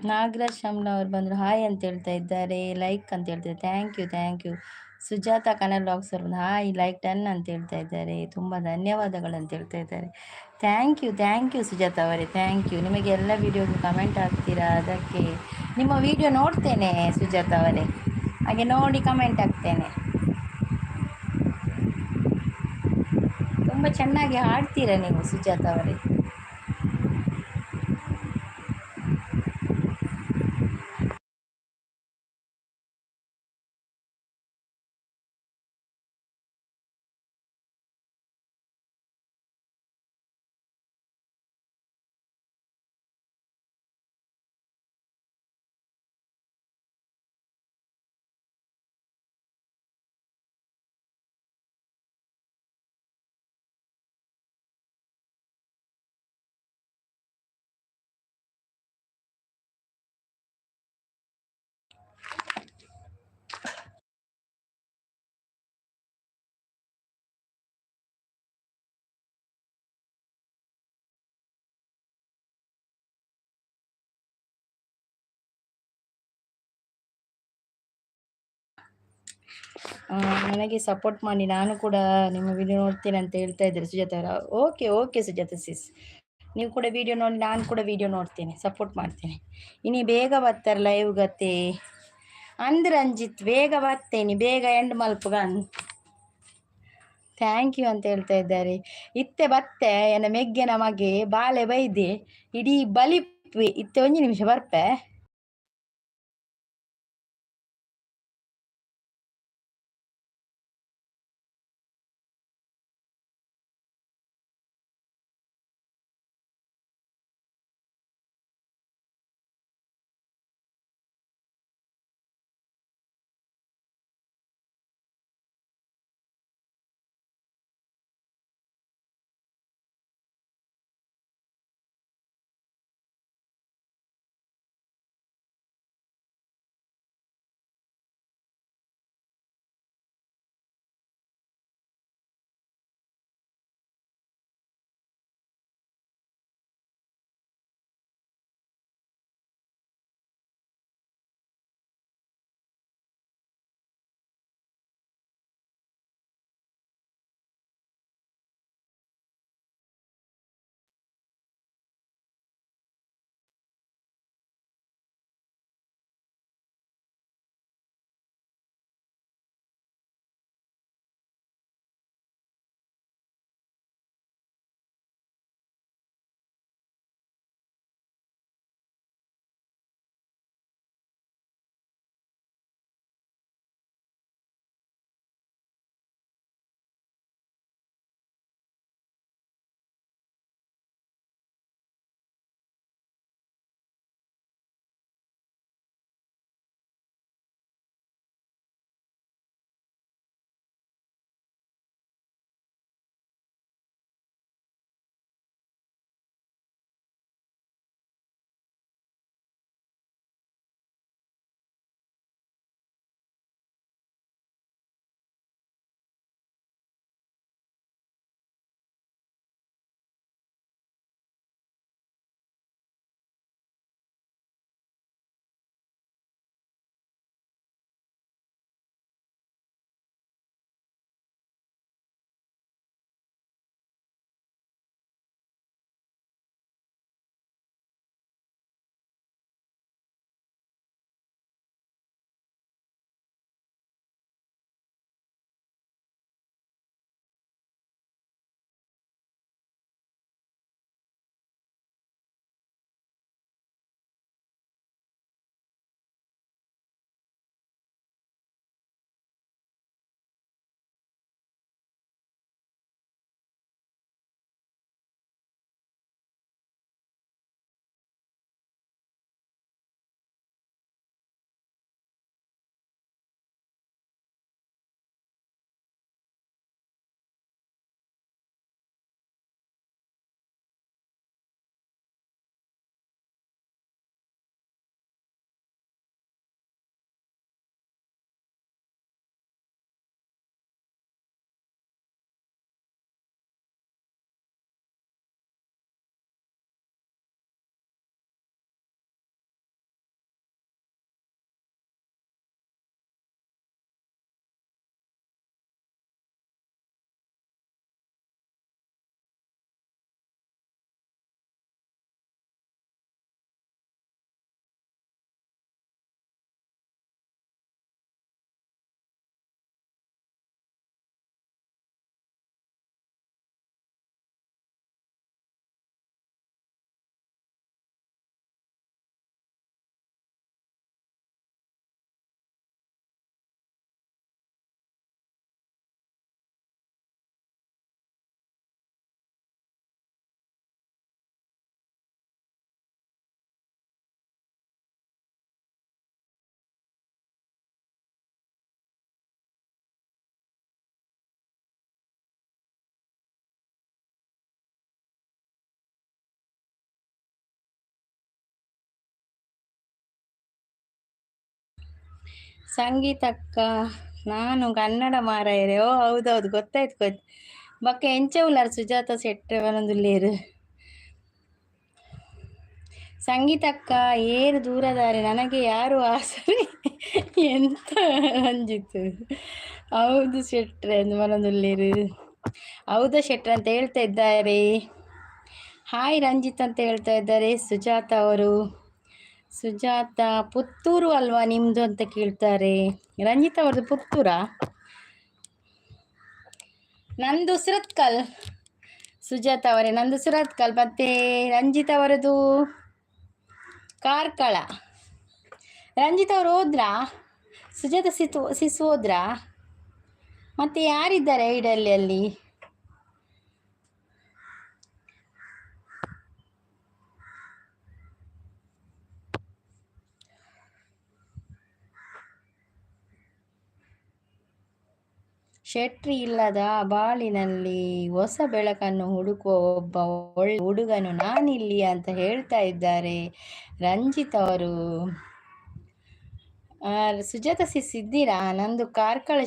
ನಾಗರಾಜ್ ಶಮ್ಲ ಅವರು ಬಂದರು, ಹಾಯ್ ಅಂತ ಹೇಳ್ತಾ ಇದ್ದಾರೆ, ಲೈಕ್ ಅಂತ ಹೇಳ್ತಾರೆ. Thank you, thank you. Sujatha Kannada vlogs ಅವರು ಬಂದು ಹಾಯ್, ಲೈಕ್ ಡನ್ ಅಂತ ಹೇಳ್ತಾ ಇದ್ದಾರೆ. ತುಂಬ ಧನ್ಯವಾದಗಳು ಅಂತ ಹೇಳ್ತಾ ಇದ್ದಾರೆ. Thank you, thank you Sujatha ಅವರೇ, thank you. ನಿಮಗೆ ಎಲ್ಲ ವೀಡಿಯೋಗೂ ಕಮೆಂಟ್ ಹಾಕ್ತೀರಾ, ಅದಕ್ಕೆ ನಿಮ್ಮ ವಿಡಿಯೋ ನೋಡ್ತೇನೆ ಸುಜಾತ ಅವರೇ. ಹಾಗೆ ನೋಡಿ ಕಮೆಂಟ್ ಹಾಕ್ತೇನೆ. ತುಂಬ ಚೆನ್ನಾಗಿ ಹಾಡ್ತೀರಾ ನೀವು ಸುಜಾತ ಅವರೇ. ನನಗೆ ಸಪೋರ್ಟ್ ಮಾಡಿ, ನಾನು ಕೂಡ ನಿಮ್ಮ ವಿಡಿಯೋ ನೋಡ್ತೇನೆ ಅಂತ ಹೇಳ್ತಾ ಇದ್ದಾರೆ ಸುಜಾತ ಅವರು. ಓಕೆ ಓಕೆ ಸುಜಾತ ಸಿಸ್, ನೀವು ಕೂಡ ವಿಡಿಯೋ ನೋಡಿ, ನಾನು ಕೂಡ ವಿಡಿಯೋ ನೋಡ್ತೇನೆ, ಸಪೋರ್ಟ್ ಮಾಡ್ತೇನೆ. ಇನಿ ಬೇಗ ಬರ್ತಾರೆ ಲೈವ್ ಗತೆ ಅಂದ್ರೆ ರಂಜಿತ್, ಬೇಗ ಬರ್ತೇನೆ, ಬೇಗ ಎಂಡ್ ಮಲ್ಪುಗ. Thank you ಅಂತ ಹೇಳ್ತಾ ಇದ್ದಾರೆ. ಇತ್ತೆ ಬತ್ತೆ ಎನ್ನ ಮೆಗ್ಗೆನ ಮಗೆ ಬಾಳೆ ಬೈದೆ ಇಡೀ ಬಲಿಪಿ ಇತ್ತೆ ಒಂಜಿ ನಿಮಿಷ ಬರ್ಪೆ. ಸಂಗೀತಕ್ಕ ನಾನು ಕನ್ನಡ ಮಾರಾಯರೆ. ಓ ಹೌದೌದು, ಗೊತ್ತಾಯ್ತು ಗೊತ್ತು. ಬೊಕ್ಕ ಎಂಚ ಉಲ್ಲಾರ್ ಸುಜಾತ ಶೆಟ್ಟಿ ಬರೊಂದುಲ್ಲೇರು. ಸಂಗೀತಕ್ಕ ಏರು ದೂರದಾರೆ, ನನಗೆ ಯಾರು ಆಸರೆ ಎಂತ ರಂಜಿತ್. ಹೌದು ಶೆಟ್ರೆ ಅಂದ್ ಬರೊಂದುಲ್ಲೇರು. ಹೌದಾ ಶೆಟ್ರೆ ಅಂತ ಹೇಳ್ತಾ ಇದ್ದಾರೆ. ಹಾಯ್ ರಂಜಿತ್ ಅಂತ ಹೇಳ್ತಾ ಇದ್ದಾರೆ ಸುಜಾತ ಅವರು. ಸುಜಾತ ಪುತ್ತೂರು ಅಲ್ವಾ ನಿಮ್ಮದು ಅಂತ ಕೇಳ್ತಾರೆ. ರಂಜಿತ್ ಅವ್ರದ್ದು ಪುತ್ತೂರಾ? ನಂದು ಸುರತ್ಕಲ್ ಸುಜಾತ ಅವರೇ, ನಂದು ಸುರತ್ಕಲ್. ಮತ್ತೆ ರಂಜಿತ್ ಅವರದು ಕಾರ್ಕಳ. ರಂಜಿತ್ ಅವರು ಹೋದ್ರಾ? ಸುಜಾತ ಸಿತು ಸಿಸು ಹೋದ್ರಾ? ಮತ್ತೆ ಯಾರಿದ್ದಾರೆ ಐಡಲ್ಲಿ ಅಲ್ಲಿ? ಶೆಟ್ರಿ ಇಲ್ಲದ ಬಾಳಿನಲ್ಲಿ ಹೊಸ ಬೆಳಕನ್ನು ಹುಡುಕುವ ಒಬ್ಬ ಒಳ್ಳೆ ಹುಡುಗನು ನಾನಿಲ್ಲಿ ಅಂತ ಹೇಳ್ತಾ ಇದ್ದಾರೆ ರಂಜಿತ್ ಅವರು. ಸುಜಾತ ಸಿಸ್ ಇದ್ದೀರಾ? ನಂದು ಕಾರ್ಕಳ,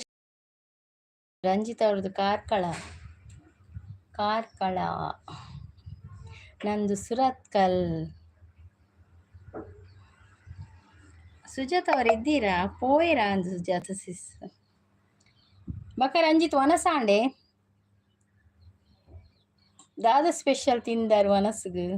ರಂಜಿತ್ ಅವ್ರದ್ದು ಕಾರ್ಕಳ. ಕಾರ್ಕಳ, ನಂದು ಸುರತ್ಕಲ್. ಸುಜಾತ ಅವರು ಇದ್ದೀರಾ? ಪೋಯರಾ ಅಂದು ಸುಜಾತ ಸಿಸ್. ಬಕ ರಂಜಿತ್ ವನಸಾಂಡೆ ದಾದ ಸ್ಪೆಷಲ್ ತಿಂದಾರು ವನಸುಗು?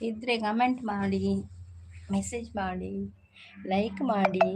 ಇದ್ದರೆ ಕಮೆಂಟ್ ಮಾಡಿ, ಮೆಸೇಜ್ ಮಾಡಿ, ಲೈಕ್ ಮಾಡಿ.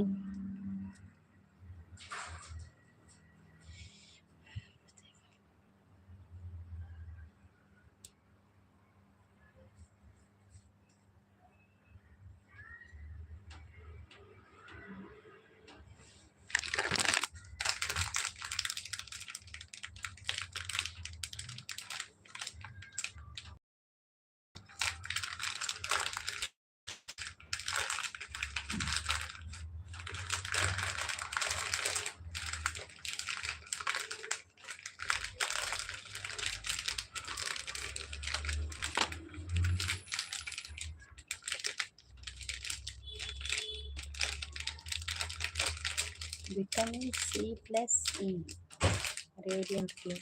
Vitamin C plus E radiant glow.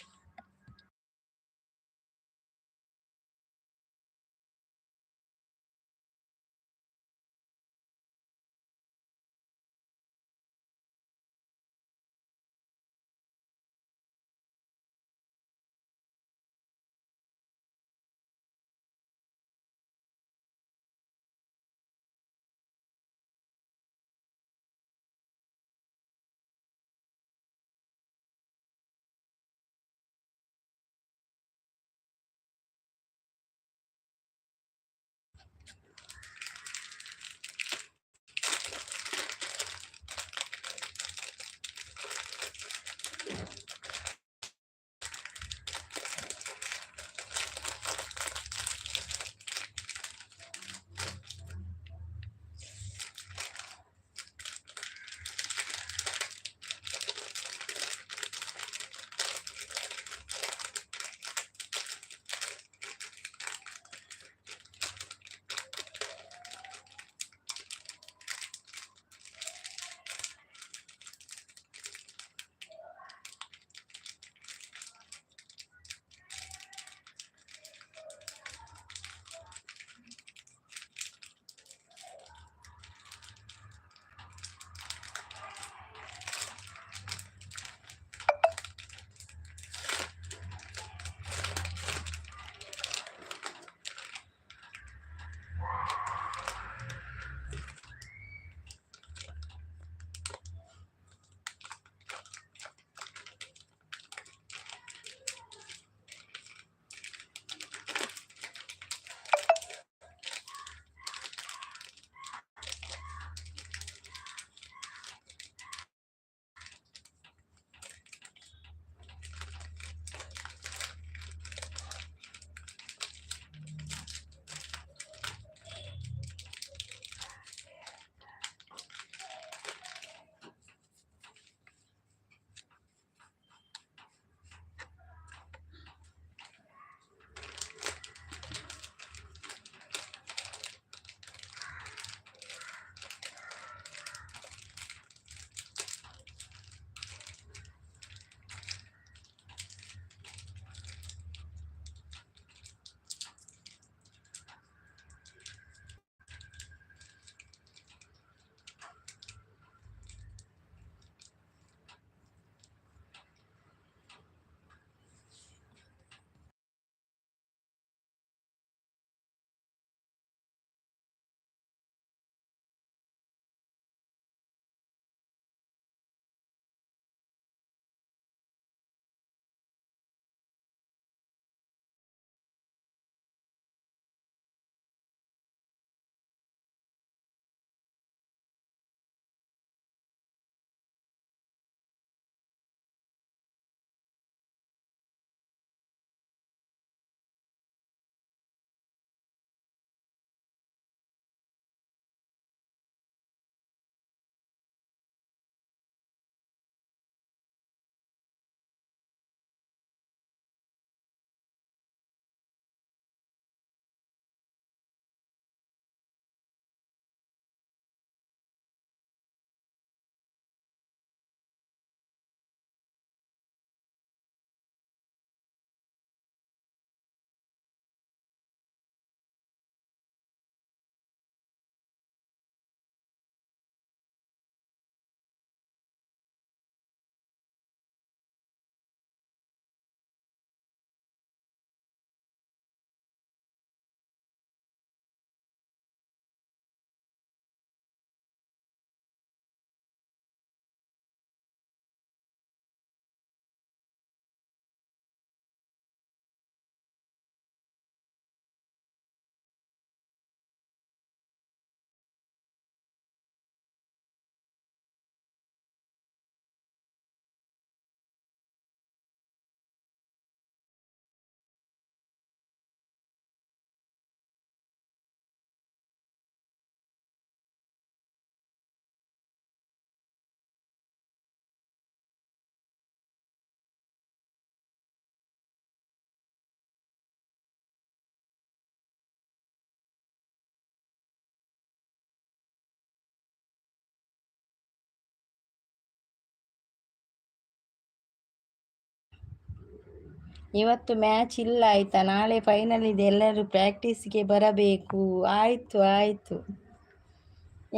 ಇವತ್ತು ಮ್ಯಾಚ್ ಇಲ್ಲ ಆಯ್ತಾ? ನಾಳೆ ಫೈನಲ್ ಇದೆ, ಎಲ್ಲರೂ ಪ್ರಾಕ್ಟೀಸ್ಗೆ ಬರಬೇಕು. ಆಯಿತು ಆಯಿತು.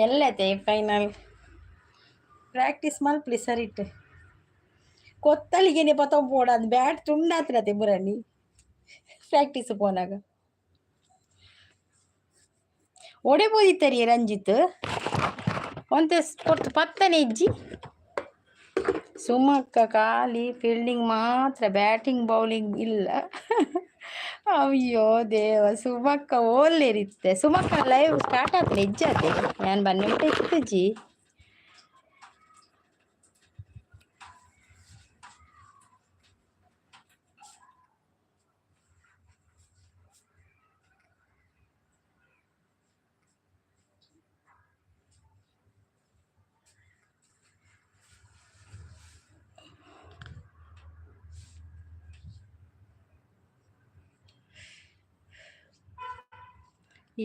ಎಲ್ಲತೆ ಫೈನಲ್ ಪ್ರಾಕ್ಟೀಸ್ ಮಲ್ಪಲಿ ಸರಿಟ್. ಕೊತ್ತಲಿಗೆನೆ ಪತ್ತೊಂಬೋಡ ಅದು ಬ್ಯಾಟ್ ತುಂಡಾತ್ರತೆ ಬುರಣಿ ಪ್ರಾಕ್ಟೀಸ್ ಪೋನಾಗ. ಒಡೆಬೋದಿತ್ತರಿ ರಂಜಿತ್, ಒಂತೆ ಪೊರ್ತು ಪತ್ತನೆ ಇಜ್ಜಿ. ಸುಮಕ್ಕ ಖಾಲಿ ಫೀಲ್ಡಿಂಗ್ ಮಾತ್ರ, ಬ್ಯಾಟಿಂಗ್ ಬೌಲಿಂಗ್ ಇಲ್ಲ. ಅಯ್ಯೋ ದೇವ. ಸುಮಕ್ಕ ಓಲ್ಲೇರಿತ್ತೆ? ಸುಮಕ್ಕ ಲೈವ್ ಸ್ಟಾರ್ಟ್ ಆತನೆ ಇಜ್ಜಾತೆ? ನಾನು ಬನ್ನಿ ಇತ್ತುಜಿ.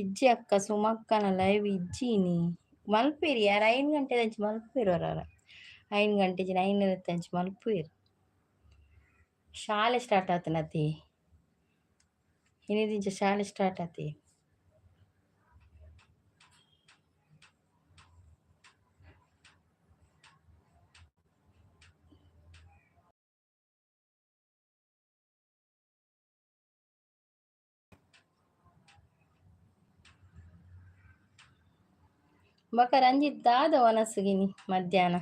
ಇಜ್ಜಿ ಅಕ್ಕ, ಸುಮಕ್ಕನ ಲೈವ್ ಇಜ್ಜಿನಿ. ಮಲ್ಪೇರಿ ಯಾರು 5 ಗಂಟೆ ದಂಚಿ ಮಲ್ಪೇರು ಅವರ. 5 ಗಂಟೆ 9 ತಂಚಿ ಮಲ್ಪೇರು. ಶಾಲೆ ಸ್ಟಾರ್ಟ್ ಆತನತಿ, ಇನಿದಿಂಚ ಶಾಲೆ ಸ್ಟಾರ್ಟ್ ಆತಿ. ಬಕ ರಂಜಿತ್ ದಾದ ವನಸುಗಿನಿ ಮಧ್ಯಾಹ್ನ?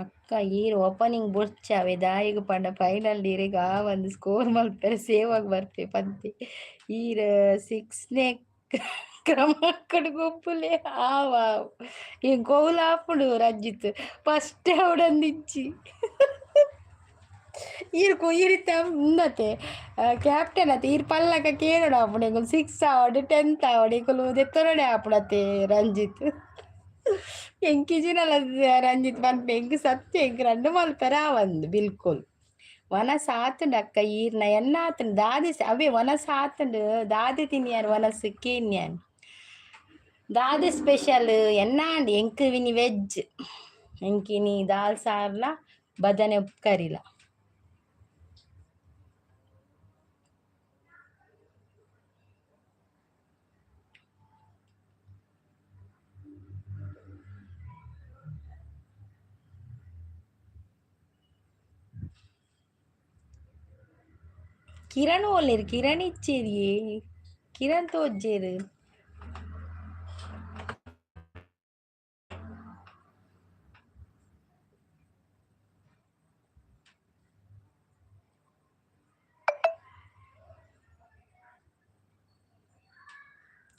ಅಕ್ಕ ಈರ್ ಓಪನಿಂಗ್ ಬೊರ್ಚಾವೆ ದಾಯೆಗ್ ಪಂಡ ಫೈನಲ್ ಇರೆಗ್ ಆ ಒಂದು ಸ್ಕೋರ್ ಮಲ್ಪೆರೆ ಸೇವ್ ಬರ್ಪೆ ಪಂತೆ. ಈರ್ ಸಿಕ್ಸ್ನೇ ಕ್ರಮಾಂಕಡ್ ಗೊಬ್ಬುಲೆ. ಆವ್ ಆವ್, ಎಂಕ್ ಒವ್ಲ ಆಪುಂಡು ರಂಜಿತ್, ಫಸ್ಟ್ ಆವೊಡಂದಿಜ್ಜಿ. ಈರ್ ಈರಿತ್ತ ಉಂದತೆ ಕ್ಯಾಪ್ಟನ್ ಅತೆ, ಈರ್ ಪಲ್ಲಕ ಕೇನೊಡು ಆಪುಂಡು. ಎಂಕುಲು ಸಿಕ್ಸ್ ಆವಡ್ 10th ಆವಡ್ ಎಂಕುಲು ದೆತ್ತೊನೊಡೆ ಆಪುಂಡತೆ ರಂಜಿತ್. ಎಂಕಿಜಿನಲ ರಂಜಿತ್ ಪನ್ಪೆ ಎಂಕ್ ಸತ್ಯ ಎಂಕ್ ರಡ್ಡ್ ಮಲ್ಪೆರೆ ಆವಂದ್ ಬಿಲ್ಕುಲ್. ವನಸ್ ಆತುಂಡು ಅಕ್ಕ ಈರ್ನ ಎನ್ನ ಆತುಂಡು ದಾದೆ ಅವೇ ವನಸ್ ಆತುಂಡು. ದಾದೆ ತಿನ್ಯಾರ್ ವನಸ್ ಕೇನ್ಯಾನ್? ದಾದೆ ಸ್ಪೆಷಲ್ ಎನ್ನ ಆಂಡ್? ಎಂಕ್ ಇನಿ ವೆಜ್, ಎಂಕ್ ಇನಿ ದಾಲ್ ಸಾರ್ಲ ಬದನೆ ಕರಿಲ. ಕಿರಣ್ ಓಲ್ಲೇರು? ಕಿರಣ್ ಇಚ್ಚೇರಿಯೇ? ಕಿರಣ್ ತೋಜ್ಜೇರು.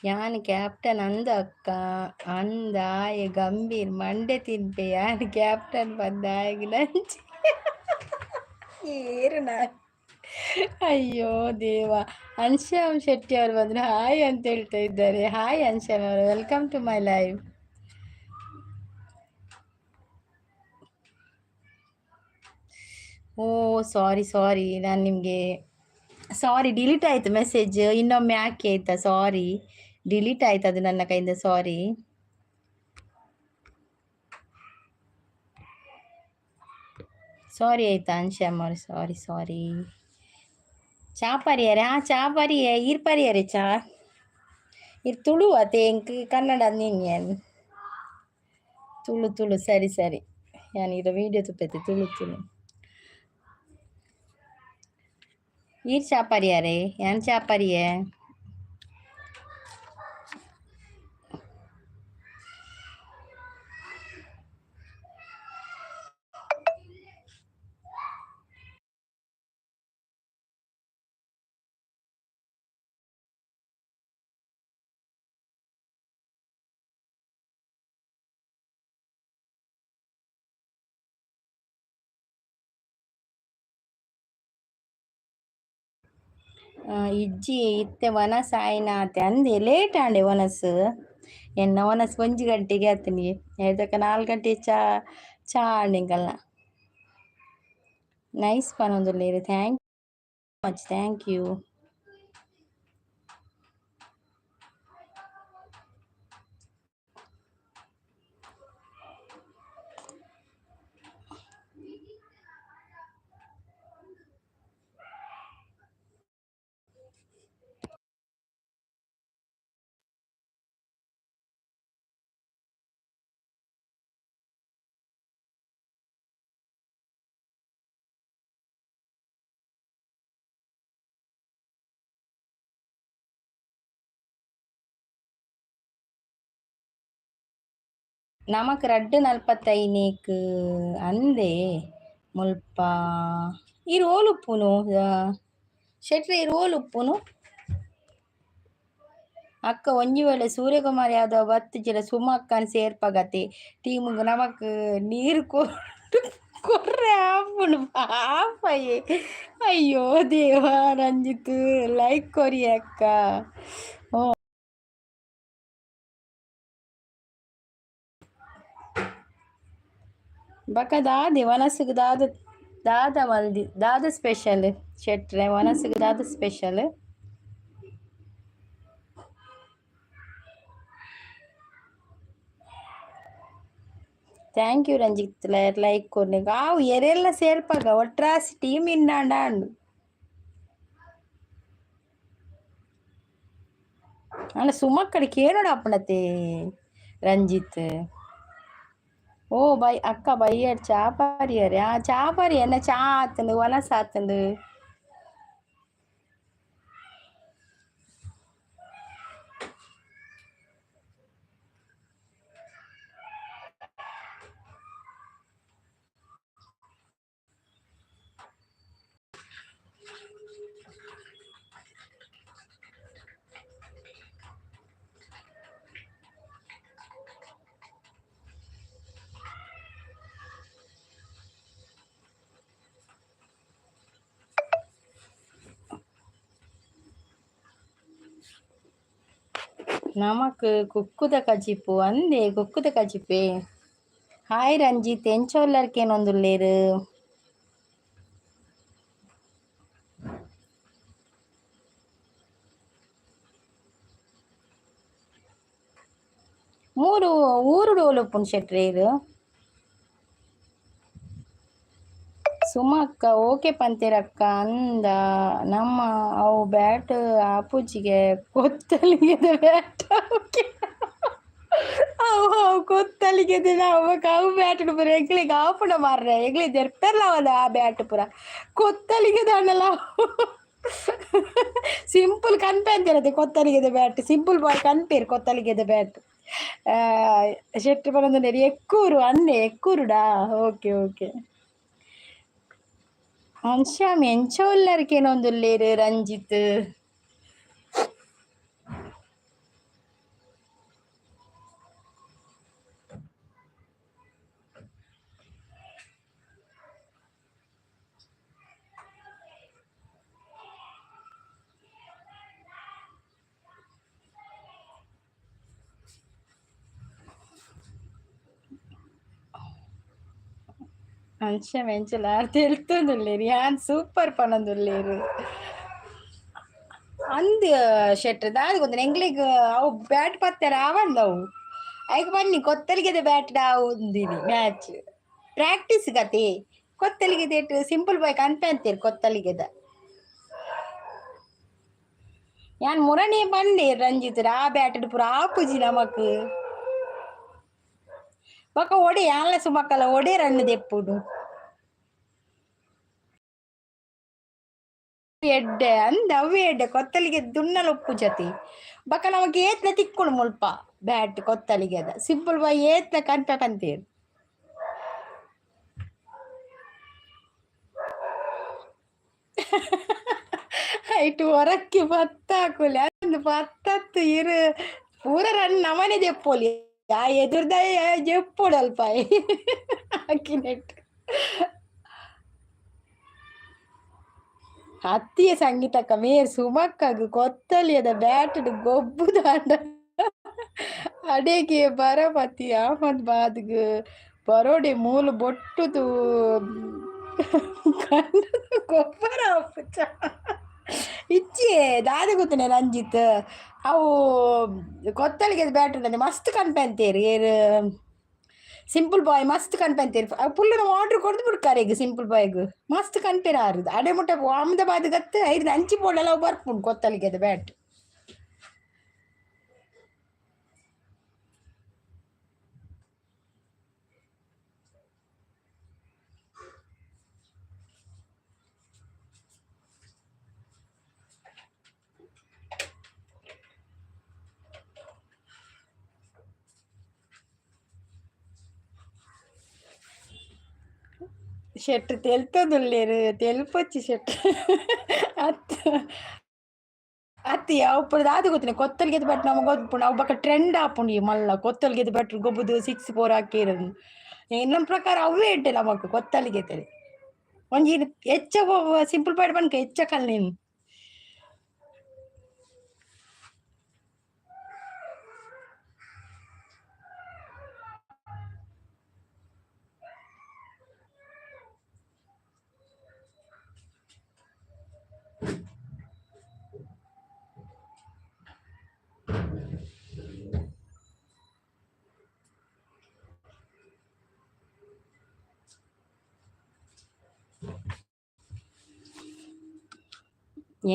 ಯಾನ್ ಕ್ಯಾಪ್ಟನ್ ಅಂದ ಅಕ್ಕ ಅಂದ ಆಯೆ ಗಂಭೀರ್ ಮಂಡೆ ತಿನ್ಪೆ. ಯಾನ್ ಕ್ಯಾಪ್ಟನ್ ಪಂದ್ ಆಯಗ್ ನಂಚಿ ಏರು ಅಯ್ಯೋ ದೇವ. ಅನ್ಶ್ಯಾಮ್ ಶೆಟ್ಟಿ ಅವರು ಬಂದರು, ಹಾಯ್ ಅಂತ ಹೇಳ್ತಾ ಇದ್ದಾರೆ. ಹಾಯ್ ಅನ್ಶ್ಯಾಮ್ ಅವರು, welcome to my live. Oh sorry sorry, ನಾನು ನಿಮಗೆ ಸಾರಿ, ಡಿಲೀಟ್ ಆಯಿತು ಮೆಸೇಜ್. ಇನ್ನೊಮ್ಮೆ ಹಾಕಿ ಆಯಿತಾ? ಸಾರಿ, ಡಿಲೀಟ್ ಆಯ್ತು ಅದು ನನ್ನ ಕೈಯಿಂದ, ಸಾರಿ. ಸಾರಿ ಆಯ್ತಾ ಅನ್ಶ್ಯಾಮ್ ಅವರು, ಸಾರಿ ಸಾರಿ. ಚಾ ಪರಿಯರೆ? ಆ ಚಾ ಪರಿಯೆ. ಈರ್ ಪರಿಯರೆ ಚಾ? ಇರ್ ತುಳು ಅತೆ, ಎಂಕ್ ಕನ್ನಡ ನಿನ್ಯನ್ ತುಳು ತುಳು. ಸರಿ ಸರಿ, ಯಾನ್ ಇರ ವೀಡಿಯೋ ತುಪ್ಪೈತೆ ತುಳು ತುಳು. ಈರ್ ಚಾ ಪರಿಯರೆ? ಯಾನ್ ಚಾ ಪರಿಯೆ. ಇಜ್ಜಿ ಇತ್ತೆ ವನಸ್ ಆಯ್ನಾತೆ ಅಂದೆ ಲೇಟ್ ಆಂಡೆ ವನಸ್. ಎನ್ನ ವನಸ್ 1 ಗಂಟೆಗೆ ಆತನಿಗೆ ಹೇಳ್ತಕ್ಕ 4 ಗಂಟೆ ಚಾ ಚಾ ಆಂಡಿಂಗಲ್ಲ. Nice ಪನೊಂದುಲ್ಲೇರು. Thank much, thank you. ನಮಕ್ ರಡ್ಡ್ ನಲ್ಪತ್ತೈನೇಕ್ ಅಂದೆ ಮುಲ್ಪ ಈರ್ ಓಲುಪ್ಪುನು ಶೆಟ್ರೆ? ಈರ್ ಓಲುಪ್ಪುನು? ಅಕ್ಕ, ಒಂಜಿ ವೇಳೆ ಸೂರ್ಯಕುಮಾರ್ ಯಾದವ್ ಬತ್ತಿಜಿಡ ಸುಮಕ್ಕನ್ ಸೇರ್ಪಗತೆ ಟೀಮ್ಗ್. ನಮಕ್ ನೀರು ಕೊರ್ರೆ ಆಪುಂಡು ಪಾಪಯೆ. ಅಯ್ಯೋ ದೇವ. ರಂಜಿತ್ ಲೈಕ್ ಕೊರಿ ಅಕ್ಕ. ಬಕ ದಾದೆ ವನಸುಗು? ದಾದ ದಾದ ಮಲ್ದಿ? ದಾದ ಸ್ಪೆಷಲ್ ಶೆಟ್ರೆ? ವನಸುಗು ದಾದ special? Thank you Ranjith like ಕೊರ್ನೆ. ಆವು ಎರೆಲ್ಲ ಸೇರ್ಪಾಗ ಒಟ್ರಾಸಿ ಟೀಮ್ ಇಂಡಾಂಡ ಅಂಡು. ಆಂಡ ಸುಮಕ್ಕಡ ಕೇನೋಡ ಅಪ್ಪಣತೆ ರಂಜಿತ್. ಓ ಬೈ ಅಕ್ಕ, ಬೈಯಡ್ ಚಾ ಪರಿಯರೆ. ಆ ಚಾ ಪರಿ ಎನ್ನ ಚಾ ಆತಂಡು, ವನಸ್ ಆತಂಡು. ನಮಕ್ ಕುಕ್ಕುದ ಕಜಿಪು ಅಂದೆ, ಕುಕ್ಕುದ ಕಜಿಪೆ. ಹಾಯ್ ರಂಜಿತ್, ಎಂಚ ಉಲ್ಲರ್ಕೇನೊಂದುಲ್ಲೇರು? ಮೂರು ಊರುಡು ಓಲುಪ್ಪುನು ಶೆಟ್ರೇರು? ಸುಮಕ್ಕ ಓಕೆ ಪಂತೇರಕ್ಕ. ಅಂದ ನಮ್ಮ ಅವು ಬ್ಯಾಟ್ ಆಪುಜಿಗೆ ಕೊತ್ತಲಿಗೆದ ಬ್ಯಾಟ್. ಓಕೆ, ಅವು ಅವು ಕೊತ್ತಲಿಗೆದ ಅವು ಬ್ಯಾಟ್ ಪೂರ ಎಂಕ್ಲೆಗ್ ಆಪುಂಡ ಮಾರ್ರೆ. ಎಂಕ್ಲೆ ದೆರ್ಪೆರ್ಲ ಅವದ ಆ ಬ್ಯಾಟ್ ಪೂರ ಕೊತ್ತಲಿಗೆದ ಅಣ್ಣಲ. ಸಿಂಪಲ್ ಕನ್ಪೆ ಅಂತಿರತ್ತೆ ಕೊತ್ತಲಿಗೆದ ಬ್ಯಾಟ್. ಸಿಂಪಲ್ ಬಾಯ್ ಕನ್ಪೇರು ಕೊತ್ತಲಿಗೆದ ಬ್ಯಾಟ್. ಶೆಟ್ರು ಪನೊಂದುಲ್ಲೆರ್ ಎಕ್ಕೂರು ಅಂದೆ. ಎಕ್ಕೂರುಡಾ? Okay okay. ಅಂಶಾಮ್ ಎಂಚ ಉಲ್ಲರ್ಕೇನೊಂದುಲ್ಲೇರು ರಂಜಿತ್? ಅಂಶ ಎಂಚಲ ತೆಲ್ತೊಂದುಲ್ಲೇರು. ಯಾನ್ ಸೂಪರ್ ಪನೊಂದುಲ್ಲೇರು. ಅಂದ್ ಶೆಟ್ರ್, ದಾದ ಗೊತ್ತುಂಡ ಎಂಕ್ಲೆಗ್ ಅವು ಬ್ಯಾಟ್ ಪತ್ತೆರ ಆವಂದ್ ಅವು. ಐಕ್ ಬನ್ನಿ ಕೊತ್ತಲಿಗೆದ ಬ್ಯಾಟ್ ಉಂದಿನಿ ಮ್ಯಾಚ್ ಪ್ರಾಕ್ಟೀಸ್ ಗತಿ. ಕೊತ್ತಲಿಗೆದ ಸಿಂಪಲ್ ಬಾಯ್ ಕನ್ಪೆ ಅಂತೀರ್ ಕೊತ್ತಲಿಗೆದ. ಯಾನ್ ಮುರಣಿ ಬಂದೆ ರಂಜಿತ್, ಆ ಬ್ಯಾಟ್ ಪೂರ ಆಪುಜಿ ನಮಕ್. ಬೊಕ ಒಡೆ ಯಾನ್ಲ ಸುಮಕ್ಕಲ ಒಡೆ ರನ್ನ್ ದೆಪ್ಪುಡು. ಎಡ್ಡೆ ಅಂದ್, ಅವ್ವೆ ಎಡ್ಡೆ. ಕೊತ್ತಲಿಗೆ ದುನ್ನಲ ಉಪ್ಪುಜತಿ. ಬೊಕ ನಮಕ್ ಏತ್ಲ ತಿಕ್ಕುಂಡು ಮುಲ್ಪ ಬ್ಯಾಟ್ ಕೊತ್ತಲಿಗೆದ. ಸಿಂಪಲ್ ಬಾಯ್ ಏತ್ಲ ಕನ್ಪೆ ಪಂತೇರ್. ಐಟ್ ಒರಕ್ಕೆ ಪತ್ತಾಕುಲೆ ಅಂದ್ ಪತ್ತತ್ತು ಇರು ಪೂರ ರನ್ ನಮನೆ ದೆಪ್ಪೊಲಿ. ಆ ಎದುರ್ದಾಯ ಜೆಪ್ಪೊಡು ಅಲ್ಪ ಆಕಿನೆಟ್. ಅತ್ತಿಯ ಸಂಗೀತಕ್ಕ ಮೇರ್ ಸುಮಕ್ಕಗ್ ಕೊತ್ತಲಿಯದ ಬ್ಯಾಟ್ ಗೊಬ್ಬುದಾಂಡ ಅಡೆಗೆ ಬರಪತಿ ಅಹಮದಾಬಾದ್ಗ್ ಬರೋಡೆ ಮೂಲು ಬೊಟ್ಟುದು ಕಂಡದ ಗೊಬ್ಬರ ಆಪುಜ. ಇಚ್ಚಿಯೇ ದಾದ ಗೊತ್ತುನೆ ರಂಜಿತ್, ಅವು ಕೊತ್ತಲಿಗೆ ಬ್ಯಾಟ್ ಉಂಡಂತೆ ಮಸ್ತ್ ಕನ್ಪೆಂತೇರು ಏರ್ ಸಿಂಪಲ್ ಬಾಯ್ ಮಸ್ತ್ ಕನ್ಪೆಂತೇರು. ಅವು ಪುಲ್ಲುನ ಆರ್ಡರ್ ಕೊರ್ದು ಬಿಡ್ಕಾರೆಗ್ ಸಿಂಪಲ್ ಬಾಯ್ಗ್ ಮಸ್ತ್ ಕನ್ಪೆರ್ ಆರು. ಅಡೆ ಮುಟ್ಟ ಅಹಮದಾಬಾದ್ ಗತ್ತು ಐದು ಅಂಚಿ ಪೋಡಲ ಅವು ಬರ್ಪುಂಡು ಕೊತ್ತಲಿಗೆದ ಬ್ಯಾಟ್. ಶೆಟ್ರು ತೆಲ್ತೊಂದುಲ್ಲೆರ್, ತೆಲ್ಪೊಚ್ಚಿ ಶೆಟ್ರು. ಅತ್ ಅತ್ತ್ ಅವು ದಾದ ಗೊತ್ತಿನ ಕೊತ್ತಲ್ಗೆದ ಬ್ಯಾಟ್ ನಮಗೆ ಗೊತ್ತುಂಡು. ಅವು ಬೊಕ ಟ್ರೆಂಡ್ ಆಪುಂಡು. ಈ ಮಲ್ಲ ಕೊತ್ತಲ್ಗೆದ ಬ್ಯಾಟ್ ಗೊಬ್ಬುದು ಸಿಕ್ಸ್ ಫೋರ್ ಹಾಕಿರು. ನಮ್ಮ ಪ್ರಕಾರ ಅವೇ ಎಡ್ಡೆ ನಮಕ್ ಕೊತ್ತಲಿಗೆತದೆ. ಒಂಜಿ ಹೆಚ್ಚ ಸಿಂಪಲ್ ಪಾಯಿಂಟ್ ಪನ್ಕ ಹೆಚ್ಚ ಕಲ್ನಿನ್.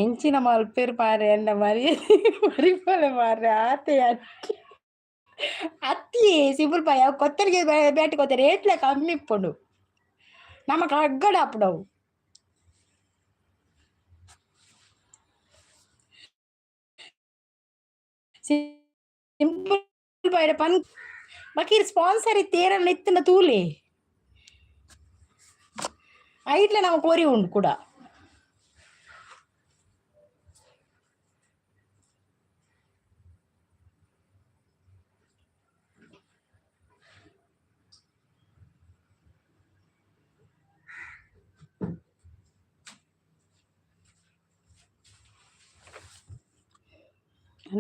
ಎಂಚಿನ ಮಲ್ಪೆರ್ ಮಾರ್ರೆ, ಎನ್ನ ಮರ್ಯಾದೆ ಮರಿಪೊಲೆ ಮಾರ್ರೆ ಆತೆ. ಅತ್ತಿ ಸಿಂಪಲ್ ಬಾಯ್ ಅವು ಕೊತ್ತಲಿಗೆ ಬ್ಯಾಟ್ ಕೊತ್ತ ರೇಟ್ಲ ಕಮ್ಮಿ ಇಪ್ಪುಂಡು, ನಮಕ್ ಅಗ್ಗಡ ಆಪುಂಡು ಅವು. ಸಿಂಪಲ್ ಬಾಯ್ ಪನ್ ಬಕೀರ್ ಸ್ಪಾನ್ಸರ್ ಇತ್ತು ಏರನ್ನ ಇತ್ತಿನ ತೂಲೆ ಐಟ್ಲ ನಮ ಕೋರಿ ಉಂಡು ಕೂಡ.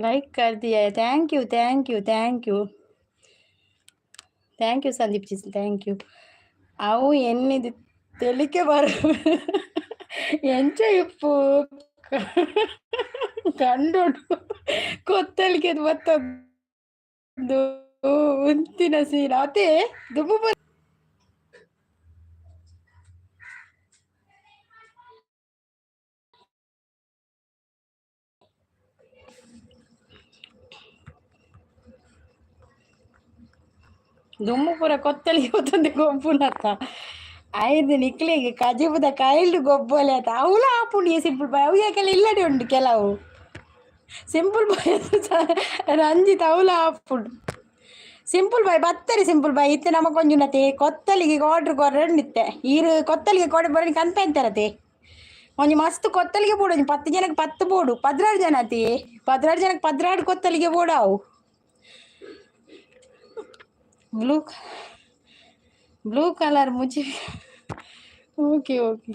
लाइक कर दिया है, thank you thank you thank you thank you Sandeep ji, thank you. ಅವು ಎನ್ನಿದು ತೆಲಿಕೆ ಬರ ಎಂಚ ಇಪ್ಪು ಕಂಡೋಡು ಕೊತ್ತಲಿಗೆ ಬತ್ತೊಂದು ಉಂತಿನ ಸೀನ್ ಅದೇ ದುಂಬು. ದುಮ್ಮು ಪೂರ ಕೊತ್ತಲಿಗೆ ಹೊತ್ತೊಂದು ಗೊಬ್ಬುನತ್ತ. ಐದು ನಿಕ್ಲೆಗ್ ಕಜಿಪುದ ಕೈಲ್ಡ್ ಗೊಬ್ಬೊಲೆ ಆತ. ಅವುಲ ಆಪುಂಡು ಈ ಸಿಂಪಲ್ ಬಾಯ್. ಅವು ಯಾಕೆಲ್ಲ ಇಲ್ಲಡೆ ಉಂಡು ಕೆಲವು ಸಿಂಪಲ್ ಬಾಯ್ ರಂಜಿತ್, ಅವುಲ ಆಪುಂಡು ಸಿಂಪಲ್ ಬಾಯ್ ಬತ್ತರಿ. ಸಿಂಪಲ್ ಬಾಯ್ ಇತ್ತೆ ನಮಕ್ ಒಂಜಿ ಕೊತ್ತಲಿಗೆ ಆರ್ಡರ್ ಕೊರೊಂಡಿತ್ತೆ. ಈರು ಕೊತ್ತಲಿಗೆ ಕೊಡೆ ಬರೋನಿ ಕನ್ಪೆಂತರತೆ. ಒಂಜಿ ಮಸ್ತ್ ಕೊತ್ತಲಿಗೆ ಬೋಡು, ಒಂಜಿ 10 ಜನಕ್ಕೆ 10 ಬೋಡು, 12 ಜನ ಅತಿ, 12 ಜನಕ್ಕೆ 12 ಕೊತ್ತಲಿಗೆ ಬೋಡು ಅವು. ಬ್ಲೂ ಬ್ಲೂ ಕಲರ್ ಮುಚ್ಚಿ. ಓಕೆ ಓಕೆ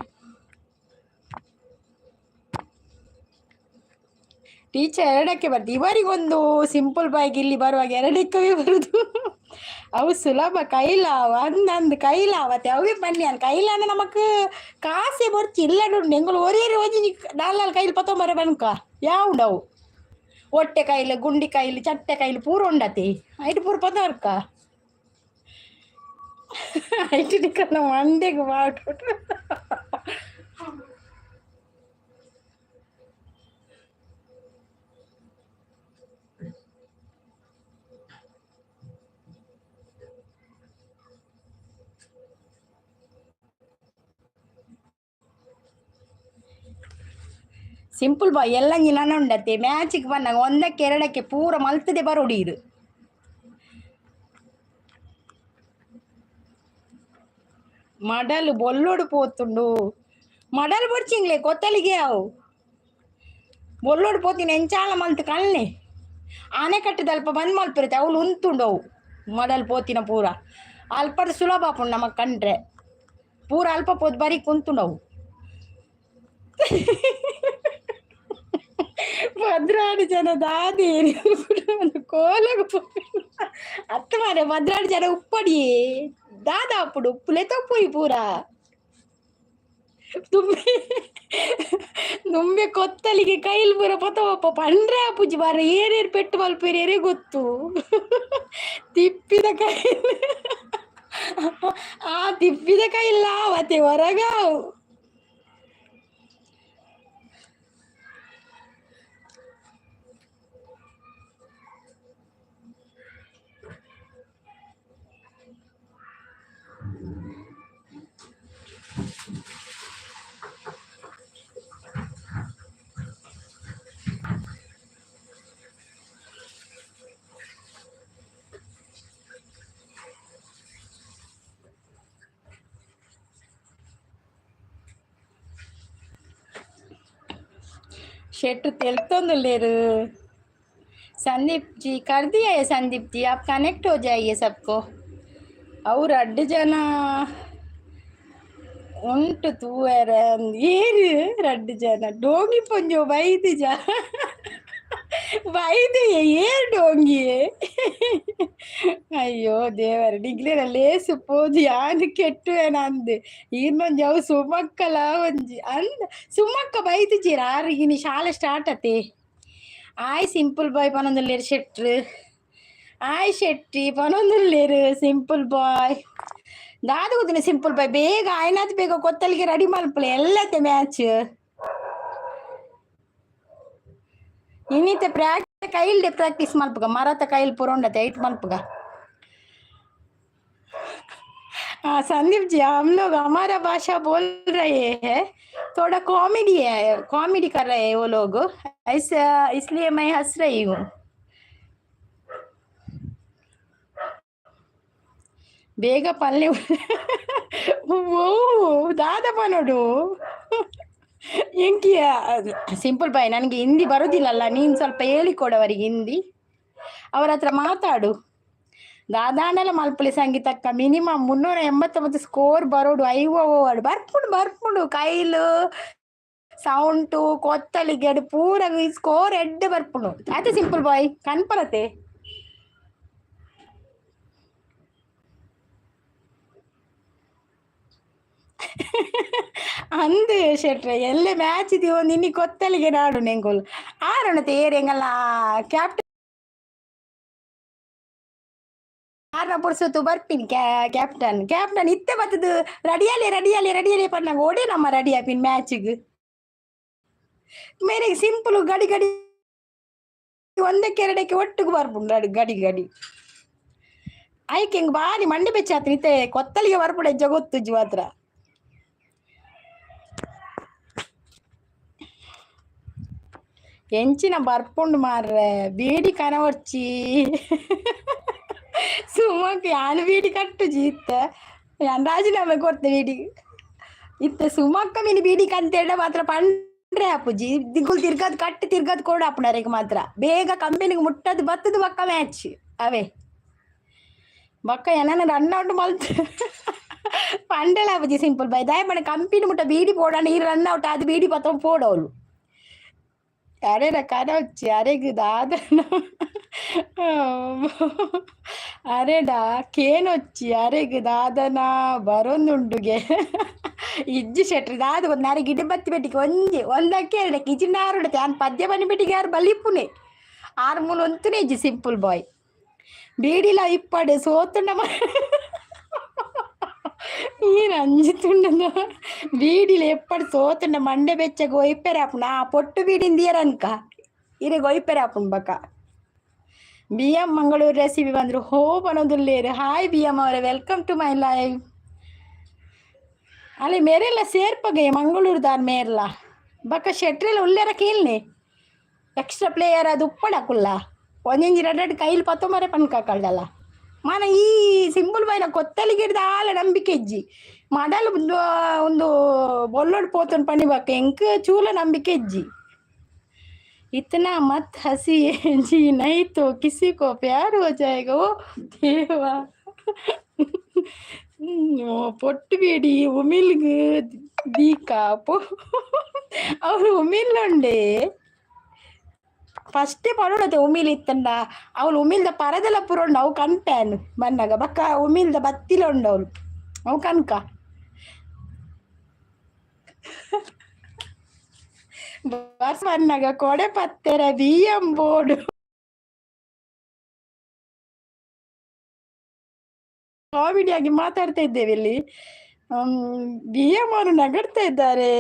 ಟೀಚರ್, ಎರಡಕ್ಕೆ ಬರ್ತಿ ಇವರಿಗೊಂದು ಸಿಂಪಲ್ ಬಾಯ್ಗೆ ಇಲ್ಲಿ ಬರುವಾಗ ಎರಡಕ್ಕವೇ ಬರುದು. ಅವು ಸುಲಭ ಕೈಲಾವ ಅಂದಂದು ಕೈಲಾವತ್ತೆ ಅವೇ ಬನ್ನಿ ಅನ್ ಕೈಲಾನ. ನಮಕ್ ಕಾಸೆ ಬೊರ್ಚಿ ಇಲ್ಲ ಉಂಡು. ಎಂಗುಲು ಒರಿಯರಿ ಒಂಜಿ ನಾಲ್ ನಾಲ್ ಕೈಲಿ ಪತ್ತೊಂಬರ ಬನ್ಕ ಯಾವುಂಡವು. ಒಟ್ಟೆ ಕೈಲು, ಗುಂಡಿ ಕೈಲು, ಚಟ್ಟೆ ಕೈಲು ಪೂರ ಉಂಡತಿ. ಐಟ್ ಪೂರ ಪತ್ತರ್ಕ ಐಟ್ ನಿಕಲ್ನ ಮಂಡೆಗ್ ಬಾಟು. ಸಿಂಪಲ್ ಬಾಯ್ ಎಲ್ಲ ನನ ಉಂಡತ್ತೆ. ಮ್ಯಾಚಿಗೆ ಬಂದಾಗ ಒಂದಕ್ಕೆ ಎರಡಕ್ಕೆ ಪೂರ ಮಲ್ತದೆ ಬರೋಡೀರು. ಮಡಲು ಬೊಲ್ಲೊಡು ಪೋತುಂಡು. ಮಡಲು ಬೊಡ್ಚಿಂಗ್ಲೆ ಕೊತ್ತಲಿಗೆ ಅವು ಬೊಲ್ಲೊಡು ಪೋತಿನ ಎಂಚಾಲ ಮಲ್ತ್ ಕಲ್ನೆ ಆನೆಕಟ್ಟೆದಲ್ಪ ಬಂದ್ ಮಲ್ಪಿರುತ್ತೆ. ಅವ್ಲು ಉಂತುಂಡು ಅವು ಮಡಲ್ ಪೋತಿನ ಪೂರ ಅಲ್ಪದ ಸುಲಭ ಆಪುಂಡು ನಮಕ್ ಕಂಡ್ರೆ. ಪೂರ ಅಲ್ಪ ಪೋದು ಬರಿ ಕುಂತುಂಡವು. 12 ಜನ ದಾದೆ ಕೋಲಗ ಅತ್ತ ಮಾರೆ 12 ಜನ ಉಪ್ಪಡಿ ದಾದ ಅಪ್ಪುಡು ಉಪ್ಪುಲೆ ತಪ್ಪುಯಿ ಪೂರ ದುಂಬೆ ದುಂಬೆ ಕೊತ್ತಲಿಗೆ ಕೈಲ್ ಪೂರ ಪೊತ ಪಂಡ್ರೆ ಆಪುಜಿ ಬಾರ ಏರೇರು ಪೆಟ್ಟು ಮಲ್ಪೇರೆ ಗೊತ್ತು ತಿಪ್ಪಿದ ಕೈಲ್ ಆ ತಿಪ್ಪಿದ ಕೈಲ್ಲ ಅವತ್ತೆ ಹೊರಗಾವು. शेट तेलतोंदुल्लेरु। संदीप जी कर दिया है। संदीप जी, आप कनेक्ट हो जाइए सबको। ಅವ್ರು ಅಡ್ಡು ಜನ ಉಂಟು ತೂವೆರೆ ಏರು ರಡ್ಡು ಜನ ಡೋಂಗಿ ಪೊಂಜೋ ಬೈದಿಜ ಬೈದು ಏರ್ ಡೋಂಗಿ. ಅಯ್ಯೋ ದೇವರ ನಿಗ್ಲೇನ ಲೇಸು ಪೋದು ಯಾನ್ ಕೆಟ್ಟುವೆನ ಅಂದ್ ಇನ್ನೊಂಜಿ ಅವು ಸುಮಕ್ಕಲ ಒಂಜಿ ಅಂದ್ ಸುಮಕ್ಕ ಬೈದಿಜೀರ ಆರು ಇನಿ ಶಾಲೆ ಸ್ಟಾರ್ಟ್ ಅತೆ. ಆಯ್ ಸಿಂಪಲ್ ಬಾಯ್ ಪನೊಂದುಲ್ಲೇರು ಶೆಟ್ರು. ಆಯ್ ಶೆಟ್ಟಿ ಪನೊಂದುಲ್ಲೇರು ಸಿಂಪಲ್ ಬಾಯ್. ದಾದ ಗೊತ್ತಿನ ಸಿಂಪಲ್ ಬಾಯ್ ಬೇಗ ಆಯ್ನಾತ್ ಬೇಗ ಕೊತ್ತಲಿಗೆ ರೆಡಿ ಮಲ್ಪಲೆ ಎಲ್ಲತ್ತೆ ಮ್ಯಾಚ್ ಇನ್ನಿತ ಪ್ರಾಕ್ಟಿ ಕೈಲ್ಡೆ ಪ್ರಾಕ್ಟೀಸ್ ಮಲ್ಪುಗ ಮರತ ಕೈಲ್ ಪುರೋಂಡತೆ ಐಟ್ ಮಲ್ಪುಗ. हाँ संदीप जी, हम लोग हमारा भाषा बोल रहे हैं, थोड़ा कॉमेडी है, कॉमेडी कर रहे हैं वो लोग ऐसा, इसलिए मैं हंस रही हूँ। ಬೇಗ ಪಲ್ಯ ಓ ದಾದ ಪನೋಡು ಎಂಕಿಯ ಸಿಂಪಲ್ ಬಾಯ್. ನನಗೆ ಹಿಂದಿ ಬರೋದಿಲ್ಲಲ್ಲ, ನೀನು ಸ್ವಲ್ಪ ಹೇಳಿಕೊಡು ಅವರಿಗೆ ಹಿಂದಿ, ಅವರ ಹತ್ರ ಮಾತಾಡು. ದಾದಾಂಡಲ ಮಲ್ಪುಲಿ ಸಂಗೀತಕ್ಕ ಮಿನಿಮಮ್ 389 ಸ್ಕೋರ್ ಬರೋಡು. ಐವೋ ಓವಾಡು ಬರ್ಪುಂಡು ಬರ್ಪುಂಡು ಕೈಲು ಸೌಂಟು ಕೊತ್ತಲಿಗೆಡು ಪೂರ ಸ್ಕೋರ್ ಎಡ್ಡೆ ಬರ್ಪುಂಡು. ಆಯ್ತಾ ಸಿಂಪಲ್ ಬಾಯ್ ಕನ್ಪರತೆ. ಅಂದು ಶೆಟ್ರೆ ಎಲ್ಲೆ ಮ್ಯಾಚ್ ಒಂದು ಇನ್ನಿ ಕೊತ್ತಲಿಗೆ ನಾಡು ನೆಂಗೋಲು ಆರೋಣತೆ ಏರೆಂಗಲ್ಲ ಕ್ಯಾಪ್ಟನ್ ಆರ್ನ ಪುರ್ಸೊತ್ತು ಬರ್ಪಿನಿ. ಕ್ಯಾಪ್ಟನ್ ಕ್ಯಾಪ್ಟನ್ ಇತ್ತೆ ಬತ್ತದು ರೆಡಿಯಾಲೆ ರೆಡಿಯಾಲೆ ರೆಡಿಯಾಲೆ ಪನ್ನಾಗ ಓಡೆ ನಮ್ಮ ರೆಡಿ ಆಪಿನ್ ಮ್ಯಾಚಿಗೆ ಮೇರೆಗೆ ಸಿಂಪಲ್ ಗಡಿ ಗಡಿ ಒಂದಕ್ಕೆ ಎರಡಕ್ಕೆ ಒಟ್ಟಿಗೆ ಬರ್ಪುಂಡು ಗಡಿ ಗಡಿ ಐಕೆ ಹಿಂಗ್ ಬಾರಿ ಮಂಡೆ ಬೆಚ್ಚಾತ್ರಿ ಇತ್ತೆ ಕೊತ್ತಲಿಗೆ ಬರ್ಪುಂಡು ಹೆಜ್ಜೆ ಗೊತ್ತುಜ್ಜಿ ಮಾತ್ರ. ಎಂಚಿನ ಬರ್ಪುಂಡು ಮಾರ್ರೆ ಬೀಡಿ ಕನವರ್ಚಿ ಸುಮಕ್ ಯಾನ್ ಬೀಡಿ ಕಟ್ಟುಜಿ ಇತ್ತ ಯಾನ್ ರಾಜೀನಾಮೆ ಕೊರ್ತೆ ಬೀಡಿ ಇತ್ತೆ. ಸುಮಕ್ಕ ಮಿನಿ ಬೀಡಿ ಕಂತೇಡ ಮಾತ್ರ ಪಂಡ್ರೆ ಆಪುಜಿ ದಿಗುಲ್ ತಿರ್ಗದ್ ಕಟ್ಟಿ ತಿರ್ಗದ್ ಕೊಡು ಆಪುನರೆಗ್ ಮಾತ್ರ ಬೇಗ ಕಂಪನಿಗೆ ಮುಟ್ಟದು ಬತ್ತದು ಬಕ್ಕ ಮ್ಯಾಚ್ ಅವೇ ಬಕ್ಕ ಏನನ ರನ್ ಔಟ್ ಮಲ್ತ್ ಪಂಡಲ ಆಪುಜಿ ಸಿಂಪಲ್ ಬೈ ದಾಯ ಪಂಡ ಕಂಪಿನಿ ಮುಟ್ಟ ಬೀಡಿ ಪೋಡಣ ಈ ರನ್ ಔಟ್ ಅದು ಬೀಡಿ ಪತ್ತೊ ಪೋಡೋಲು. ಅರೆನ ಕನೊಚ್ಚಿ ಅರೆಗ್ ದಾದನ ಅರೆಡ ಕೇನೊಚ್ಚಿ ಅರೆಗ್ ದಾದನ ಬರೊಂದುಂಡುಗೆ ಇಜ್ಜಿ ಶೆಟ್ರಿ ದಾದ ಒಂದು ನಾರೆ ಗಿಡ ಬತ್ತಿ ಬೆಟ್ಟಿಗೆ ಒಂಜಿ ಒಂದಕ್ಕೆ ಎರಡಕ್ಕೆ ಇಜ್ಜಿ ನಾರುಡತೆ ಆನ್ ಪದ್ಯ ಬನ್ನಿ ಬೆಟ್ಟಿಗೆ ಯಾರು ಬಲಿಪುನೆ ಆರು ಮೂಲು ಒಂತುನೆ ಇಜ್ಜಿ. ಸಿಂಪಲ್ ಬಾಯ್ ಬೀಡಿಲ ಇಪ್ಪಡೆ ಸೋತುಂಡ ಈ ರಂಜಿತುಂಡದ ಬೀಡಿಲ ಎಪ್ಪಡು ಸೋತುಂಡ ಮಂಡೆ ಬೆಚ್ಚಗ ಒಯ್ಪೆರೆ ಆಪುಂಡು ಆ ಪೊಟ್ಟು ಬೀಡಿಂದಿಯರ ಅನ್ಕ ಇರೆಗ್ ಒಯ್ಪೆರೆ ಆಪುಂಡು ಬಕ. ಬಿ ಎಂ ಮಂಗಳೂರು ರೆಸಿಪಿ ಬಂದರು ಹೋ ಪನೊಂದುಲ್ಲೇರು. ಹಾಯ್ ಬಿ ಎಂ ಅವರೇ, welcome to my live. ಅಲ್ಲಿ ಮೇರೆಲ್ಲ ಸೇರ್ಪಗೆ ಮಂಗಳೂರುದಾರ್ ಮೇರ್ಲ ಬಕ ಶೆಟ್ರೆಲ್ಲ ಉಲ್ಲೇರ ಕೇಳ್ನೆ ಎಕ್ಸ್ಟ್ರಾ ಪ್ಲೇಯರ್ ಅದು ಉಪ್ಪಡಕುಲ್ಲ ಒಂಜೊಂಜಿ ರಡ್ಡ್ ರಡ್ಡ್ ಕೈಲಿ ಪತ್ತೊಂಬರೆ ಪನ್ಕ ಕಳ್ದಲ್ಲ ಮನ ಈ ಸಿಂಪಲ್ ಬಾಯ್ನ ಕೊತ್ತಲಿಗೆ ಆಲ ನಂಬಿಕೆ ಇಜ್ಜಿ ಮಡಲ್ ಒಂದು ಬೊಲ್ಲೊಡ್ ಪೋತುಂಡು ಪಣಿ ಬಕ್ಕ ಎಂಕ್ ಚೂಲ ನಂಬಿಕೆ ಇಜ್ಜಿ. इतना मत हंसिए जी, नहीं तो किसी को प्यार हो जाएगा। ओ ದೇವಾ ಪೊಟ್ಟು ಬೀಡಿ ಉಮಿಲ್ಗ್ ದೀಕ ಪೋ ಅವರು ಉಮಿಲ್ಲುಂಡೆ. ಫಸ್ಟೇ ಪಡೋಡತೆ ಉಮಿಲ್ ಇತ್ತಂಡ. ಅವಳು ಉಮಿಲ್ದ ಪರದೆಲ ಪುರೊಂಡು ಅವು ಕನ್ಪ್ಯಾನ್ ಬನ್ನಗ ಬಕ್ಕ ಉಮಿಲ್ದ ಬತ್ತಿಲ ಉಂಡು ಅವಳು ಅವು ಕನ್ಕ. ಬಸ್ ಬನ್ನಗ ಕೊಡೆ ಪತ್ತೆರ ಬಿಎಂ ಬೋರ್ಡ್. ಕಾಮಿಡಿಯಾಗಿ ಮಾತಾಡ್ತಾ ಇದ್ದೇವೆ ಇಲ್ಲಿ. ಬಿ ಎಂ ಅವರು ನಗಡ್ತಾ ಇದ್ದಾರೆ.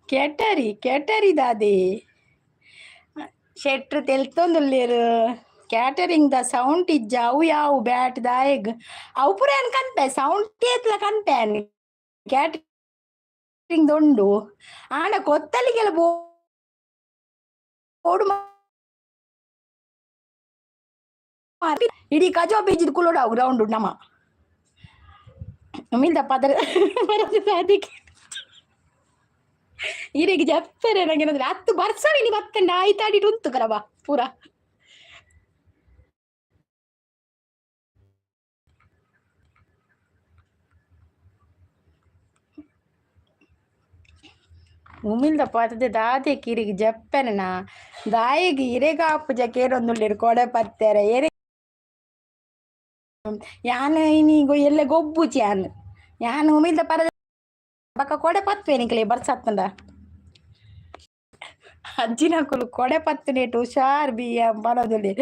ಕೆಟರಿ ಕೆಟರಿ ದಾದೆ ಶೆಟ್ರು ತೆಲ್ತೊಂದುಲ್ಲೇರು. ಕ್ಯಾಟರಿಂಗ್ the sound ಇಜ್ಜ ಅವು ಯಾವು ಬ್ಯಾಟ್ ದಾಯೆಗ್ ಅವು ಪೂರ ಏನ್ ಕನ್ಪೆ ಸೌಂಡ್ ಏತ್ಲ ಕನ್ಪೆ ಕ್ಯಾಟರಿಂಗ್ ಉಂಡು ಆಂಡ ಕೊತ್ತಲಿಗೆಲ್ಲ ಬೋಡು ಇಡೀ ಕಜೋ ಬೀಜದ ಕುಲೋಡ ಗ್ರೌಂಡ್ ನಮ್ಮ ಮಿಲ್ದ ಪದರ ಅದಕ್ಕೆ ಇರೆಗ್ ಜಪ್ಪರೆ ನಂಗೆ ಹತ್ತು ಬರ್ಸವಿನಿ ಬತ್ತಂಡ ಆಯ್ತಾಡಿಟ್ಟು ಉಂತು ಕರಬ ಪೂರ. ಉಮಿಲ್ದ ಪತದೆ ದಾದೆ ಕಿರಿಗೆ ಜಪ್ಪೆನ ದಾಯಿಗೆ ಇರೆಗಾಪುಜ ಕೇರೊಂದುಲ್ಲೆರ್ ಕೊಡೆ ಪತ್ತೆರೆ ಎರೆ ಯಾನ್ ಇನಿ ಎಲ್ಲ ಗೊಬ್ಬುಚಿ ಯಾನ್ ಯಾನ್ ಉಮಿಲ್ದ ಪರ ಬಕ್ಕ ಕೊಡೆ ಪತ್ವೆ ನಿಕ್ಲೆ ಬರ್ಸತ್ತಂಡ ಅಜ್ಜಿನಕುಲು ಕೊಡೆ ಪತ್ತುನೇಟ್ ಹುಷಾರ್ ಬಿ ಪನೊಂದುಲ್ಲೆರ್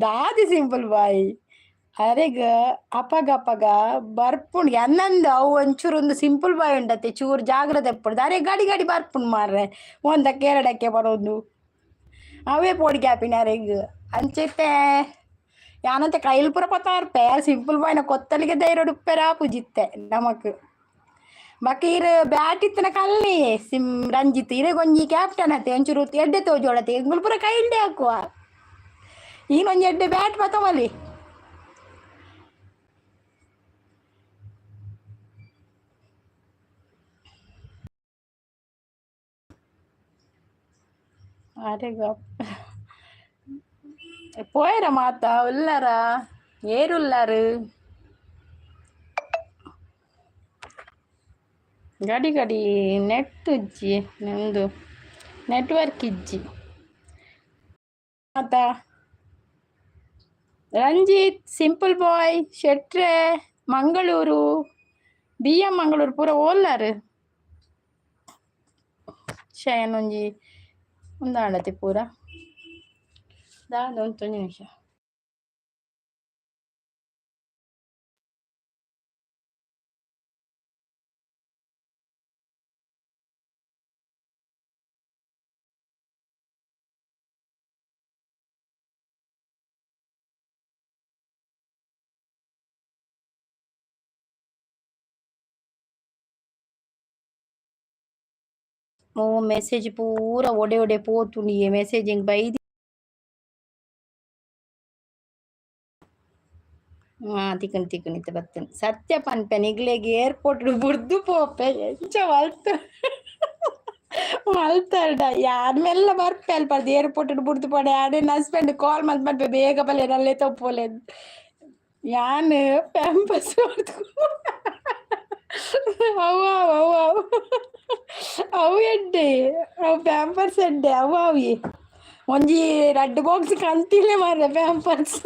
ದಾದಿ ಸಿಂಪಲ್ ಬಾಯ್ ಅರೆಗ್ ಅಪಗ ಅಪಗ ಬರ್ಪುಂಡು ಎನ್ನಂದು ಅವು ಒಂಚೂರು ಒಂದು ಸಿಂಪಲ್ ಬಾಯ್ ಉಂಡತ್ತೆ ಚೂರು ಜಾಗ್ರತೆ ಇಪ್ಪುಂಡು ಅರೆ ಗಡಿ ಗಡಿ ಬರ್ಪುಂಡು ಮಾರ್ರೆ ಒಂದಕ್ಕೆ ಎರಡಕ್ಕೆ ಬರೋದು ಅವೇ ಪೋಡಿಗೆ ಆಪಿನ ಅರೆಗ್ ಅಂಚೆತ್ತೆ ಯಾನಂತೆ ಕೈಲ್ ಪೂರ ಪತ್ತಾರ್ಪೆ ಸಿಂಪಲ್ ಬಾಯ್ನ ಕೊತ್ತಲಿಗೆ ಧೈರ್ಯ ಉಪ್ಪೆರ ಪೂಜಿತ್ತೆ ನಮಕ್. ಬಕ್ಕ ಇರ್ ಬ್ಯಾಟ್ ಇತ್ತನ ಕಲ್ಲಿ ಸಿಮ್ ರಂಜಿತ್ ಇರೆಗೊಂಜಿ ಕ್ಯಾಪ್ಟನ್ ಅತ್ತೆ ಒಂಚೂರು ಎಡ್ಡೆ ತೋಜೋಡತ್ತೆ ಎಂಗುಲ್ ಪೂರ ಕೈಲ್ಡೆ ಹಾಕುವ ಈನೊಂಜಿ ಎಡ್ಡೆ ಬ್ಯಾಟ್ ಬತ್ತಮಲ್ಲಿ. ಅರೆಗ ಪೋಯರ ಮಾತಾ ಉಲ್ಲರ ಏರುಲ್ಲಾರು ಗಡಿ ಗಡಿ ನೆಟ್ ಇಜ್ಜಿ ನಿಮ್ದು ನೆಟ್ವರ್ಕ್ ಇಜ್ಜಿ ಮಾತಾ. ರಂಜಿತ್ ಸಿಂಪಲ್ ಬಾಯ್ ಶೆಟ್ರೆ ಮಂಗಳೂರು ಬಿ ಎಂ ಮಂಗಳೂರು ಪೂರ ಓಲ್ಲಾರು ಶಯನ್ ಒಂಜಿ ಉಂದಾಂಡತೆ ಪೂರ ದಾದ ಒಂಜಿ ನಿಮಿಷ. ಓ ಮೆಸೇಜ್ ಪೂರ ಒಡೆ ಒಡೆ ಪೋತುಂಡು ಈ ಮೆಸೇಜ್ ಎಂಕ್ ಬೈದಿ. ಹಾ ತಿಕ್ಕುಂಡು ತಿಕ್ಕುಂಡು ಇತ್ತೆ ಬತ್ತುಂಡು ಸತ್ಯ ಪನ್ಪೆ ನಿಗ್ಲೆಗ್ ಏರ್ಪೋರ್ಟ್ ಬುಡ್ದು ಪೋಪೆ ಎಂಚ ಮಲ್ತ ಮಲ್ತರ್ಡ ಯಾರ್ ಮೆಲ್ಲ ಬರ್ಪೆ ಅಲ್ಪ ಏರ್ಪೋರ್ಟ್ ಬುಡ್ದು ಪೋಡೆ ಆಡೆ ಹಸ್ಬೆಂಡ್ ಕಾಲ್ ಮಲ್ತ್ ಪನ್ಪೆ ಬೇಗ ಬಲೆ ನಲ್ಲೆ ತಪ್ಪೋಲೆ ಯಾನ್ ಪ್ಯಾಂಪಸ್ ಅವು ಅವು ಅವು ಅವು ಎಡ್ಡೆ ಅವು ಪ್ಯಾಂಪರ್ಸ್ ಎಡ್ಡೆ ಅವು ಅವು ಒಂಜಿ ರಡ್ಡ್ ಬಾಕ್ಸ್ ಕಂತಿಲೆ ಮಾರ್ರೆ ಪ್ಯಾಂಪರ್ಸ್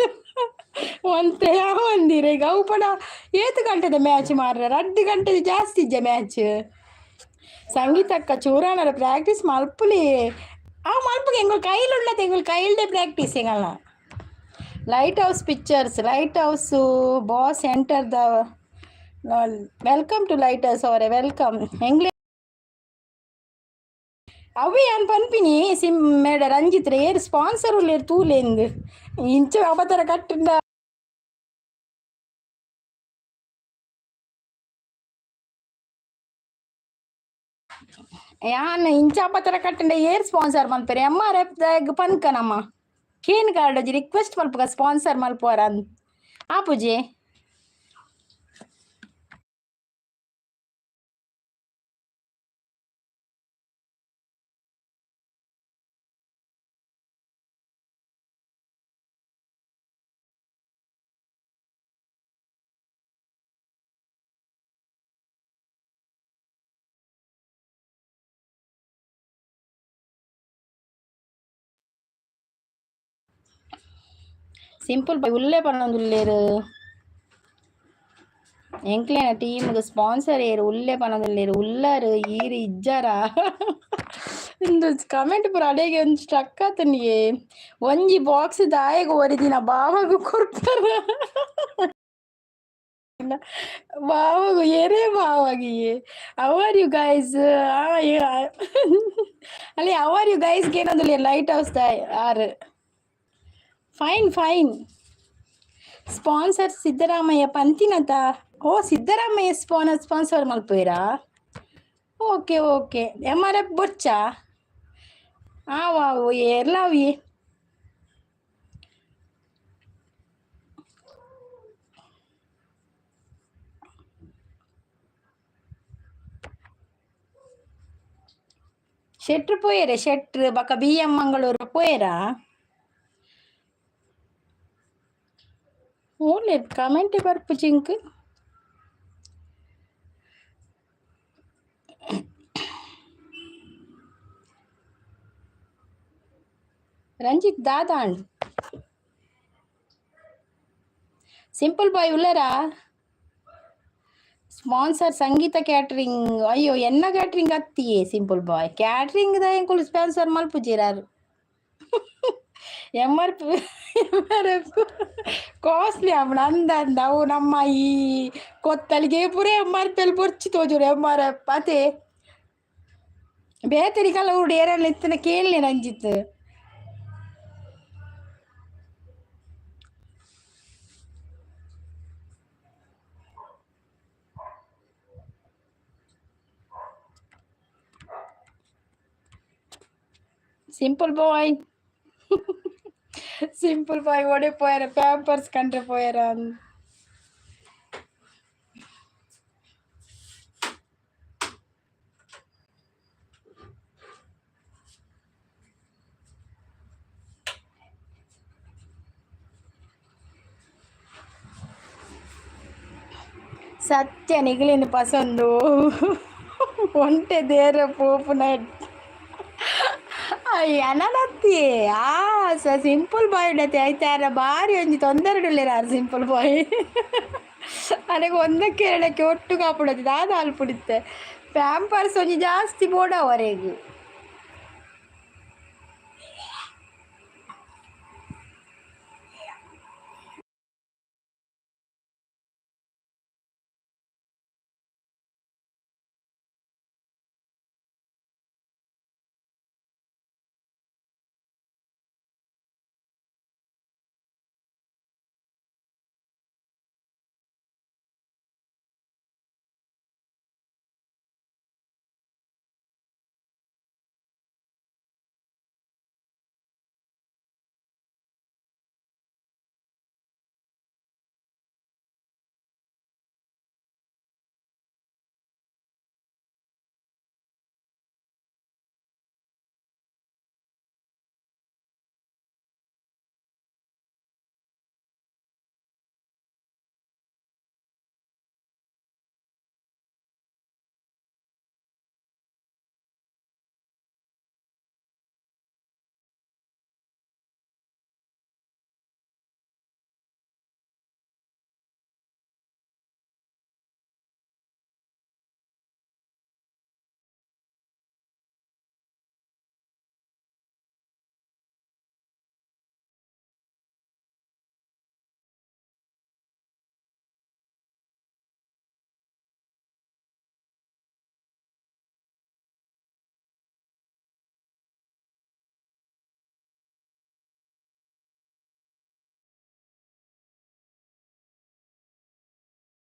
ಒಂತೆ ಒಂದಿರ ಈಗ ಅವು ಪಡ ಏತ್ ಗಂಟೆದ ಮ್ಯಾಚ್ ಮಾರ್ರೆ ರಡ್ಡ್ ಗಂಟೆದ ಜಾಸ್ತಿ ಇಜ್ಜ ಮ್ಯಾಚ್. ಸಂಗೀತಕ್ಕ ಚೂರಾನರ ಪ್ರಾಕ್ಟೀಸ್ ಮಲ್ಪುಲಿ ಅವು ಮಲ್ಪುಗೆ ಎಂಗುಲ್ ಕೈಲ್ ಉಂಡತೆ ಎಂಗುಲ್ ಕೈಲ್ಡೆ practice ಎಂಗಲ್ನ. Light house pictures light house boss enter the welcome to light house ಅವರೇ welcome. ಎಂಗ್ಲೆ ಅವೆ ಯಾನ್ ಪನ್ಪಿನಿ ಸಿಮ್ ಮೇಡ ರಂಜಿತ್ರೆ ಏರ್ ಸ್ಪಾನ್ಸರ್ ಉಲ್ಲೇರ್ ತೂಲೆಂದ್ ಇಂಚ ಅಬತರ ಕಟ್ಟುಂಡ. ಯಾನ್ ಇಂಚ ಅಬತರ ಕಟ್ಟುಂಡ ಏರ್ ಸ್ಪಾನ್ಸರ್ ಮಲ್ಪೆರೆ ಎಮ್ ಆರ್ ಎಫ್ ದಾಗ್ ಪನ್ಕ ನಮ್ಮ ಕೇನ್ ಕಾರ್ಡ್ ರಿಕ್ವೆಸ್ಟ್ ಮಲ್ಪುಗ ಸ್ಪಾನ್ಸರ್ ಮಲ್ಪುವರ ಆಪುಜೆ. ಸಿಂಪಲ್ ಬಾಯ್ ಉಲ್ಲೆ ಪನೊಂದುಲ್ಲೇರು. ಎಂಕ್ಲೆನ ಟೀಮ್ಗೆ ಸ್ಪಾನ್ಸರ್ ಏರು ಉಲ್ಲೆ ಪನೊಂದುಲ್ಲೇರು ಉಲ್ಲರು ಈರು ಇಜ್ಜಾರ. ಇಂದು ಕಮೆಂಟ್ ಪೂರ ಅಡೆಗೆ ಒಂಜಿ ಸ್ಟ್ರಕ್ ಆತನಿಗೆ. ಒಂಜಿ ಬಾಕ್ಸ್ ದಾಯೆಗ್ ಒರಿದಿನ ಬಾವಗು ಕೊರ್ಪರ. ಬಾವಗು ಏರೇ ಬಾವಗಿ. How are you guys? ಅಲ್ಲಿ how are you guys ಏನೊಂದುಲ್ಲೇರು light house are. Fine fine. Sponsor Siddaramaiah ಪಂತಿನತ. ಓ ಸಿದ್ದರಾಮಯ್ಯ ಸ್ಪಾನ್ಸರ್ ಮಲ್ಪುವೆರಾ? Okay okay. M R F ಬೊಚ್ಚಾ? ಆವು ಏರ್ಲ ಅವಿ. ಶೆಟ್ರು ಪೋಯೆರೆ ಶೆಟ್ರು ಬೊಕ ಬಿ ಎಂ ಮಂಗಳೂರು ಪೋಯೆರಾ? ಓಲೆ ಕಮೆಂಟ್ ಬರ್ಪುಜಿಂಕ್. ರಂಜಿತ್ ದಾದಾಂಡ್. ಸಿಂಪಲ್ ಬಾಯ್ ಉಲ್ಲರಾ? Sponsor Sangeetha catering. ಅಯ್ಯೋ ಎನ್ನ ಕ್ಯಾಟ್ರಿಂಗ್ ಅತ್ತಿಯೇ ಸಿಂಪಲ್ ಬಾಯ್. ಕ್ಯಾಟ್ರಿಂಗ್ ದ ಎಂಕುಲು ಸ್ಪಾನ್ಸರ್ ಮಲ್ಪುಜೆರ್. M R P M R F costly ಆಪುಂಡು ಅಂದ ಅಂದ ಅವು ನಮ್ಮ ಈ ಕೊತ್ತಲಿಗೆ ಪೂರ ಎಮ್ ಆರ್ ಪಿ ಎಲ್ ಬೊರ್ಚಿ ತೋಜುಡು ಎಮ್ ಆರ್ ಎಫ್ ಅತೆ. ಬೇತೆ ನಿಕಲ್ನ ಊರುಡು ಏರೆಲ್ಲ ಇತ್ತಿನ ಕೇನ್ಲೆ Ranjith. Simple boy simple boy ಓಡೆ ಪೋಯೆರ ಪ್ಯಾಂಪರ್ಸ್ ಕಂಡ್ರೆ ಪೋಯೆರ. ಸತ್ಯ ನಿಗಲಿನ ಪಸಂದು ಒಂಟೆ ದೇರ ಪೋಪುನ ಎನನತ್ತಿ ಆ ಸ ಸಿಂಪಲ್ ಬಾಯ್ ಉಂಡತೆ ಐತಾರ ಬಾರಿ ಒಂಜಿ ತೊಂದರೆ ಆರ್ ಸಿಂಪಲ್ ಬಾಯ್. ಅರೆಗ್ ಒಂದಕ್ಕೆ ಎರಡಕ್ಕೆ ಒಟ್ಟು ಕಾಪುಡತಿ ದಾದ ಅಲ್ಪುಡಿತ್ತೆ ಪ್ಯಾಂಪರ್ಸ್ ಒಂಜಿ ಜಾಸ್ತಿ ಬೋಡವರೆಗ್.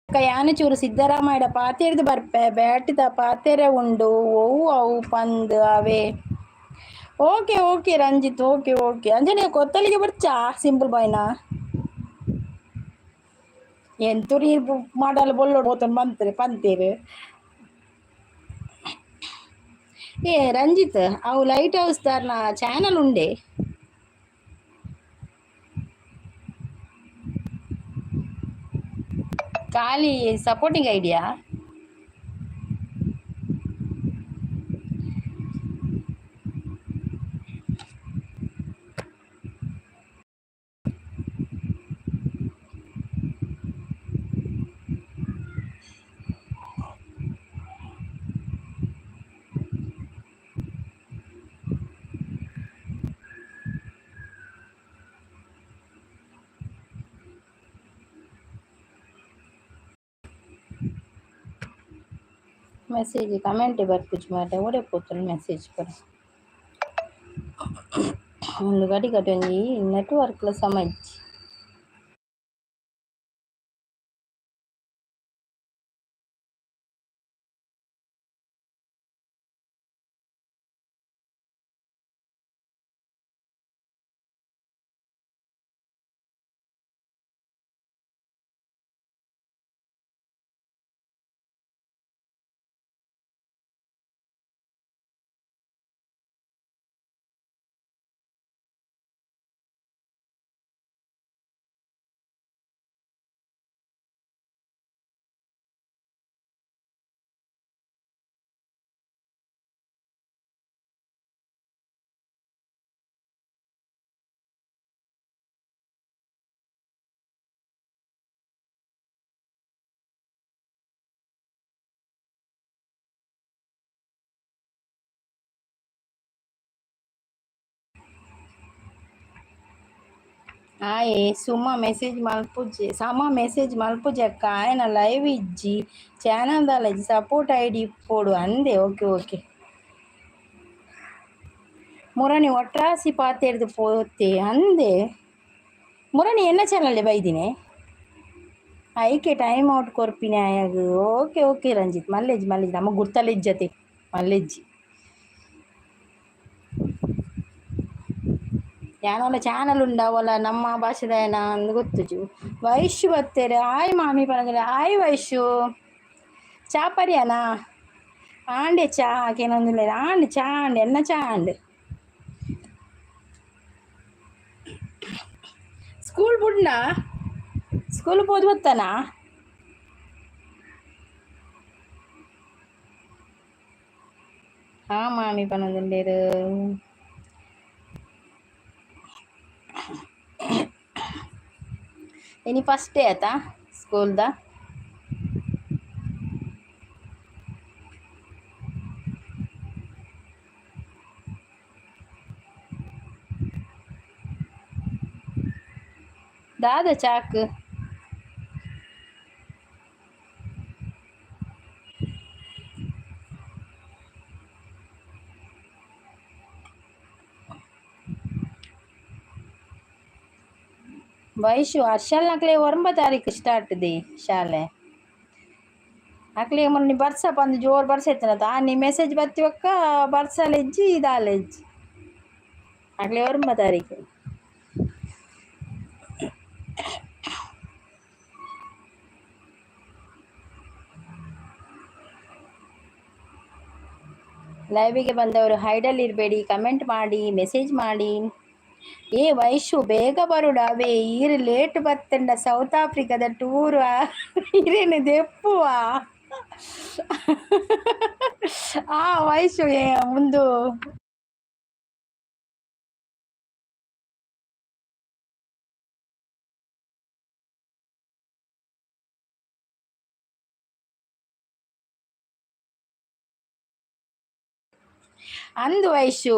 ಯಾನಚೂರು ಸಿದ್ದರಾಮಯ್ಯಡ ಪಾತೆರ್ದ್ ಬರ್ಪೆ ಬ್ಯಾಟಿದ ಪಾತೆರೆ ಉಂಡು ಒವು ಅವು ಪಂದ್ ಅವೇ. Okay okay Ranjith okay okay. ಅಂಜನೆ ಕೊತ್ತಲಿಗೆ ಬರ್ಚಾ ಸಿಂಪಲ್ ಬಾಯ್ನ? ಎಂತೂರು ಮಾಡಲು ಬೊಲ್ಲೋಡು ಪೋತೊಂದು ಬಂತಾರೆ ಪಂತೇರು. ಏ ರಂಜಿತ್ ಅವು ಲೈಟ್ ಹೌಸ್ ದಾರ್ನ ಚಾನಲ್ ಉಂಡೆ. ಖಾಲಿ ಸಪೋರ್ಟಿಂಗ್ ಐಡಿಯಾ. ಮೆಸೇಜ್ ಕಮೆಂಟ್ ಬರ್ಪುಜಿ ಮಾರ್ರೆ, ಓಡೆ ಪೋತುಂಡು ಮೆಸೇಜ್ ಪೂರ. ಉಂದು ಗಡಿ ಗಡಿ ಒಂಜಿ ನೆಟ್ವರ್ಕ್ಲ ಸಮ ಇಜ್ಜಿ. ಆಯೆ ಸುಮ ಮೆಸೇಜ್ ಮಲ್ಪುಜೆ, ಸಮ ಮೆಸೇಜ್ ಮಲ್ಪುಜೆ ಅಕ್ಕ, ಆಯನ ಲೈವ್ ಇಜ್ಜಿ, ಚಾನಲ್ ದಾಲ ಇಜ್ಜಿ, ಸಪೋರ್ಟ್ ಐಡಿ ಇಪ್ಪೊಡು ಅಂದೆ. Okay okay. ಮುರಣಿ ಒಟ್ರಾಸಿ ಪಾತೆರ್ದು ಪೋತೆ ಅಂದೆ. ಮುರಣಿ ಎನ್ನ ಚಾನಲ್ ಬೈದಿನಿ ಐಕೆ ಟೈಮ್ ಔಟ್ ಕೊರ್ಪಿನಿ ಆಯಾಗ. ಓಕೆ ಓಕೆ ರಂಜಿತ್, ಮಲ್ಲೆಜ್ಜಿ ಮಲ್ಲೆಜ್ಜಿ, ನಮಗೆ ಗುರ್ತಲಿಜ್ಜತೆ ಮಲ್ಲೆಜ್ಜಿ. ಯಾನೋಲ ಚಾನಲ್ ಉಂಡಾವಲ್ಲ ನಮ್ಮ ಭಾಷೆದಾಯನ ಅಂದ್ ಗೊತ್ತುಜು. ವೈಶು ಬತ್ತೇರೆ, ಆಯ್ ಮಾಮಿ ಪನಂದ್ರೆ. ಆಯ್ ವೈಶು, ಚಾ ಪರಿಯಾನ? ಆಂಡೆ ಚಾ ಕೇನೊಂದಿಲ್ಲ, ಆಂಡ್ ಚಾ ಆಂಡ್ ಎನ್ನ ಚಾ ಆಂಡ್. ಸ್ಕೂಲ್ ಬುಡ್ನಾ? ಸ್ಕೂಲ್ ಪೋದು ಬತ್ತಾನಾ? ಹಾ ಮಾಮಿ ಪನೊಂದುಲ್ಲೆರ್. ಇನಿ ಫಸ್ಟ್ ಡೇ ಆತಾ ಸ್ಕೂಲ್ದ? ದಾದ ಚಾಕ್? ವೈಶು ಹರ್ಷಲ್ ನಕ್ಲೆ 9 ತಾರೀಕು ಸ್ಟಾರ್ಟ್ the ಶಾಲೆ. ಅಕ್ಲೆ ಮೊನ್ನೆ ಬರ್ಸ ಬಂದು ಜೋರು ಬರ್ಸ ಇತ್ತನತ, ಆ ನೀ ಮೆಸೇಜ್ ಬತ್ತಿವಕ್ಕ ಬರ್ಸಲೆಜ್ಜಿ ಇದಾಲೆಜ್ಜಿ. ಅಕ್ಲೆ 9 ತಾರೀಕು. ಲೈವಿಗೆ ಬಂದವರು ಹೈಡಲ್ಲಿ ಇರಬೇಡಿ, ಕಮೆಂಟ್ ಮಾಡಿ, ಮೆಸೇಜ್ ಮಾಡಿ. ಏ ವೈಶು ಬೇಗ ಬರುಡ ಅವೇ, ಈರು ಲೇಟ್ ಬತ್ತಂಡ ಸೌತ್ ಆಫ್ರಿಕಾದ ಟೂರ್ ಇರೇನು ದೆಪ್ಪುವ. ಆ ವೈಶು ಮುಂದು ಅಂದು ವೈಶು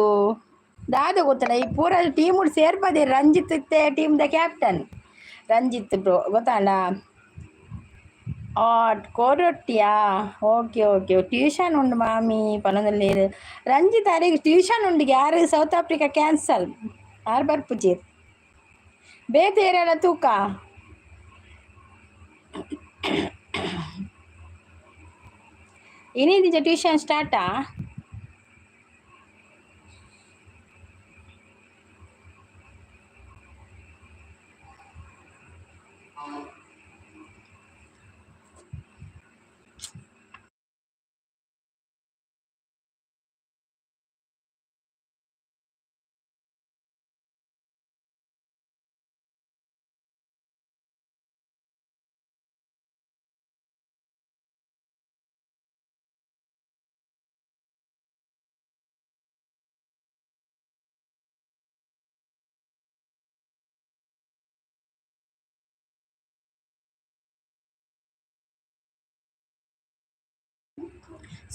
ದಾದ ಗೊತ್ತಲ್ಲ, ಈ ಪೂರ ಟೀಮ್ ಸೇರ್ಪದೆ. ರಂಜಿತ್ ಇತ್ತೆ team the captain Ranjit bro, ಗೊತ್ತಾಂಡ? ಕೋರೊಟ್ಟಿಯಾ? Okay okay. ಟ್ಯೂಷನ್ ಉಂಡು ಮಾಮಿ ಪನೊಂದುಲ್ಲೆರ್. ರಂಜಿತ್ ಅರೆಗ್ ಟ್ಯೂಷನ್ ಉಂಡು, ಯಾರು ಸೌತ್ ಆಫ್ರಿಕಾ ಕ್ಯಾನ್ಸಲ್, ಆರ್ ಬರ್ಪುಜೆರ್. ಬೇತೆ ಏರೆಲ ತೂಕ. ಇನಿದಿಂಚ ಟ್ಯೂಷನ್ ಸ್ಟಾರ್ಟಾ?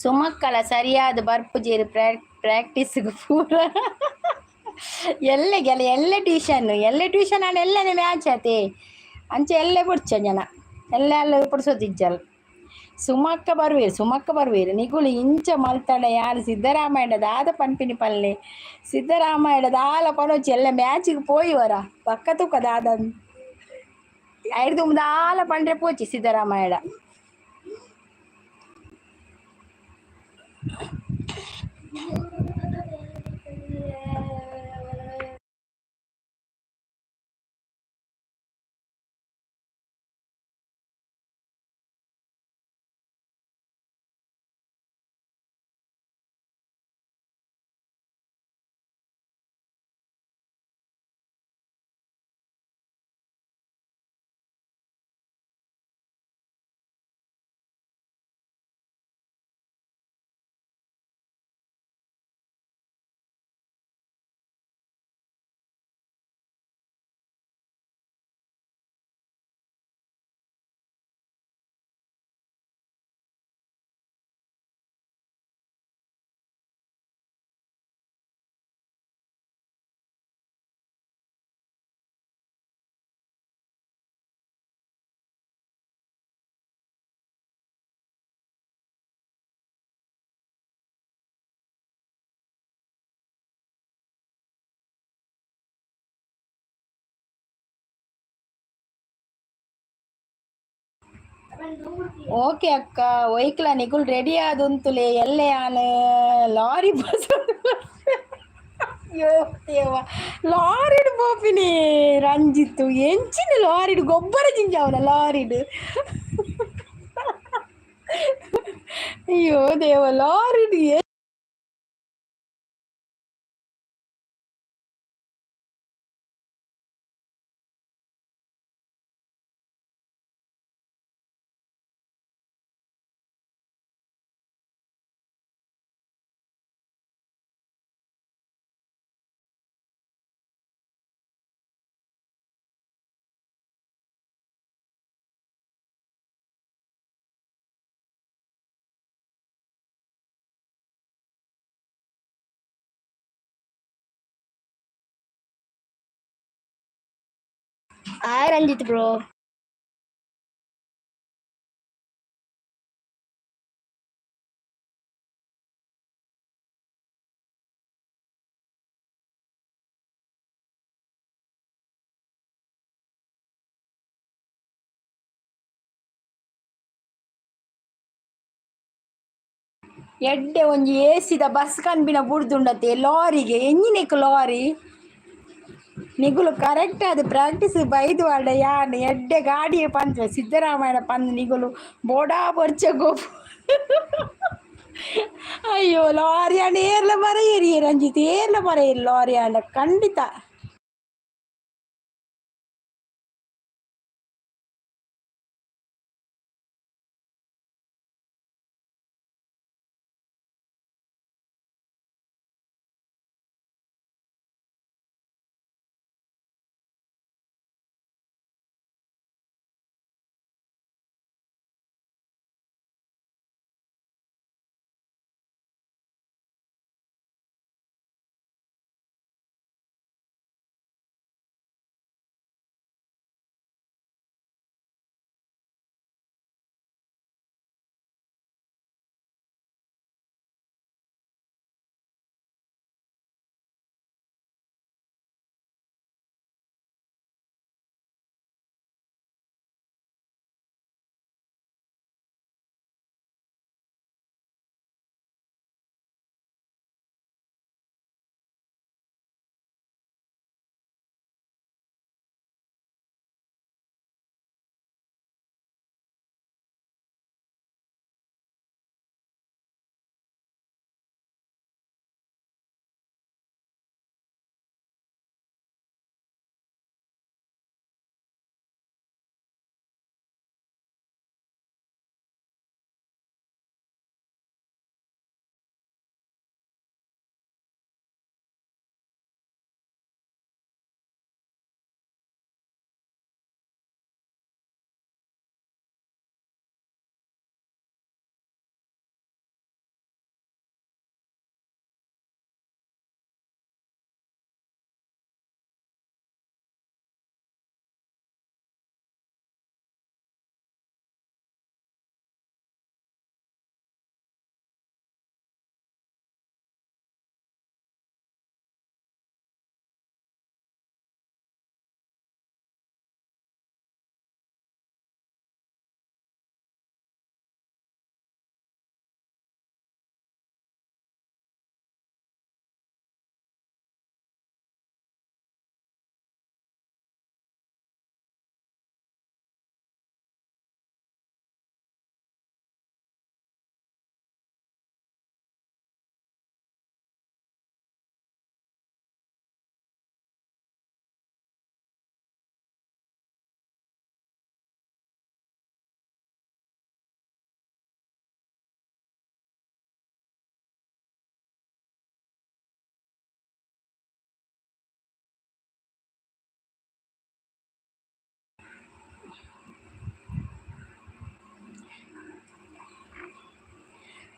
ಸುಮಕ್ಕಲ ಸರಿಯಾದ ಬರ್ಪುಜೆರ್ ಪ್ರಾಕ್ಟೀಸ್ಗ್ ಪೂರ. ಎಲ್ಲೆ ಗೆಲ ಎಲ್ಲೆ ಟ್ಯೂಷನ್, ಎಲ್ಲೆ ಟ್ಯೂಷನ್ ಆಂಡ ಎಲ್ಲನೆ ಮ್ಯಾಚ್ ಆತೆ. ಅಂಚೆ ಎಲ್ಲೆ ಬುಡ್ಚ ಜನ, ಎಲ್ಲೆ ಅಲ್ಲ ಪುಡ್ಸೋತಿಜ್ಜಲ್. ಸುಮಕ್ಕ ಬರುವೆರ್, ಸುಮಕ್ಕ ಬರುವೆರ್. ನಿಕುಲು ಇಂಚ ಮಲ್ತಡ ಯಾನ್ ಸಿದ್ದರಾಮಯ್ಯಡ ದಾದ ಪನ್ಪಿನಿ ಪಲ್ಲೆ. ಸಿದ್ದರಾಮಯ್ಯಡ ದಾಲ ಪನೊಚ್ಚಿ ಎಲ್ಲ ಮ್ಯಾಚಿಗೆ ಪೋಯಿ ವರ ಪಕ್ಕ ತೂಕ ದಾದ ಐಡ್ದು ದಾಲ ಪಂಡ್ರೆ ಪೋಚಿ ಸಿದ್ದರಾಮಯ್ಯಡ. ಓಕೆ ಅಕ್ಕ, ಒಯ್ಕ್ಲ ನಿಕುಲು ರೆಡಿ ಆದುಂತುಲೆ ಎಲ್ಲೆ ಯಾನ್ ಲಾರಿ ಬಸ್. ಅಯ್ಯೋ ದೇವ, ಲಾರಿಡ್ ಪೋಪಿನಿ ರಂಜಿತ್ತು ಎಂಚಿನ ಲಾರಿಡ್ ಗೊಬ್ಬರ ಜಿಂಜಾವನ ಲಾರಿಡ್. ಅಯ್ಯೋ ದೇವ, ಲಾರಿಡ್. Hi Ranjit bro. ಎಡ್ಡೆ ಒಂಜಿ ಏಸಿದ ಬಸ್ ಕನ್ಪಿನ ಬುಡ್ದುಂಡತೆ ಲಾರಿಗೆ ಎಂಜಿನೆಕ್ ಲಾರಿ. ನಿಗುಲು ಕರೆಕ್ಟ್ ಅದು ಪ್ರಾಕ್ಟೀಸ್ ಬೈದು ವಾಡ ಯಾನ್ ಎಡ್ಡೆ ಗಾಡಿಯೇ ಪಂತ ಸಿದ್ದರಾಮಯ್ಯ ಪಂದ್ ನಿಗುಲು ಬೋಡಾ ಬೊರ್ಚ ಗೋಪು. ಅಯ್ಯೋ, ಲಾರಿ ಆಂಡ ಏರ್ಲ ಮರ ಏರಿ ರಂಜಿತ್, ಏರ್ಲ ಮರ ಏರಿ ಲಾರಿ ಆಂಡ ಖಂಡಿತ.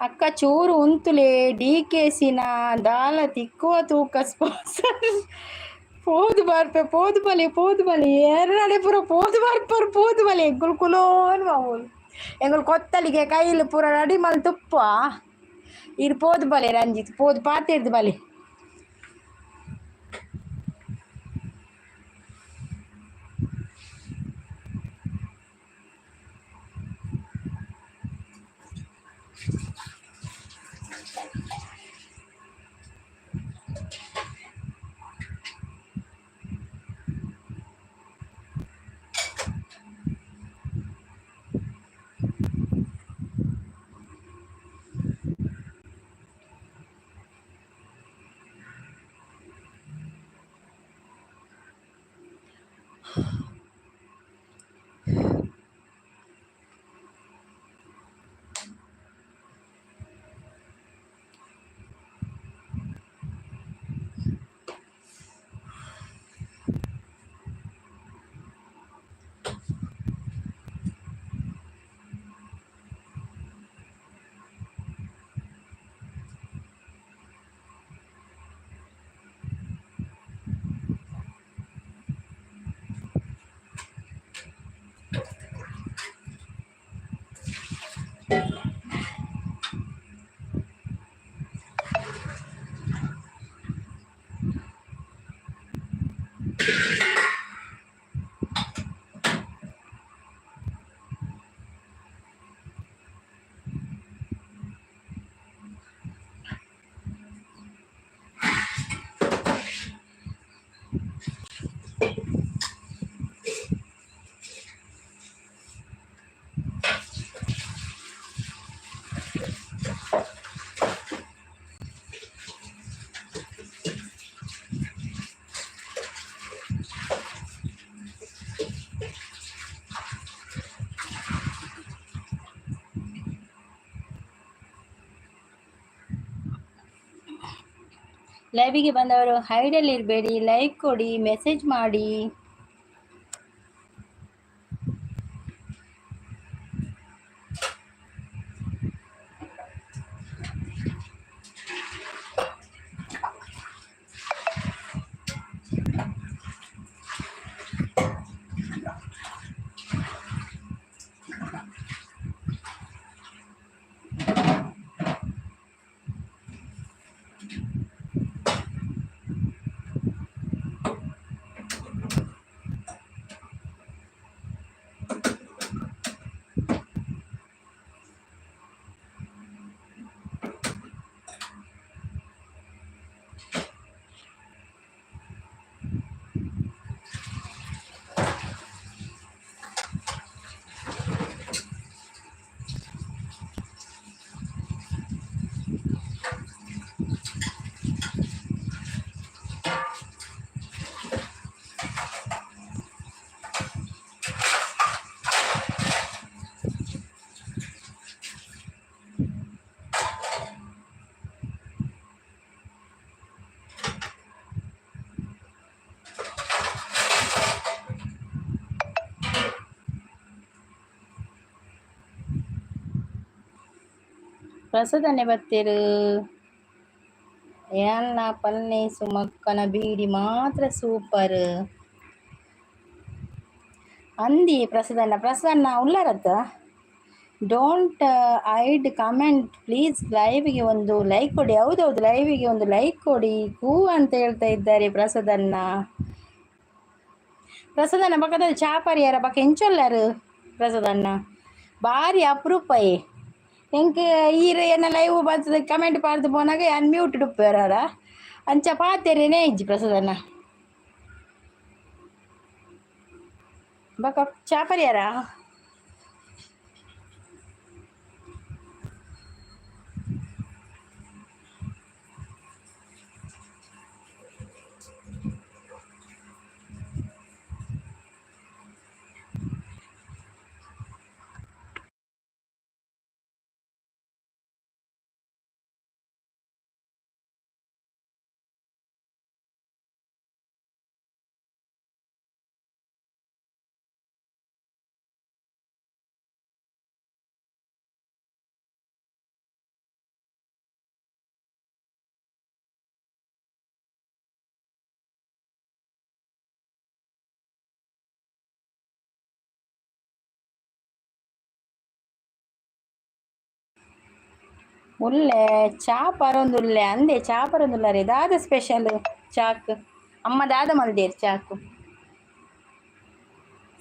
ಅಕ್ಕ ಚೂರು ಉಂತುಲೆ ಡಿ ಕೆ ಸಿನ ದಾಲ ತಿಕ್ಕುವ ತೂಕ ಸ್ಪಾನ್ಸರ್. ಪೋದು ಬರ್ಪೆ, ಪೋದು ಬಲೆ, ಪೋದು ಬಲೆ, ಎರಡೆ ಪೂರ ಪೋದು ಬರ್ಪರ್, ಪೋದು ಬಲೆ. ಎಂಕುಲು ಕುಲೋನ್ ಮಾಮೂಲು ಎಂಕುಲು ಕೊತ್ತಲಿಗೆ ಕೈಲು ಪೂರ ರೆಡಿ ಮಲ್ತುಪ್ಪ. ಇರ್ ಪೋದು ಬಲೆ ರಂಜಿತ್, ಪೋದು ಪಾತೆರ್ದು ಬಲೆ. ಲೈವಿಗೆ ಬಂದವರು ಹೈಡಲ್ಲಿ ಇರಬೇಡಿ, ಲೈಕ್ ಕೊಡಿ, ಮೆಸೇಜ್ ಮಾಡಿ. ಪ್ರಸಾದನೆ ಬತ್ತೆರು. ಏನ್ನ ಪಲ್ನೆ ಸುಮಕ್ಕನ ಬೀಡಿ ಮಾತ್ರ ಸೂಪರ್ ಅಂದಿ ಪ್ರಸಾದಣ್ಣ. ಪ್ರಸಾದಣ್ಣ ಉಳ್ಳಾರತ್ತ? Don't hide comment please. ಲೈವಿಗೆ ಒಂದು ಲೈಕ್ ಕೊಡಿ. ಹೌದೌದು, ಲೈವಿಗೆ ಒಂದು ಲೈಕ್ ಕೊಡಿ. ಕೂ ಅಂತ ಹೇಳ್ತಾ ಇದ್ದಾರೆ ಪ್ರಸಾದಣ್ಣ. ಪ್ರಸಾದಣ್ಣ ಪಕ್ಕದ ಚಾಪರಿಯಾರ ಪಕ್ಕ ಎಂಚೊಲ್ಲಾರು ಪ್ರಸಾದಣ್ಣ? ಭಾರಿ ಅಪರೂಪಯೇ. ಎಂಕ್ ಈರ್ ಎನ್ನ ಲೈವ್ ಬತ್ತದ ಕಮೆಂಟ್ ಪಾಡ್ದು ಪೋನಾಗ ಅನ್ಮ್ಯೂಟ್ ಉಪ್ಪುವೆರ್ ಅಂಚ ಪಾತೆರೇನೇ ಇಜ್ಜಿ ಪ್ರಸಾದಣ್ಣ. ಬೊಕ ಚಾ ಪರಿಯಾರ? ಉಲ್ಲೆ ಚಾ ಪರೊಂದುಲ್ಲೆ ಅಂದೆ. ಚಾ ಪರೊಂದುಲ್ಲಾರೆ. ದಾದ ಸ್ಪೆಷಲ್ ಚಾಕ್? ಅಮ್ಮ ದಾದ ಮಲ್ದೇರ್ ಚಾಕ್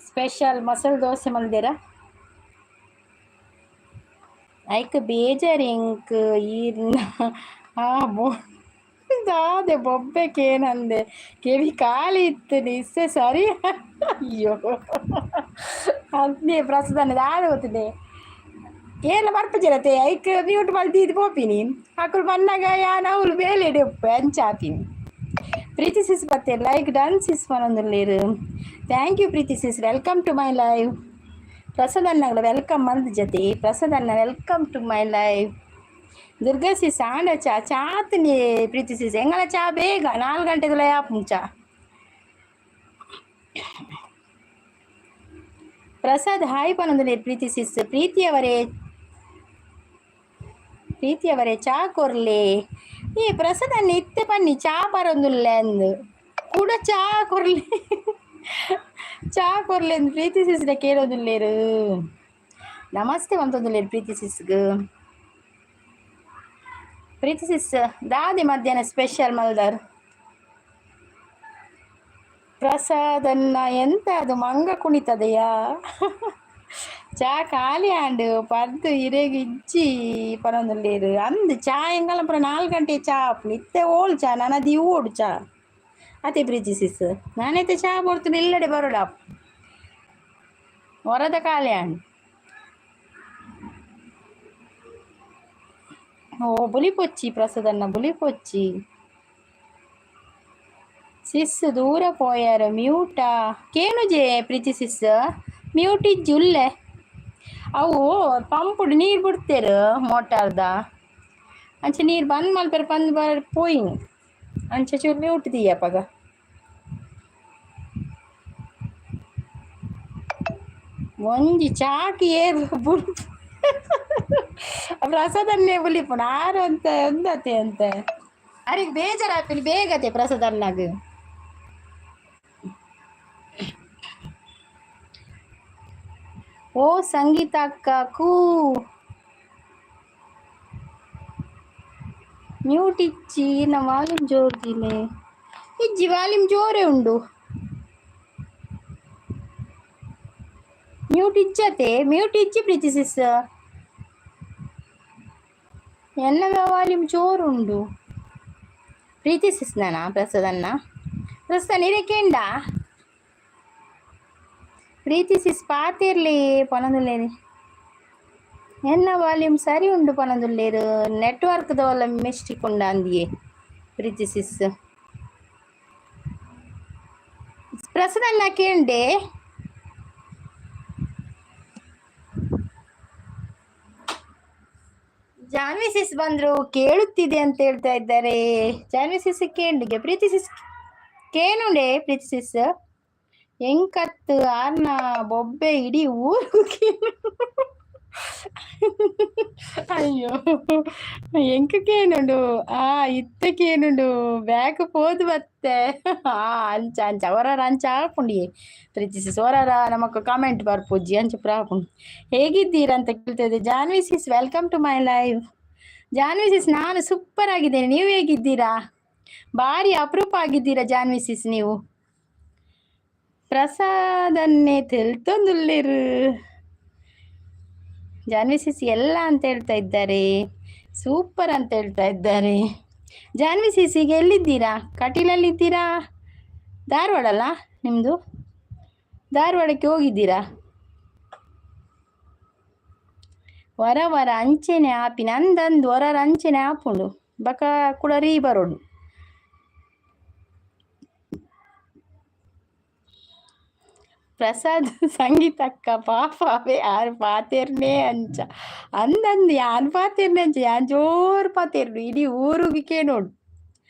ಸ್ಪೆಷಲ್? ಮಸಾಲೆ ದೋಸೆ ಮಲ್ದೇರಾ? ಐಕ್ ಬೇಜಾರ್ ಎಂಕ್ ಈರ್ನ ಆ ಬೊ ದಾದೆ ಬೊಬ್ಬೆ ಕೇನಂದೆ ಕೆವಿ ಖಾಲಿ ಇತ್ತು ಇಸ್ಸೆ ಸರಿ. ಅಯ್ಯೋ, ಅದೇ ಪ್ರಸ್ತುತ ದಾದ ಗೊತ್ತಿದೆ ಏನ ಬರ್ಪುಜರತೆ. ಐಕ್ ಮ್ಯೂಟ್ ಮಲ್ದಿದ್ದು ಪೋಪಿನಿ. ಅಕುಲು ಬನ್ನಗ ಯಾನ್ ಅವ್ಲು ಬೇಲೆಡ್ ಉಪ್ಪೆ ಅಂಚ ಆಪಿನಿ. ಪ್ರೀತಿ ಸಿಸ್ ಬತ್ತೆ, ಲೈಕ್ ಡನ್ ಸಿಸ್ ಪನೊಂದುಲ್ಲೆರ್. Thank you Preethi sis, welcome to my live. Prasad ಅಣ್ಣಗಳ welcome ಮಲ್ದ್ ಜತೆ. ಪ್ರಸಾದ್ ಅಣ್ಣ, welcome to my live. Durga sis, ಆಂಡ ಚಾ ಚಾತನಿ. ಪ್ರೀತಿ ಸಿಸ್, ಎಂಗಲ ಚಾ ಬೇಗ 4 ಗಂಟೆದಲ್ಲ ಆಪುಂಡು ಚಾ. ಪ್ರಸಾದ್ ಹಾಯ್ ಪನೊಂದುಲ್ಲೆರ್. ಪ್ರೀತಿ ಸಿಸ್, ಪ್ರೀತಿಯವರೇ, ಪ್ರೀತಿಯವರೇ, ಚಾ ಕೊರ್ಲೆ. ಈ ಪ್ರಸಾದ್ ಅಣ್ಣ ಇತ್ತೆ ಪನ್ನಿ ಚಾ ಪರೊಂದುಲ್ಲೆ ಅಂದು. ಕೂಡ ಚಾ ಕೊರ್ಲೆ, ಚಾ ಕೊರ್ಲೆ ಅಂದ್ ಪ್ರೀತಿ ಸಿಸ್ಡ ಕೇಳೋದುಲ್ಲೇರು. ನಮಸ್ತೆ ಪಂತೊಂದುಲ್ಲೆರ್ ಪ್ರೀತಿ ಸಿಸ್ಗ್. ಪ್ರೀತಿ ಸಿಸ್, ದಾದೆ ಮಧ್ಯಾಹ್ನ ಸ್ಪೆಷಲ್ ಮಲ್ದಾರ್? ಪ್ರಸಾದನ್ನ ಎಂತ ಅದು ಮಂಗ ಕುಣಿತದೆಯಾ? ಚಾ ಖಾಲಿ ಆಂಡ್ ಪರ್ದು ಇರೆಗ್ ಇಜ್ಜಿ ಪನೊಂದುಲ್ಲೆರ್. ಅಂದ್ ಚಾ ಎಂಕಲ್ನ ಪೂರ 4 ಗಂಟೆ ಚಾ ಆಪುಂಡು. ಇತ್ತೆ ಓಲ್ ಚಾ? ನನ ದಿವೋಡು ಚಾ ಅತೆ. ಪ್ರೀತಿ ಸಿಸ್, ನಾನೈತೆ ಚಾ ಪೊರ್ತುಡು ಇಲ್ಲಡೆ ಬರೋಡಾಪ್. ಹೊರದ ಖಾಲಿ ಆಂಡ್. ಓ, ಬುಲಿಪೊಚ್ಚಿ ಪ್ರಸಾದನ್ನ, ಬುಲಿಪೊಚ್ಚಿ. ಸಿಸ್ ದೂರ ಪೋಯಾರ ಮ್ಯೂಟಾ ಕೇನುಜೆ. ಪ್ರೀತಿ ಸಿಸ್, ಮ್ಯೂಟ್ ಇಜ್ಜಿ, ಉಲ್ಲೆ. ಅವು ಪಂಪುಡು ನೀರು ಬಿಡ್ತೇರು ಮೋಟಾರ್ದ. ಅಂಚ ನೀರು ಬಂದ್ ಮಲ್ಪೆರೆ ಪಂದ್ ಬರ್ ಪೋಯಿನಿ. ಅಂಚ ಚೂರು ಮ್ಯೂಟ್ ದೀಯಪಗ. ಒಂಜಿ ಚಾಕ್ ಏರ್ ಬುಲ್ಪು ಪ್ರಸಾದನ್ನೇ ಬುಲಿಪುನ ಆರು ಅಂತ ಒಂದತೆ ಅಂತ ಅರಿಗೆ ಬೇಜಾರಾಪಿನಿ ಬೇಗತೆ ಪ್ರಸಾದನ್ನಾಗ. ಓ ಸಂಗೀತ ಅಕ್ಕ ಕೂ ಮ್ಯೂಟ್ ಇಜ್ಜಿ ನ ವಾಲ್ಯೂಮ್ ಜೋರ್ದಿಲೆ. ಇಜ್ಜಿ, ವಾಲ್ಯೂಮ್ ಜೋರೇ ಉಂಡು. ಮ್ಯೂಟ್ ಇಜ್ಜತೆ, ಮ್ಯೂಟ್ ಇಜ್ಜಿ ಪ್ರೀತಿ ಸಿಸ್. ಎನ್ನ ವಾಲ್ಯೂಮ್ ಜೋರುಂಡು. ಪ್ರೀತಿ ಸಿಸ್ ನಾನ ಪ್ರಸಾದನ್ನ ಪ್ರಸಾದ ನೀರೇ ಪ್ರೀತಿ ಸಿಸ್ ಪಾತಿರ್ಲಿ ಪನೊಂದುಲ್ಲೇರಿ. ಎನ್ನ ವಾಲ್ಯೂಮ್ ಸರಿ ಉಂಡು ಪನೊಂದುಲ್ಲೇರು. ನೆಟ್ವರ್ಕ್ ದೋಲ ಮಿಸ್ಟೇಕ್ ಉಂಡ ಅಂದಿಯೇ ಪ್ರೀತಿ ಸಿಸ್. ಪ್ರಸಾದನ್ನ ಕೇಂಡೆ. ಜಾನ್ವಿ ಸಿಸ್ ಬಂದ್ರು, ಕೇಳುತ್ತಿದೆ ಅಂತ ಹೇಳ್ತಾ ಇದ್ದಾರೆ. ಜಾನ್ವಿ ಸಿಸ್ ಕೇಂಡಿಗೆ. ಪ್ರೀತಿ ಸಿಸ್ ಕೇನುಂಡೆ. ಪ್ರೀತಿ ಸಿಸ್, ಎಂಕತ್ತು ಆರ್ನ ಬೊಬ್ಬೆ ಇಡೀ ಊರು ಕೇನು. ಅಯ್ಯೋ, ಎಂಕಕ್ಕೇನುಂಡು ಆ ಇತ್ತಕ್ಕೇನುಂಡು ಬ್ಯಾಕ್ ಪೋದು ಬತ್ತೆ. ಆ ಅಂಚ ಅಂಚ ಹೊರರ ಅಂಚ ಆಪುಂಡಿಯೇ ಪ್ರೀತಿ ಸಿಸ್. ಹೊರರ ನಮಕ್ ಕಾಮೆಂಟ್ ಬರ್ಪುಜ್ಜಿ, ಅಂಚ ಪೂರ ಆಪುಂಡು. ಹೇಗಿದ್ದೀರಾ ಅಂತ ಕೇಳ್ತಾ ಇದ್ದೆ. Janvi sis, welcome to my live. Janvi sis, ನಾನು ಸೂಪರ್ ಆಗಿದ್ದೇನೆ. ನೀವು ಹೇಗಿದ್ದೀರಾ? ಭಾರಿ ಅಪರೂಪ ಆಗಿದ್ದೀರಾ ಜಾನ್ವಿ ಸಿಸ್ ನೀವು. ಪ್ರಸಾದನ್ನೇ ತೆಲ್ತೊಂದುಲ್ಲೆರು. ಜಾನ್ವಿ ಸಿಸ್ ಎಲ್ಲ ಅಂತ ಹೇಳ್ತಾ ಇದ್ದಾರೆ, ಸೂಪರ್ ಅಂತ ಹೇಳ್ತಾ ಇದ್ದಾರೆ. ಜಾನ್ವಿ ಸಿಸ್, ಈಗ ಎಲ್ಲಿದ್ದೀರಾ? ಕಟೀಲಲ್ಲಿದ್ದೀರಾ? ಧಾರವಾಡ ಅಲ್ಲ ನಿಮ್ಮದು? ಧಾರವಾಡಕ್ಕೆ ಹೋಗಿದ್ದೀರಾ? ವರ ವರ ಅಂಚೆನೆ ಆಪಿನ ಅಂದಂದು ಹೊರರ ಅಂಚೆನೆ ಆಪುಂಡು. ಬಕ ಕುಡ ರೀ ಬರೋಡು. ಪ್ರಸಾದ್ ಸಂಗೀತಕ್ಕ ಪಾಪ ಅವೇ ಯಾರು ಪಾತೆರ್ನೇ ಅಂಚ ಅಂದಂದು. ಯಾನ್ ಪಾತೆರ್ನೆ ಅಂಚ, ಯಾನ್ ಜೋರು ಪಾತೆರ್ನು, ಇಡೀ ಊರಿಗೆ ಕೇಳೋಡು.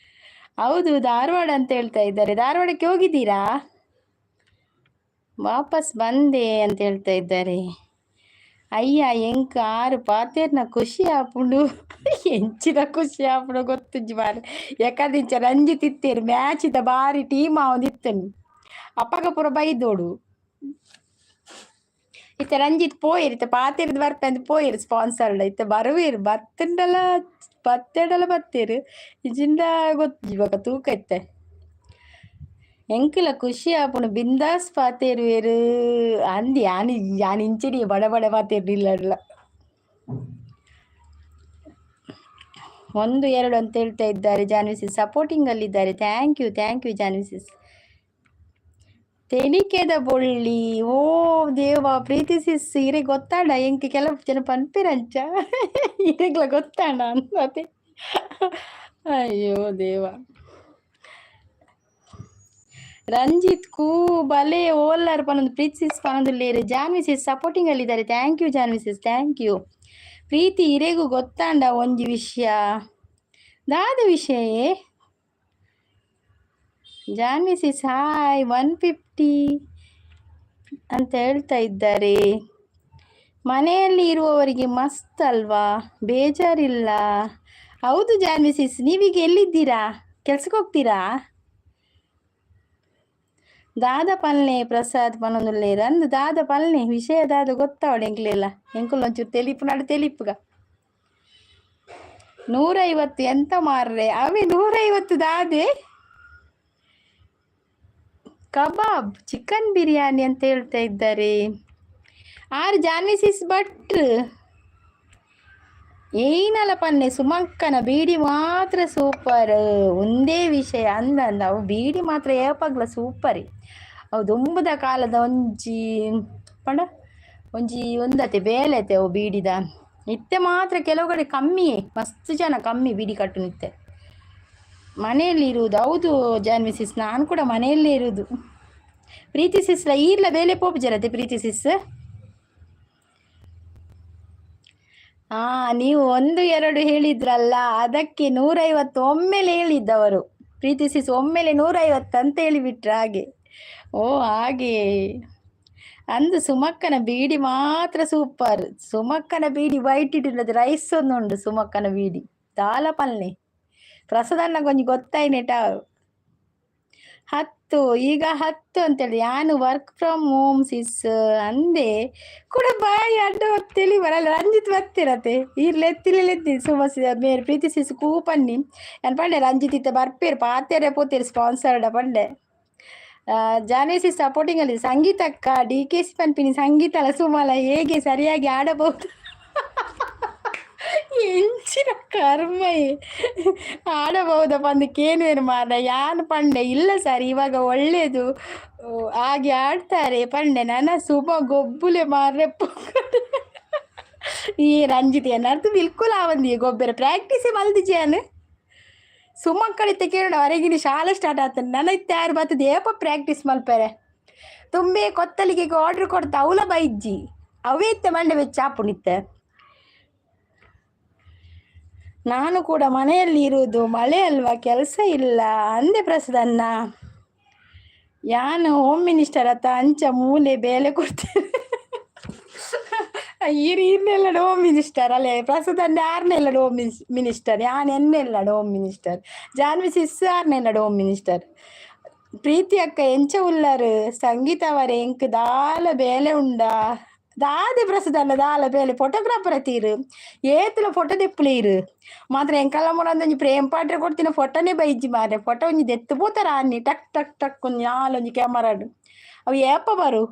ಹೌದು, ಧಾರವಾಡ ಅಂತ ಹೇಳ್ತಾ ಇದ್ದಾರೆ. ಧಾರವಾಡಕ್ಕೆ ಹೋಗಿದ್ದೀರಾ? ವಾಪಸ್ ಬಂದೆ ಅಂತ ಹೇಳ್ತಾ ಇದ್ದಾರೆ. ಅಯ್ಯ, ಎಂಕ್ ಆರು ಪಾತೆರ್ನ ಖುಷಿ ಆಪುಂಡು. ಎಂಚಿನ ಖುಷಿ ಆಪುಂಡು ಗೊತ್ತುಜ್ಜಿ ಮಾರ್ರೆ. ಯಾಕಂದಿಂಚ ರಂಜಿತ್ ಇತ್ತೇರು ಮ್ಯಾಚಿದ ಬಾರಿ ಟೀಮ್ ಆವೊಂದಿತ್ತನು. ಅಪ್ಪಗ ಪೂರ ಬೈದೋಡು. ಇತ್ತೆ ರಂಜಿತ್ ಪೋಯಿರ್, ಇತ್ತೆ ಪಾತೆರ್ದ್ ಬರ್ಪೆ ಅಂದ್ ಪೋಯಿರ್ ಸ್ಪಾನ್ಸರ್ಡ್. ಇತ್ತೆ ಬರುವೆರ್, ಬತ್ತುಂಡಲ ಬತ್ತೆಡಲ ಬತ್ತೇರು, ಇಜಿಂಡ ಗೊತ್ತಿಜ್ಜಿ ಬೊಕ ತೂಕ ಇತ್ತೆ. ಎಂಕಲ ಖುಷಿ ಆಪುಂಡು ಬಿಂದಾಸ್ ಪಾತೆರುವೆರ್ ಅಂದ್. ಯಾನ್ ಯಾನ್ ಇಂಚನೆ ಬಡ ಬಡ ಪಾತೆರ್ನಿಲ್ಲಡ್ಲ. ಒಂದು ಎರಡು ಅಂತ ಹೇಳ್ತಾ ಇದ್ದಾರೆ. ಜಾನ್ವಿ ಸಿಸ್ ಸಪೋರ್ಟಿಂಗ್ ಅಲ್ಲಿದ್ದಾರೆ. Thank you, thank you Janvi sis. ತೆಲಿಕೆದ ಬೊಳ್ಳಿ, ಓ ದೇವ. ಪ್ರೀತಿ ಸಿಸ್, ಇರೆ ಗೊತ್ತಾಂಡ? ಎಂಕ್ ಕೆಲವು ಜನ ಪನ್ಪೆರಂಚ, ಇರೆಗ್ಲ ಗೊತ್ತಾಂಡ ಅಂದೆ. ಅಯ್ಯೋ ದೇವ. ರಂಜಿತ್ ಕೂ ಬಲೆ ಓಲ್ಲಾರ್ ಪನೊಂದು ಪ್ರೀತಿ ಸಿಸ್ ಪನೊಂದುಲ್ಲೇರು. ಜಾನ್ವಿ ಸಿಸ್ ಸಪೋರ್ಟಿಂಗ್ ಅಲ್ಲಿದ್ದಾರೆ. Thank you Janvi sis, thank you. Preethi, ಇರೆಗೂ ಗೊತ್ತಾಂಡ ಒಂಜಿ ವಿಷಯ? ದಾದ ವಿಷಯ? ಜಾನ್ವಿ ಸಿಸ್ ಹಾಯ್, 150 ಅಂತ ಹೇಳ್ತಾ ಇದ್ದಾರೆ. ಮನೆಯಲ್ಲಿ ಇರುವವರಿಗೆ ಮಸ್ತ್ ಅಲ್ವಾ, ಬೇಜಾರಿಲ್ಲ. ಹೌದು ಜಾನ್ವಿ ಸಿಸ್. ನೀವೀಗ ಎಲ್ಲಿದ್ದೀರಾ? ಕೆಲ್ಸಕ್ಕೆ ಹೋಗ್ತೀರಾ? ದಾದ ಪಲ್ನೆ ಪ್ರಸಾದ್ ಪನೊಂದುಲ್ಲೇರು. ಅಂದ್, ದಾದ ಪಲ್ನೆ ವಿಷಯ ದಾದ ಗೊತ್ತಾವಡೆ ಎಂಕ್ಲೆಲ್ಲ. ಎಂಕುಲು ಒಂಚೂರು ತೆಲಿಪು ನಾಡು ತೆಲಿಪುಗ. 150 ಎಂತ ಮಾರ್ರೆ? ಅವೇ 150 ದಾದೆ? ಕಬಾಬ್, ಚಿಕನ್ ಬಿರಿಯಾನಿ ಅಂತ ಹೇಳ್ತಾ ಇದ್ದಾರೆ. ಆರು ಜಾನ್ವಿ ಸಿಸ್ ಭಟ್ರು ಏನಲ್ಲ ಪನ್ನೆ, ಸುಮಕ್ಕನ ಬೀಡಿ ಮಾತ್ರ ಸೂಪರ್. ಒಂದೇ ವಿಷಯ ಅಂದ ಅಂದ ಅವು ಬೀಡಿ ಮಾತ್ರ ಏಪಾಗ್ಲ ಸೂಪರ್. ಅವು ದುಂಬುದ ಕಾಲದ ಒಂಜಿ ಪಂಡ ಒಂಜಿ ಒಂದತೆ ಬೇಲೆತೆ ಅವು ಬೀಡಿದ. ಇತ್ತೆ ಮಾತ್ರ ಕೆಲವು ಕಡೆ ಕಮ್ಮಿ, ಮಸ್ತ್ ಜನ ಕಮ್ಮಿ ಬೀಡಿ ಕಟ್ಟು ಇತ್ತೆ. ಮನೆಯಲ್ಲಿ ಇರುವುದು, ಹೌದು ಜಾನ್ವಿ ಸಿಸ್, ನಾನು ಕೂಡ ಮನೆಯಲ್ಲೇ ಇರುವುದು. ಪ್ರೀತಿ ಸಿಸ್ಲ ಈರ್ಲ ಬೇಲೆ ಪೋಪು ಜರತೆ ಪ್ರೀತಿ ಸಿಸ್. ಹಾ, ನೀವು ಒಂದು ಎರಡು ಹೇಳಿದ್ರಲ್ಲ, ಅದಕ್ಕೆ 150 ಒಮ್ಮೆಲೆ ಹೇಳಿದ್ದವರು. ಪ್ರೀತಿ ಸಿಸ್ ಒಮ್ಮೆಲೆ 150 ಅಂತ ಹೇಳಿಬಿಟ್ರ ಹಾಗೆ. ಓ ಹಾಗೆ ಅಂದು. ಸುಮಕ್ಕನ ಬೀಡಿ ಮಾತ್ರ ಸೂಪರ್. ಸುಮಕ್ಕನ ಬೀಡಿ ವೈಟ್ ಇಟ್ಟಿಲ್ಲದ ರೈಸ್ ಒಂದು ಉಂಡು. ಸುಮಕ್ಕನ ಬೀಡಿ ದಾಲ ಪಲ್ನೆ ಪ್ರಸಾದನ್ನ ಕೊಂಚ ಗೊತ್ತಾಯ್ನೇಟ. 10, ಈಗ 10 ಅಂತೇಳಿ. ಯಾನು ವರ್ಕ್ ಫ್ರಮ್ ಹೋಮ್ ಸಿಸ್ ಅಂದೆ ಕೂಡ ಬಾಯಿ ಅಡ್ಡ ಹೊತ್ತೇಳಿ ಬರಲ್ಲ. ರಂಜಿತ್ ಬರ್ತಿರತೆ ಈರ್ಲ ಎತ್ತಿಲೆತ್ತಿ ಸುಮ ಮೇರೆ ಪ್ರೀತಿ ಸಿಸ್ ಕೂಪನ್ನಿ ಯಾನ್ ಪಂಡೆ. ರಂಜಿತ್ ಇತ್ತ ಬರ್ಪೇರು, ಪಾತೆರೆ ಪೋತೇರು ಸ್ಪಾನ್ಸರ್ಡ್ ಪಂಡೆ. ಜಾನ್ವಿ ಸಿಸ್ ಸಪೋರ್ಟಿಂಗ್ ಅಲ್ಲಿ. ಸಂಗೀತಕ್ಕ ಡಿಕೆಸಿ ಪನ್ಪಿನಿ. ಸಂಗೀತ ಅಲ್ಲ ಸುಮಲ ಹೇಗೆ ಸರಿಯಾಗಿ ಆಡಬಹುದು? ಎಂಚಿನ ಕರ್ಮ, ಆಡಬಹುದಪ್ಪ ಅಂದಕ್ಕೇನು ಮಾರ್ರೆ. ಯಾನ್ ಪಂಡೆ, ಇಲ್ಲ ಸರ್, ಇವಾಗ ಒಳ್ಳೇದು ಹಾಗೆ ಆಡ್ತಾರೆ ಪಂಡೆ. ನನ್ನ ಸುಮ ಗೊಬ್ಬುಲೆ ಮಾರ್ರೆ. ಈ ರಂಜಿತ್ ಏನಾರ್ತು ಬಿಲ್ಕುಲ್ ಆವಂದಿ ಗೊಬ್ಬರ ಪ್ರಾಕ್ಟೀಸೇ ಮಲ್ದಿಜಿ. ಸುಮಕ್ಕಳಿತ್ತೆ ಕೇಳೋಣ ಹೊರಗಿನ ಶಾಲೆ ಸ್ಟಾರ್ಟ್ ಆತನ. ನನ್ನ ಇತ್ತೆ ಯಾರು ಬರ್ತದೆ ಏಪ ಪ್ರಾಕ್ಟೀಸ್ ಮಲ್ಪೆರೆ? ತುಂಬೆ ಕೊತ್ತಲಿಗೆ ಆರ್ಡರ್ ಕೊಡ್ತಾ ಅವಲ ಬೈಜ್ಜಿ. ಅವೇ ಇತ್ತೆ ಮಂಡೆ ಬೆಚ್ಚ ಆಪುಣಿತ್ತೆ. ನಾನು ಕೂಡ ಮನೆಯಲ್ಲಿ ಇರುವುದು, ಮಳೆ ಅಲ್ವಾ, ಕೆಲಸ ಇಲ್ಲ ಅಂದೆ ಪ್ರಸಾದನ್ನ. ಯಾನು ಹೋಮ್ ಮಿನಿಸ್ಟರ್ ಅತ್ತ, ಅಂಚ ಮೂಲೆ ಬೇಲೆ ಕೊಡ್ತೇನೆ. ಈರ್ ಈರ್ನೆಲ್ಲ ಹೋಮ್ ಮಿನಿಸ್ಟರ್ ಅಲ್ಲೇ ಪ್ರಸಾದನ್ನ. ಆರ್ನೆಲ್ಲ ಹೋಮ್ ಮಿನಿಸ್ಟರ್ ಯಾನ್, ಎನ್ನೆಲ್ಲ ಹೋಮ್ ಮಿನಿಸ್ಟರ್. ಜಾನ್ವಿ ಸಿಸ್ ಆರ್ನೆಲ್ಲ ಹೋಮ್ ಮಿನಿಸ್ಟರ್. ಪ್ರೀತಿ ಅಕ್ಕ ಎಂಚ ಉಲ್ಲರು? ಸಂಗೀತ ಅವರೇ, ಎಂಕ್ ದಾಲ ಬೇಲೆ ಉಂಡಾ? ದಾದೆ ಪ್ರಸಾದನ್ನ ದಾಲ ಬೇಲೆ? ಫೋಟೋಗ್ರಾಫರ್ ತೀರು, ಏತಲ ಫೋಟೋ ದೆಪ್ಪುಲೆ ಇರು ಮಾತ್ರ. ಎಂಕಲ್ಲ ಒಂಜಿ ಪ್ರೇಮ್ ಪಾಟ್ರೆ ಕೊಡ್ತಿನ ಫೋಟೋನೇ ಬೈಜಿ ಮಾರ್ರೆ. ಫೋಟೋ ಒಂಜಿ ದೆತ್ತು ಪೋತಾರ ಅನ್ನಿ ಟಕ್ ಟಕ್ ಟಕ್ ಒಂಜಿ ನಾಲೊಂಜಿ ಕ್ಯಾಮರಾಡ್. ಅವು ಏಪ ಬರು?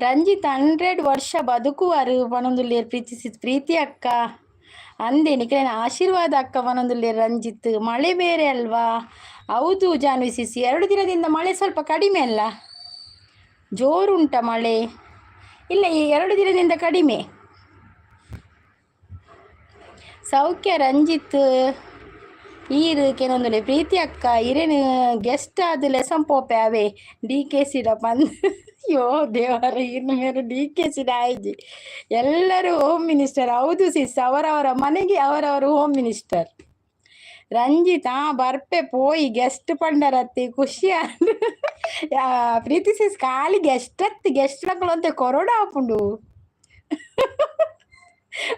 ರಂಜಿತ್ 100 ವರ್ಷ ಬದುಕುವರು ಪನೊಂದುಲ್ಲೇರ್ ಪ್ರೀತಿಸಿ ಪ್ರೀತಿ ಅಕ್ಕ. ಅಂದೆ ನಿಕ್ಲೆನ ಆಶೀರ್ವಾದ ಅಕ್ಕ ಪನೊಂದುಲ್ಲೇರ್ ರಂಜಿತ್. ಮಳೆ ಬೇರೆ ಅಲ್ವಾ? ಹೌದು ಜಾನ್ವಿ ಸಿಸಿ, 2 ದಿನದಿಂದ ಮಳೆ ಸ್ವಲ್ಪ ಕಡಿಮೆ ಅಲ್ಲ? ಜೋರುಂಟ ಮಳೆ? ಇಲ್ಲ, ಈ 2 ದಿನದಿಂದ ಕಡಿಮೆ. ಸೌಖ್ಯ ರಂಜಿತ್ ಈರ್ ಕೆನೊಂದುಲೆ. ಪ್ರೀತಿ ಅಕ್ಕ, ಇರೇನು ಗೆಸ್ಟ್ ಆದ್ ಲೆಸಂ ಪೋಪೆ ಅವೇ ಡಿಕೆಸಿ ಪಂದ್. ಅಯ್ಯೋ ದೇವರ, ಇನ್ನು ಮೇಲೆ ಡಿಕೆಸಿ ಆಯ್ಜಿ. ಎಲ್ಲರೂ ಹೋಮ್ ಮಿನಿಸ್ಟರ್, ಹೌದು ಸಿಸ್, ಅವರವರ ಮನೆಗೆ ಅವರವರು ಹೋಮ್ ಮಿನಿಸ್ಟರ್. ರಂಜಿತ್ ಆ ಬರ್ಪೆ ಪೋಯಿ ಗೆಸ್ಟ್ ಪಂಡರತ್ತಿ ಖುಷಿ. ಪ್ರೀತಿ ಸಿಸ್ ಖಾಲಿ ಗೆಸ್ಟ್ ಅತ್ತಿ, ಗೆಸ್ಟ್ ನಕುಲು ಅಂತೆ ಕೊರೋನಾ ಆಪುಂಡು.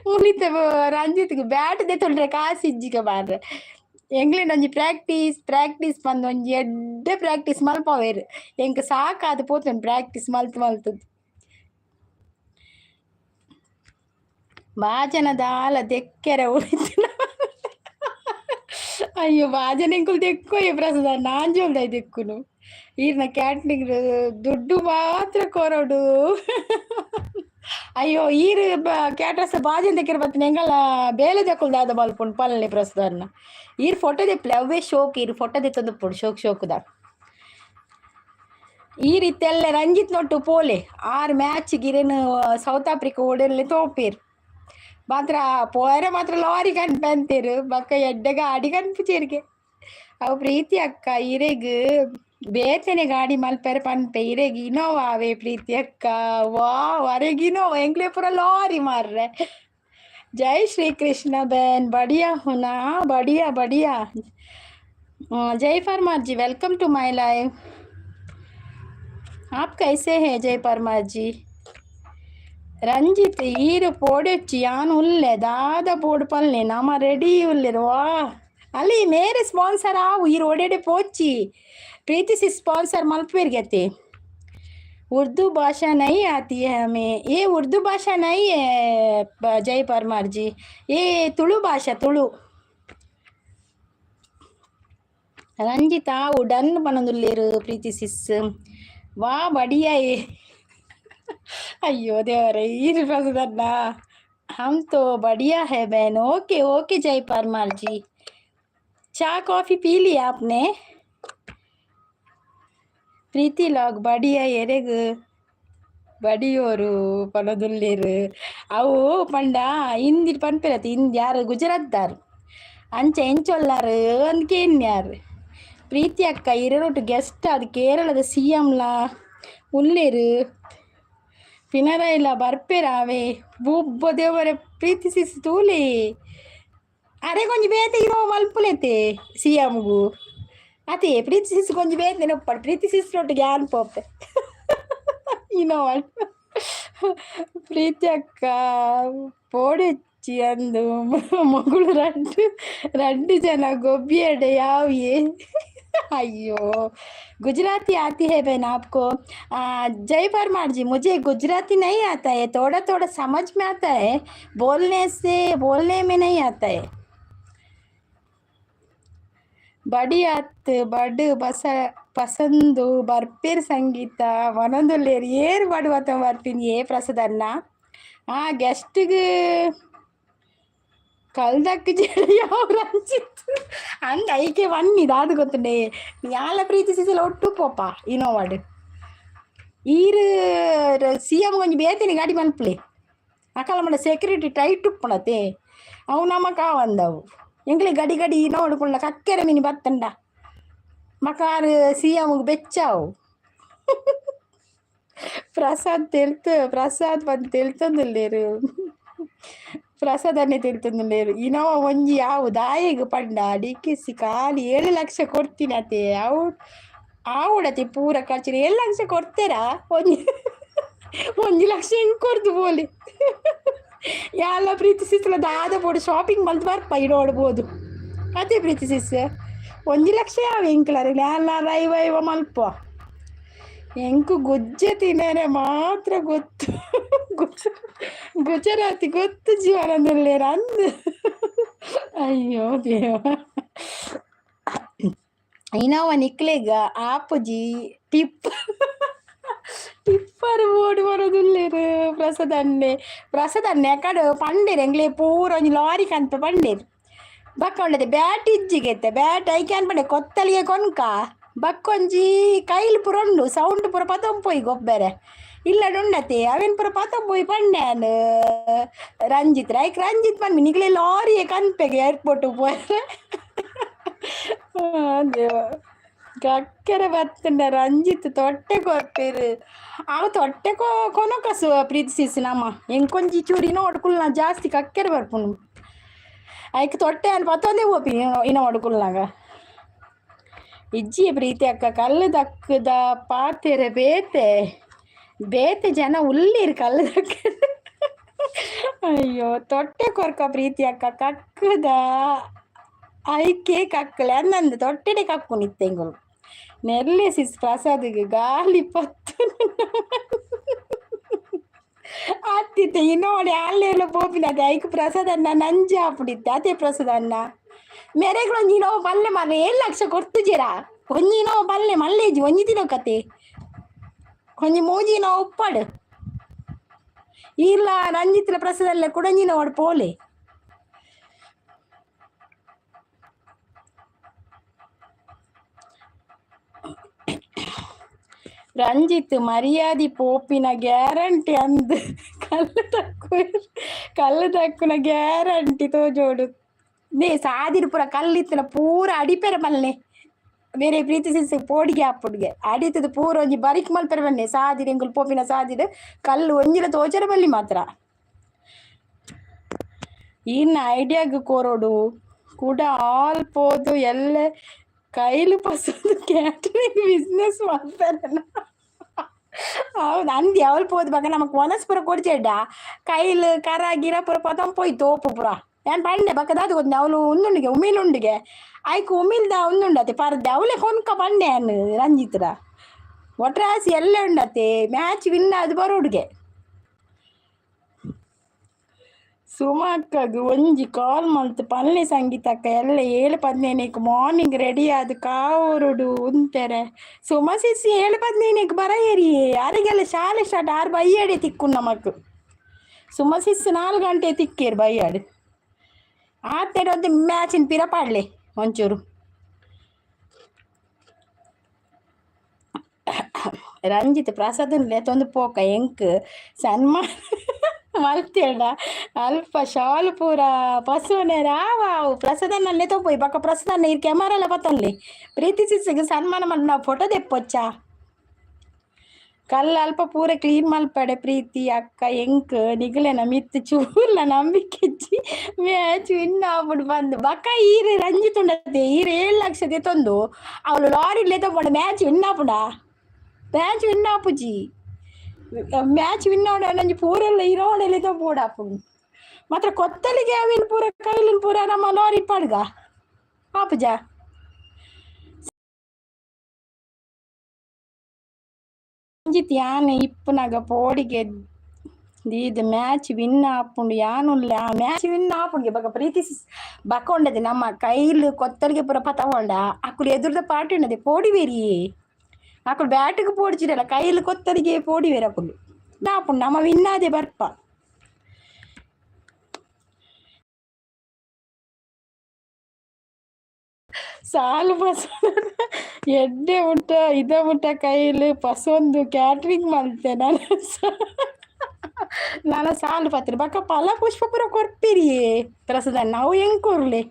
ಮುಲಿತ ರಂಜಿತ್ಗೆ ಬ್ಯಾಟ್ ದೆತ್ತೊಂಡ್ರೆ ಕಾಸು ಇಜ್ಜಿಗೆ ಮಾರ್ರೆ. ಎಂಗ್ಲಿನ ಒಂಜಿ ಪ್ರಾಕ್ಟೀಸ್ ಪ್ರಾಕ್ಟೀಸ್ ಪಂದ್ ಒಂಜಿ ಎಡ್ಡೆ ಪ್ರಾಕ್ಟೀಸ್ ಮಲ್ಪವೇರು. ಎಂಕ್ ಸಾಕಾದ್ ಪೋತುಂಡು ಪ್ರಾಕ್ಟೀಸ್ ಮಲ್ತ್ ಮಲ್ತುದು. ಬಾಜನ ದಾಲ ದೆಕ್ಕೆರೆ ಉಳಿತುನ. ಅಯ್ಯೋ, ಬಾಜನ ಎಂಕುಲು ದೆಕ್ಕೋಯೆ ಪ್ರಸಾದ, ನಾಂಜೋಲ್ದಾಯ್ ದೆಕ್ಕುನು. ಈರ್ನ ಕ್ಯಾಟ್ರಿಂಗ್ ದುಡ್ಡು ಮಾತ್ರ ಕೊರೊಡು. ಅಯ್ಯೋ, ಈರ್ ಕ್ಯಾಟ್ರಸ್ ಬಾಜನ ದೆಕ್ಕೆರೆ ಬತ್ತಿನ ಎಂಕಲ್ನ ಬೇಲೆ ದಕ್ಕುಲು ದಾದ ಮಲ್ಪುಂಡು ಪಲ್ಲೆ ಪ್ರಸಾದನ್ನ. ಈರ್ ಫೋಟೋ ದೆಪ್ಪಲೆ, ಅವ್ವೇ ಶೋಕ್. ಈರ್ ಫೋಟೋ ದೆತ್ತೊಂದುಪ್ಪೊಡು ಶೋಕ್ ಶೋಕುದ. ಈ ರೀತಿ ಎಲ್ಲ ರಂಜಿತ್ ನೊಟ್ಟು ಪೋಲೆ ಆರು ಮ್ಯಾಚ್ ಗಿರೇನು ಸೌತ್ ಆಫ್ರಿಕಾ ಓಡೆಲ್ಲೆ ತೋಪೇರು ಮಾತ್ರ. ಪೋರೆ ಮಾತ್ರ ಲಾರಿ ಕನ್ಪಂತೇರು, ಬೊಕ್ಕ ಎಡ್ಡೆ ಗಾಡಿ ಕನ್ಪುಚೆರ್ಗೆ ಅವು. ಪ್ರೀತಿ ಅಕ್ಕ, ಇರೆಗ್ ಬೇತೆನೆ ಗಾಡಿ ಮಲ್ಪೆರೆ ಪನ್ಪೆ. ಇರೆಗ್ ಇನೋವಾವೆ ಪ್ರೀತಿ ಅಕ್ಕ. ವಾವ್, ಅರೆಗ್ ಇನೋವಾ, ಎಂಕ್ಲೆ ಪೂರ ಲಾರಿ ಮಾರ್ರೆ. जय श्री कृष्ण बहन, बढ़िया हो ना? बढ़िया बढ़िया. जय परमार जी, welcome to my live. आप कैसे हैं जय परमार जी? ರಂಜಿತ್, ಈರು ಪೋಡೆಚ್ಚಿ, ಯಾನ್ ಉಲ್ಲೆ. ದಾದ ಪೋಡು ಪಲ್ಲೆ, ನಮ ರೆಡಿ ಉಲ್ಲೆರ್. ವಾ, ಅಲ್ಲಿ ಮೇರೆ ಸ್ಪಾನ್ಸರ್ ಆವು. ಈರು ಒಡೆಡೆ ಪೋಚಿ, ಪ್ರೀತಿ ಸಿ ಸ್ಪಾನ್ಸರ್ ಮಲ್ಪೇರ್ಗತೆ. उर्दू भाषा नहीं आती है हमें. ये उर्दू भाषा नहीं है जय परमार जी, ये तुळु भाषा, तुळु. ರಂಜಿತ್ ಆವು, ಡನ್ ಪನೊಂದುಲ್ಲೆರ್ ಪ್ರೀತಿ ಸಿಸ್. ವಾ, ಬಡಿಯ. ಅಯ್ಯೋ ದೇವರೇ, ಈರು ಪ್ರಸಾದಣ್ಣ. हम तो बढ़िया है बहन. ओके ओके जय परमार जी, चाय कॉफ़ी पी लिया आपने? ಪ್ರೀತಿ ಲಾಗ್ ಬಡಿಯ ಎರೆಗ್ ಬಡಿಯೋರು ಪನೊಂದುಲ್ಲೆರ್. ಅವು ಪಂಡ ಹಿಂದಿ ಪನ್ಪೆರತ್ತೆ, ಹಿಂದಿ ಯಾರು ಗುಜರಾತ್ದಾರ್ ಅಂಚ ಎಂಚೊಲ್ಲಾರ್ ಅಂದ್ ಕೇನ್ಯಾರ್. ಪ್ರೀತಿ ಅಕ್ಕ, ಇರೊಟ್ಟು ಗೆಸ್ಟ್ ಅದು ಕೇರಳದ ಸಿಎಂಲಾ ಉಲ್ಲೆರ್, ಪಿನರಾಯಿಲ ಬರ್ಪೆರಾವೆ. ಬೊಬ್ಬ ದೇವರೆ, ಪ್ರೀತಿ ಸಿಸ್ ತೂಲೆ. ಅರೆ, ಕೊಂಚ ಬೇತೆ ಇರೋ ಮಲ್ಪುಲೆತೆ ಸಿಎಂಗು ಅದೇ. ಪ್ರೀತಿ ಸಿಸ್ ಕೊಂಚ ಬೇತೆ ಉಪ್ಪಡ್. ಪ್ರೀತಿ ಸಿಸ್ ಒಟ್ಟಿಗೆ ಯಾನ್ ಪೋಪೆ ಇನೋವಾ. ಪ್ರೀತಿ ಅಕ್ಕ, ಪೋಡೆಚ್ಚಿ ಅಂದು ಮಗಳು ರಡ್ಡು ರಡ್ಡು ಜನ ಗೊಬ್ಬಿಯಡೆ ಯಾವಿಯೇ. अय्यो, गुजराती आती है बहन आपको? जय परमार जी, मुझे गुजराती नहीं आता है. थोड़ा थोड़ा समझ में आता है, बोलने से बोलने में नहीं आता है. ಬಡಿಯಾತ್ ಬಡ್ ಬಸ ಪಸಂದು ಬರ್ಪೇರ್ ಸಂಗೀತ ಪನೊಂದುಲ್ಲೆರ್. ಏರ್ ಬಡುವತ ಬರ್ಪಿನಿ ಏ ಪ್ರಸಾದಣ್ಣ? ಆ ಗೆಸ್ಟ್ಗ್ ಕಲ್ದಕ್ ಯಾವ ರಂಜಿತ್ ಅಂದ್ ಐಕೆ ಬನ್ನಿ. ದಾದ ಗೊತ್ತುಂಡೆ, ಯಾಲ ಪ್ರೀತಿ ಸಿಸಲ ಒಟ್ಟು ಪೋಪ ಇನೋವಾಡ್. ಈರ್ ಸಿ ಎಂ ಒಂಜಿ ಬೇತೆನೆ ಗಾಡಿ ಮನ್ಪುಲೆ. ಅಕಲ ಮಡ ಸೆಕ್ಯೂರಿಟಿ ಟೈಟ್ ಉಪ್ಪುಣತೆ, ಅವು ನಮಕ್ ಆವಂದವು. ಎಂಕ್ಲೆ ಗಡಿ ಗಡಿ ನೋಡುಕೊಳ್ಳ ಕಕ್ಕೆರೆ ಮಿನಿ ಬತ್ತಂಡ ಮಕಾರ್ ಸಿ ಎಮ್ಗೆ ಬೆಚ್ಚಾವು. ಪ್ರಸಾದ್ ತೆಲ್ತು, ಪ್ರಸಾದ್ ಬಂದು ತೆಲ್ತೊಂದುಲ್ಲೆರ್. ಪ್ರಸಾದ್ ಅನ್ನೆ ತೆಲ್ತೊಂದುಲ್ಲೆರ್. ಇನೋವಾ ಒಂಜಿ ಯಾವು ದಾಯೆಗ್ ಪಂಡ ಡಿಕೆಸಿ ಖಾಲಿ 7 ಲಕ್ಷ ಕೊಡ್ತೀನತೆ. ಅವು ಆವಡತೆ ಪೂರ ಖರ್ಚು. 7 ಲಕ್ಷ ಕೊಡ್ತೇರಾ? ಒಂಜಿ 1 ಲಕ್ಷ ಎಂಕ್ ಕೊರ್ದು ಪೋಲೆ. ಯಾಲ ಪ್ರೀತಿ ಸಿಸ್ಲ ದಾದ ಬೋಡು ಶಾಪಿಂಗ್ ಮಲ್ತ್ ಬರ್ಪ ಇಡೋಡ್ಬೋದು ಅದೇ. ಪ್ರೀತಿ ಸಿಸ್, 1 ಲಕ್ಷ ಯಾವ ಎಂಕ್ಲರ್ ಯಾಲ ರೈವ ಐವ ಮಲ್ಪ. ಎಂಕು ಗುಜ್ಜೆ ತಿನ್ನರೆ ಮಾತ್ರ ಗೊತ್ತು, ಗುಜರಾತಿ ಗೊತ್ತು ಜೀವನದಲ್ಲಿ ಅಂದ್. ಅಯ್ಯೋ ದೇವ. ಇನೋವಾ ನಿಕ್ಲೆಗ್ ಆಪುಜಿ. ಟಿಪ್ಪರ್ ಬೋಡು ಬರೋದುಲ್ಲೆರ್ ಪ್ರಸಾದ್ ಅಣ್ಣೆ. ಪ್ರಸಾದ್ ಅಣ್ಣೆ, ಅಕಡೆ ಪಂಡೆರ್ ಎಂಕ್ಲೆ ಪೂರ ಒಂಜಿ ಲಾರಿ ಕನ್ಪೆ ಪಂಡೆರ್. ಬೊಕ್ಕ ಉಂಡತೆ ಬ್ಯಾಟ್ ಇಜ್ಜಿಗೆತ್ತೆ. ಬ್ಯಾಟ್ ಐಕೆ ಅನ್ಪಂಡೆ ಕೊತ್ತಲಿಗೆ ಕೊನ್ಕ. ಬಕ್ಕೊಂಜಿ ಕೈಲ್ ಪೂರ ಉಂಡು, ಸೌಂಡ್ ಪೂರ ಪತೊಂಪೋಯಿ ಗೊಬ್ಬೆರೆ ಇಲ್ಲಡ್ ಉಂಡತೆ, ಅವೆನ್ ಪೂರ ಪತೊಂಪೋಯಿ ಪಂಡೆ ಯಾನ್ ರಂಜಿತ್. ಐಕ್ ರಂಜಿತ್ ಪನ್ಪಿ, ನಿಕ್ಲೆ ಲಾರಿಯೇ ಕನ್ಪೆಗೆ ಏರ್ಪೋರ್ಟ್ ಪೋಯೆರೆ. ದೇವ, ಕಕ್ಕೆರೆ ಬತ್ತುಂಡ. ರಂಜಿತ್ ತೊಟ್ಟೆ ಕೊರ್ಪೆರ್. ಅವು ತೊಟ್ಟೆ ಕೊನೊಕಸು ಪ್ರೀತಿ ಸಿಸ್ ನಮ ಎಂಕೊಂಜಿ ಚೂರಿ ನೋಡ್ ಕುಲ್ನ ಜಾಸ್ತಿ ಕಕ್ಕೆರೆ ಬರ್ಪುಂಡು. ಐಕ್ ತೊಟ್ಟೆ ಅನ್ ಪತ್ತೊಂದೇ ಪೋಪಿ ಇನೋಡು ಕುಲ್ನಾಗ. ಇಜ್ಜಿ ಪ್ರೀತಿ ಅಕ್ಕ, ಕಲ್ಲು ದಕ್ಕದ ಪಾತೆರೆ ಬೇತೆ ಬೇತೆ ಜನ ಉಳ್ಳೀರ್ ಕಲ್ಲು ದಕ್ಕ. ಅಯ್ಯೋ, ತೊಟ್ಟೆ ಕೊರ್ಕ ಪ್ರೀತಿ ಅಕ್ಕ. ಕಕ್ಕದ ಐಕೆ ಕಕ್ಕಲೆ ಅಂದಂದು ತೊಟ್ಟೆಡೆ ಕಕ್ಕು ನಿತ್ತೆಂಗುಲು. ನೆಲ್ಲೆ ಸಿಸ್ ಪ್ರಸಾದಿಗೆ ಗಾಲಿ ಪತ್ತು ಆತಿತ್ತೆ. ಇನ್ನೋಡಿ ಅಲ್ಲೆಲ್ಲ ಪೋಪಿನದೆ ಐಕ್ ಪ್ರಸಾದನ್ನ ನಂಜಿ ಆಪುಡಿತ್ತೆ ಅದೇ ಪ್ರಸಾದನ್ನ. ಮೆರೆಗಳು ಒಂಜಿ ನೋವು ಪಲ್ಲೆ ಮಾರ್ರೆ, 7 ಲಕ್ಷ ಕೊಡ್ತುಜೆರಾ? ಒಂಜಿ ನೋವು ಪಲ್ಲೆ ಮಲ್ಲೇಜಿ, ಒಂಜಿ ದಿನ ಕತೆ ಒಂಜಿ ಮೂಜಿ ನೋವು ಉಪ್ಪಾಡು ಇಲ್ಲ. ರಂಜಿತ್ರ ಪ್ರಸಾದಲ್ಲ ಕುಡಂಜಿ ನೋಡು ಪೋಲೆ. ರಂಜಿತ್ ಮರ್ಯಾದಿ ಪೋಪಿನ ಗ್ಯಾರಂಟಿ ಅಂದ್. ಕಲ್ಲು ತಕ್ಕು, ಕಲ್ಲು ತಕ್ಕುನ ಗ್ಯಾರಂಟಿ ತೋಜೋಡು. ನೇ ಸಾದಿರು ಪೂರ ಕಲ್ಲಿತ್ತನ ಪೂರ ಅಡಿಪೆರ ಮಲ್ನೆ. ಬೇರೆ ಪ್ರೀತಿ ಸಿಸ್ ಪೋಡಿಗೆ ಆಪುಡ್ಗೆ ಅಡಿತದ ಪೂರ ಒಂಜಿ ಬರಿಕ್ ಮಲ್ಪೆರ ಬನ್ನೆ. ಸಾದಿರು ಎಂಕುಲು ಪೋಪಿನ ಸಾದಿರು ಕಲ್ಲು ಒಂಜಿಲ ತೋಚರ ಬಲ್ಲಿ ಮಾತ್ರ. ಇನ್ನ ಐಡಿಯಾಗ್ ಕೊರೊಡು ಕುಡ ಆಲ್ ಪೋದು ಎಲ್ಲ ಕೈಲು ಪಸೊಂದು ಕ್ಯಾಟರಿಂಗ್ ಬಿಸ್ನೆಸ್ ಮಲ್ಪೆರೆನ? ಹೌದು ಅಂದಿ ಅವಳು ಪೋದು ಬಗ ನಮಕ್ ವನಸ್ ಪೂರ ಕೊಡ್ಚೆಡ್ಡ ಕೈಲ್ ಕರ ಗಿರ ಪೂರ ಪತೊಂದು ಪೋಯ್ತು ತೋಪು ಪೂರ. ಯಾನ್ ಪಂಡೆ ಬಕ್ಕ ದಾದ ಗೊತ್ತುಂಡೆ, ಅವಳು ಉಂದುಂಡಿಗೆ ಉಮಿಲ್ ಉಂಡಿಗೆ ಐಕ್ ಉಮಿಲ್ದ ಉಂದುಂಡತೆ ಪರ್ದೆ ಅವಳೆ ಕೊನ್ಕ ಪಂಡೆ ಯಾನ್. ರಂಜಿತ್ರ ಒಟ್ರಾಸಿ ಎಲ್ಲ ಉಂಡತೆ, ಮ್ಯಾಚ್ ವಿನ್ ಆದ್ ಬರೋಡುಗೆ. ಸುಮಕ್ಕಗ್ ಒಂಜಿ ಕಾಲ್ ಮಲ್ತ್ ಪನ್ಲೆ. ಸಂಗೀತಕ್ಕ ಎಲ್ಲ 7:15ಕ್ಕೆ ಮಾರ್ನಿಂಗ್ ರೆಡಿ ಆದ್ ಕಾವೂರುಡು ಉಂತೆರೆ. ಸುಮ ಸಿಸಿ 7:15ಕ್ಕೆ ಬರಯೇರಿಯೇ? ಯಾರಿಗೆಲ್ಲ ಶಾಲೆ ಸ್ಟಾರ್ಟ್ ಆರು ಬಯ್ಯಡೆ ತಿಕ್ಕು ನಮಕ್. ಸುಮ ಸಿಸ್ 4 ಗಂಟೆ ತಿಕ್ಕೇರು ಬಯ್ಯಾಡು. ಆತೇಡು ಒಂದು ಮ್ಯಾಚಿನ ಪಿರ ಪಾಡ್ಲೆ ಒಂಚೂರು. ರಂಜಿತ್ ಪ್ರಸಾದನ್ ಲೆತ್ತೊಂದು ಪೋಕ, ಎಂಕ್ ಸನ್ಮಾನ ಮಲ್ತೇಡ ಅಲ್ಪ ಶಾಲ್ ಪೂರ ಪಸುವನೇರ ಆವು. ಪ್ರಸಾದನ್ನ ಲೆತ್ತೊ ಪೋಯಿ ಬೊಕ್ಕ ಪ್ರಸಾದನ್ನ ಇರ್ ಕ್ಯಾಮರಾಲ ಪತ್ತೊನ್ಲೆ. ಪ್ರೀತಿ ಸಿಸ್ಸಿಗೆ ಸನ್ಮಾನ ಮಲ್ಪುನ ನಾವು ಫೋಟೋ ದೆಪ್ಪೊಚ್ಚಾ? ಕಲ್ಲು ಅಲ್ಪ ಪೂರ ಕ್ಲೀನ್ ಮಲ್ಪಡೆ. ಪ್ರೀತಿ ಅಕ್ಕ, ಎಂಕ್ ನಿಗಲೆನ ಮಿತ್ತ್ ಚೂರ್ಲ ನಂಬಿಕೆ ಇಜ್ಜಿ, ಮ್ಯಾಚ್ ವಿನ್ ಆಪುಂಡು ಪಂದ್. ಬೊಕ್ಕ ಈರ್ ರಂಜಿತ್ ಉಂಡತೆ, ಈರ್ 7 ಲಕ್ಷ ದೆತೊಂದು ಅವ್ಲು ಲಾರಿ ಲೆತ್ತೊಂದು ಮ್ಯಾಚ್ ವಿನ್ ಆಪುಂಡ? ಮ್ಯಾಚ್ ವಿನ್ ಆಪುಜಿ. ಮ್ಯಾಚ್ ವಿನ್ ಆವೊಡ ಒಂಜಿ ಪೂರೆಲ್ಲ ಇರೋಡೆ ಲೆತ್ತೊಂದು ಪೋಡಾಪುಂಡು ಮಾತ್ರ. ಕೊತ್ತಲಿಗೆ ಅವಿನ್ ಪೂರ ಕೈಲಿನ್ ಪೂರ ನಮ್ಮ ಲಾರಿ ಪಾಡ್ಗ ಆಪುಜ. ರಂಜಿತ್ ಯಾನ್ ಇಪ್ಪುನಗ ಪೋಡಿಗೆ ದೀದ್ ಮ್ಯಾಚ್ ವಿನ್ ಆಪುಂಡು ಯಾನ್ ಉಲ್ಲೆ. ಆ ಮ್ಯಾಚ್ ವಿನ್ ಆಪುಂಡು ಬೊಕ ಪ್ರೀತಿ ಬಕ ಉಂಡದೆ ನಮ್ಮ ಕೈಲ್ ಕೊತ್ತಲಿಗೆ ಪೂರ ಪತಕೊಂಡ. ಅಕುಲು ಎದುರುದ ಪಾರ್ಟಿ ಉಂಡದೆ ಪೋಡಿ ಬೇರಿಯೇ. ಅಕುಲು ಬ್ಯಾಟಿಗ್ ಪೋಡಿಜಿರಲ್ಲ, ಕೈಲ್ ಕೊತ್ತಲಿಗೆ ಪೋಡಿವೆರ್ ಅಕುಲು. ಆಪುಂಡು, ನಮ ವಿನ್ ಆದೆ ಬರ್ಪ. ಸಾಲು ಪಸೊಂದು ಎಡ್ಡೆ ಮುಟ್ಟ ಇದ ಮುಟ್ಟ ಕೈಲ್ ಪಸೊಂದು ಕ್ಯಾಟ್ರಿಂಗ್ ಮಲ್ತೆ. ನನ ನನ ಸಾಲು ಪತ್ರೆ ಬೊಕ ಫಲ ಪುಷ್ಪ ಪೂರ ಕೊರ್ಪಿರಿಯೇ ಪ್ರಸಾದಣ್ಣ. ಅವು ಎಂಕ್ ಕೊರ್ಲೆ.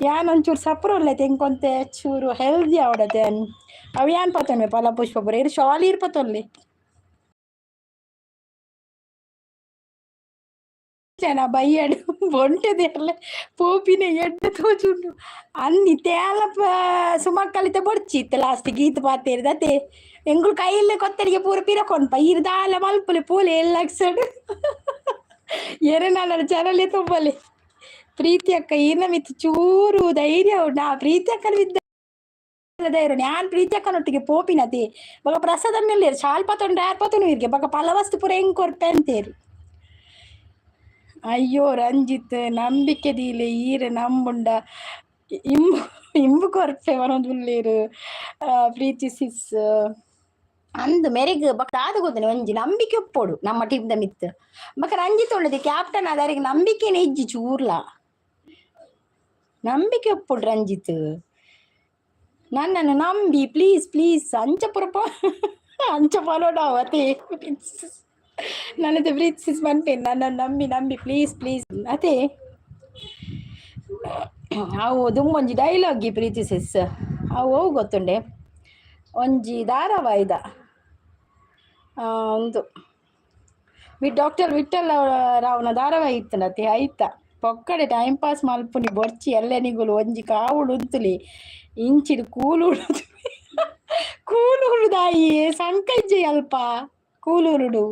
ಯಾನ್ ಒಂಚೂರು ಸಪ್ರ ಉಲ್ಲೆತೆ, ಎಂಕ್ ಒಂತೆ ಚೂರು ಹೆಲ್ದಿ ಆವಡತೆ. ಅವು ಯಾನ್ ಪತೊನ್ವೆ ಫಲ ಪುಷ್ಪ ಪೂರ. ಇರ್ ಶಾಲ್ ಇರ್ ಪತೊನ್ಲೆ. ಜನ ಬಯ್ಯಡ್ ಬೊಂಟೆ ದೇರ್ಲೆ ಪೋಪಿನ ಎಡ್ಡೆ ತೋಜುಂಡು. ಅಂದ್ ಇತ್ತೆ ಸುಮಕ್ಕಲಿತೆ ಬೊಡ್ಚಿ ಇತ್ತೆ ಲಾಸ್ಟ್ ಗೀತ್ ಪಾತೆರ್ದ ಅತೆ. ಎಂಕುಲು ಕೈಲ್ ಕೊತ್ತರಿಗೆ ಪೂರ ಪಿರ ಕೊನ್ಪ, ಈರ್ ದಾಲ ಮಲ್ಪುಲೆ ಪೋಲೆ 7 ಲಕ್ಷಡ್. ಎರೆನಾಲದ ಚರಲೆ ತುಂಬಲೆ. ಪ್ರೀತಿ ಅಕ್ಕ, ಈರ್ನ ಮಿತ್ತ್ ಚೂರು ಧೈರ್ಯ ಉಂಡು. ಆ ಪ್ರೀತಿ ಅಕ್ಕನ ಮಿತ್ತ್ ಧೈರ್ಯ. ಯಾನ್ ಪ್ರೀತಿ ಅಕ್ಕನೊಟ್ಟಿಗೆ ಪೋಪಿನತೆ. ಬೊಕ ಪ್ರಸಾದನ್ನೆಲ್ಲೇರ್ ಶಾಲ್ ಪತೊಂಡ ಯಾರ್ ಪತೊನು ಇರ್ಗೆ. ಬೊಕ ಫಲವಸ್ತು ಪೂರ ಎಂಕ್ ಕೊರ್ಪೆ ಅಂತೇರ್. ಅಯ್ಯೋ ರಂಜಿತ್, ನಂಬಿಕೆ ದೀಲೆ. ಈರ್ ನಂಬುಂಡ ಇಂಬು ಇಂಬು ಕೊರ್ಪೆ ಪನೊಂದುಲ್ಲೆರ್ ಪ್ರೀತಿ ಸಿಸ್. ಅಂದ್ ಮೆರೆಗ್ ಬೊಕ ದಾದ ಗೊತ್ತುಂಡೆ, ಒಂಜಿ ನಂಬಿಕೆ ಉಪ್ಪೊಡು ನಮ್ಮ ಟೀಮ್ ದ ಮಿತ್ತ್. ಬೊಕ ರಂಜಿತ್ ಉಂಡದೆ ಕ್ಯಾಪ್ಟನ್ ಆದ್, ಅರೆಗ್ ನಂಬಿಕೆನೆ ಇಜ್ಜಿ ಚೂರ್ಲ. ನಂಬಿಕೆ ಉಪ್ಪೊಡು ರಂಜಿತ್. ನನ್ನನ್ನು ನಂಬಿ, ಪ್ಲೀಸ್ ಪ್ಲೀಸ್. ಅಂಚ ಪೂರ ಅಂಚ ಪನೊಡಾವು ಅತೆ. ನನದ ಪ್ರೀತಿ ಸಿಸ್ ಪನ್ಪೇನ್, ನನ್ನನ್ನು ನಂಬಿ ನಂಬಿ, ಪ್ಲೀಸ್ ಪ್ಲೀಸ್ ಅತೆ. ಅವು ದುಂಬೊಂಜಿ ಡೈಲಾಗ್ ಪ್ರೀತಿ ಸಿಸ್. ಅವು ಒವು ಗೊತ್ತುಂಡೆ? ಒಂಜಿ ಧಾರಾವಾಹಿದ ಉಂದು ಡಾಕ್ಟರ್ ವಿಠ್ಠಲ ರಾವ್ನ ಧಾರಾವಾಹಿ ಇತ್ತುಂಡತೆ ಐತ. ಪೊಕ್ಕಡೆ ಟೈಮ್ ಪಾಸ್ ಮಲ್ಪುನಿ ಬೊರ್ಚಿ ಎಲ್ಲೆ ನಿಗುಲು. ಒಂಜಿ ಕಾವುಡು ಉಂತುಲಿ, ಇಂಚಿಡ್ ಕೂಲುಡು ಕೂಲೂರು ದಾಯಿ ಸಂಕ ಇಜ್ಜಿ ಅಲ್ಪ ಕೂಲೂರುಡು.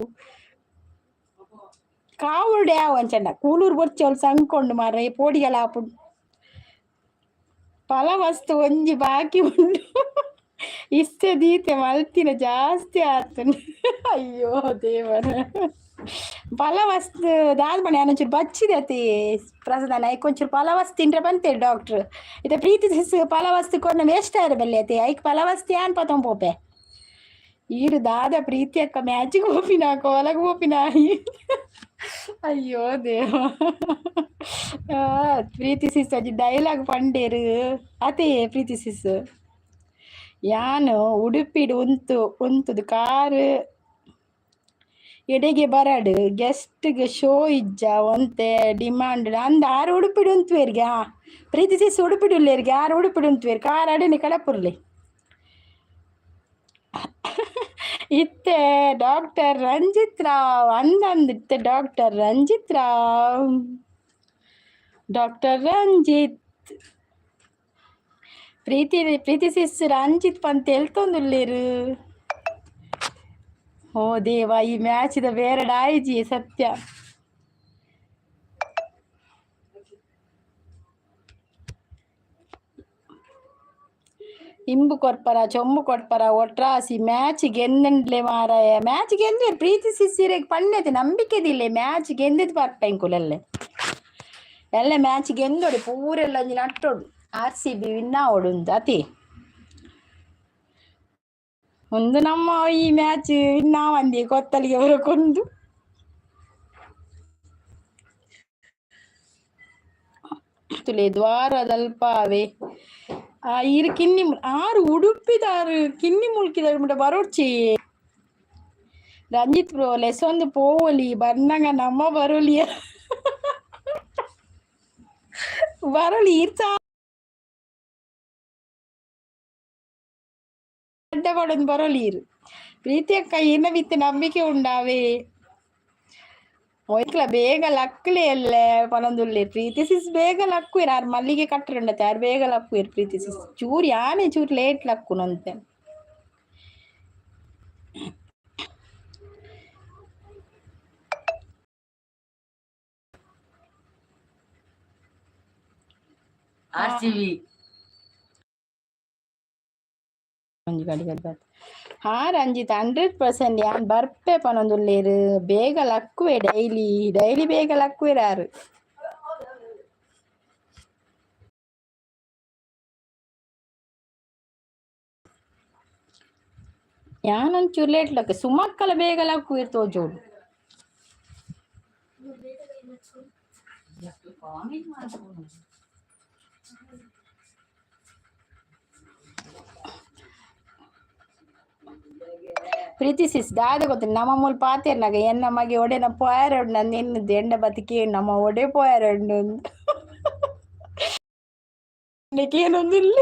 ಕಾವುಡು ಯಾವ ಅಂಚಂಡ ಕೂಲೂರು ಬೊರ್ಚಿ ಅವ್ಲು ಸಂಕೊಂಡು ಮಾರ್ರೆ, ಪೋಡಿಗೆಲ ಆಪುಂಡು. ಫಲ ವಸ್ತು ಒಂಜಿ ಬಾಕಿ ಉಂಡು. ಇಷ್ಟೇ ದೀತೆ ಮಲ್ತಿನ ಜಾಸ್ತಿ ಆತುಂಡು. ಅಯ್ಯೋ ದೇವರ, ಫಲ ವಸ್ತು ದಾದ ಪಂಡ ಯಾನ್ ಒಂಚೂರು ಬಚ್ಚಿದೆ ಅತಿ ಪ್ರಸಾದ. ಐಕ್ ಒಂಚೂರು ಫಲ ವಸ್ತು ತಿಂಡ್ರೆ ಪಂತೇರು ಡಾಕ್ಟ್ರ್. ಇತ್ತೆ ಪ್ರೀತಿ ಫಲ ವಸ್ತು ಕೊರ್ನ ವೇಸ್ಟ್ ಆಯೆರೆ ಬಲ್ಲಿ ಅತೆ. ಐಕ್ ಫಲ ವಸ್ತು ಯಾನ್ ಪತೊಂದು ಪೋಪೆ. ಈರ್ ದಾದ ಪ್ರೀತಿ ಅಕ್ಕ, ಮ್ಯಾಚಿಗೆ ಪೋಪಿನ, ಕೋಲಗ್ ಪೋಪಿನ? ಅಯ್ಯೋ ದೇವ. ಪ್ರೀತಿ ಸಿಸ್ ಒಂಜಿ ಡೈಲಾಗ್ ಪಂಡೇರು ಅತೆ. ಪ್ರೀತಿ ಸಿಸ್, ಯಾನ್ ಉಡುಪಿಡ್ ಉಂತು ಉಂತುದು ಕಾರ್ ಎಡೆಗೆ ಬರಡ್, ಗೆಸ್ಟ್ಗೆ ಶೋ ಇಜ್ಜ ಒಂತೆ ಡಿಮಾಂಡ್ ಅಂದ್. ಆರು ಉಡುಪಿಡ್ ಉಂತುವೆರ್ಗೆ. ಆ ಪ್ರೀತಿ ಸಿಸ್ ಉಡುಪಿಡ್ ಉಲ್ಲೇರ್ಗೆ. ಆರು ಉಡುಪಿಡ್ ಉಂತುವೆರ್, ಕಾರ್ ಅಡೆನೆ ಕಡಪುರ್ಲೆ. ಇತ್ತೆ ಡಾಕ್ಟರ್ ರಂಜಿತ್ ರಾವ್ ಅಂದಂದು. ಇತ್ತೆ ಡಾಕ್ಟರ್ ರಂಜಿತ್ ರಾವ್, ಡಾಕ್ಟರ್ ರಂಜಿತ್. ಪ್ರೀತಿ ಪ್ರೀತಿ ಸಿಸ್ ರಂಜಿತ್ ಪಂತ ಎಲ್ತೊಂದುಲ್ಲೇರು. ಓ ದೇವ, ಈ ಮ್ಯಾಚಿದ ಬೇರೆ ಆಯ್ಜಿ ಸತ್ಯ. ಇಂಬು ಕೊರ್ಪರ, ಚೊಂಬು ಕೊಡ್ಪರ, ಒಟ್ರಾಸಿ ಮ್ಯಾಚ್ ಗೆಂದಂಡ್ಲೆ ಮಾರಾಯ. ಮ್ಯಾಚ್ ಗೆಂದುವೆರ್ ಪ್ರೀತಿ ಸಿಸ್ಸಿರೆಗ್ ಪಣ್ಣೆತೆ ನಂಬಿಕೆದಿಲ್ಲೆ. ಮ್ಯಾಚ್ ಗೆಂದಿದ್ ಬರ್ಪ ಇಂಕುಲೆಲ್ಲೆ. ಎಲ್ಲ ಮ್ಯಾಚ್ ಗೆಂದೊಡು, ಪೂರೆಲ್ಲ ಒಂಜಿ ನಟ್ಟೊಡು. ಆರ್.ಸಿ.ಬಿ ವಿನ್ ಆವೊಡು ಅತಿ. ಒಂದು ನಮ್ಮ ಈ ಮ್ಯಾಚ್ ವಿನ್ ಆವಂದಿ ಕೊತ್ತಲಿಗೆ ಬರಕೊಂದು. ತುಲೆ ದ್ವಾರದಲ್ಪಾವೆ. ಆ ಈರ್ ಕಿನ್ನಿ ಆರು ಉಡುಪಿದಾರು ಕಿನ್ನಿ ಮುಲ್ಕಿದಾರು ಮುಟ ಬರೋಡ್ಚಿ. ರಂಜಿತ್ ಬ್ರೋ, ಲೆಸೊಂದು ಪೋವೊಲಿ ಬರ್ನಗ ನಮ್ಮ ಬರೋಲಿಯ ಬರೋಲಿ. ಈರ್ಚ ಅಡ್ಡ ಪಾಡೊಂದು ಬರೋಲಿ ಈರ್. ಪ್ರೀತಿ ಅಕ್ಕ, ಈರ್ನ ಮಿತ್ತ್ ನಂಬಿಕೆ ಉಂಡಾವೆ. ಒಯ್ಕ್ಲ ಬೇಗ ಲಕ್ಕ್ಲೆ ಎಲ್ಲೆ ಪನೊಂದುಲ್ಲೆರ್. ಪ್ರೀತಿ ಸಿಸ್ ಬೇಗ ಲಕ್ಕುವೆರ್. ಆರ್ ಮಲ್ಲಿಗೆ ಕಟ್ಟರುಂಡತೆ, ಆರ್ ಬೇಗ ಲಕ್ಕುವೆರ್. ಪ್ರೀತಿ ಸಿಸ್ ಚೂರು ಯಾನೆ ಚೂರು ಲೇಟ್ ಲಕ್ಕುನಂತೆ. ಆರ್.ಸಿ.ಬಿ. ಒಂಜಿ ಗಡಿ ಗಡಿ ಬತ್. ಹಾ ರಂಜಿತ್, 100% ಯಾನ್ ಬರ್ಪೆ ಪನೊಂದುಲ್ಲೆರ್. ಬೇಗ ಲಕ್ಕುವೆ, ಡೈಲಿ ಡೈಲಿ ಬೇಗ ಲಕ್ಕುವೆರ್ ಆರ್. ಯಾನೊಂಚೂರು ಲೇಟ್ ಲಕ್ಕ, ಸುಮಕ್ಕಲ ಬೇಗ ಲಕ್ಕುವೆರ್ ತೋಜೋಡು. ಕಾಮೆಂಟ್ ಮಾಡ್ಬೋದು. ಪ್ರೀತಿ ಸಿಸ್, ದಾದ ಗೊತ್ತಿಲ್ಲ, ನಮ್ಮ ಮೂಲ ಪಾತೆರ್ನಾಗ ಎನ್ನ ಮಗೆ ಒಡೆನ ಪೋಯಾರೊಂಡು ನಂದು ಎನ್ನುದು ಎಂಡ ಬತ್ತಿಕೆ ನಮ್ಮ ಒಡೆ ಪೋಯಾರೊಂಡು ಏನೊಂದಿಲ್ಲ.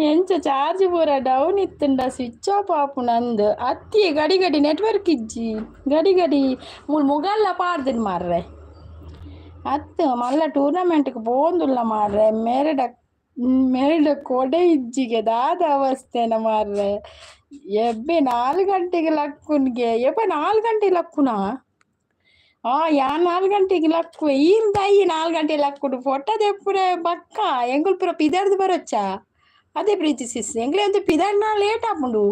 ಎಂಚ ಚಾರ್ಜ್ ಪೂರ ಡೌನ್ ಇತ್ತುಂಡ ಸ್ವಿಚ್ ಆಫ್ ಆಪುಂಡು ಅಂದ್. ಅತ್ತಿ ಗಡಿ ಗಡಿ ನೆಟ್ವರ್ಕ್ ಇಜ್ಜಿ, ಗಡಿ ಗಡಿ ಮೂಲು ಮುಗಲ್ಲ ಪಾಡ್ದಿನ ಮಾರ್ರೆ. ಅತ್ ಮಲ್ಲ ಟೂರ್ನಮೆಂಟ್ಗೆ ಪೋಂದುಲ್ಲ ಮಾರ್ರೆ. ಮೇರೆಡ ಮೇರೆಡ ಕೊಡೆ ಇಜ್ಜಿಗೆ, ದಾದ ಅವಸ್ಥೆನ ಮಾರ್ರೆ. ಎಬ್ಬೆ 4 ಗಂಟೆಗೆ ಲಕ್ಕುನ್ಗೆ. ಎಬ್ಬ 4 ಗಂಟೆಗೆ ಲಕ್ಕುನಾ? ಆ ಯಾನ್ 4 ಗಂಟೆಗೆ ಲಕ್ಕುವೆ. ಈರ್ ದಯ್ಯಿ 4 ಗಂಟೆಗೆ ಲಕ್ಕುಡು ಫೋಟೋ ದೆಪ್ಪುನೆ ಬಕ್ಕ ಎಂಕುಲು ಪೂರ ಪಿದರ್ದು ಬರೊಚ್ಚಾ. ಅದೇ ಪ್ರೀತಿ ಸಿಸ್, ಎಂಕ್ಲೆ ಒಂತೆ ಪಿದರ್ನ ಲೇಟ್ ಆಪುಂಡು.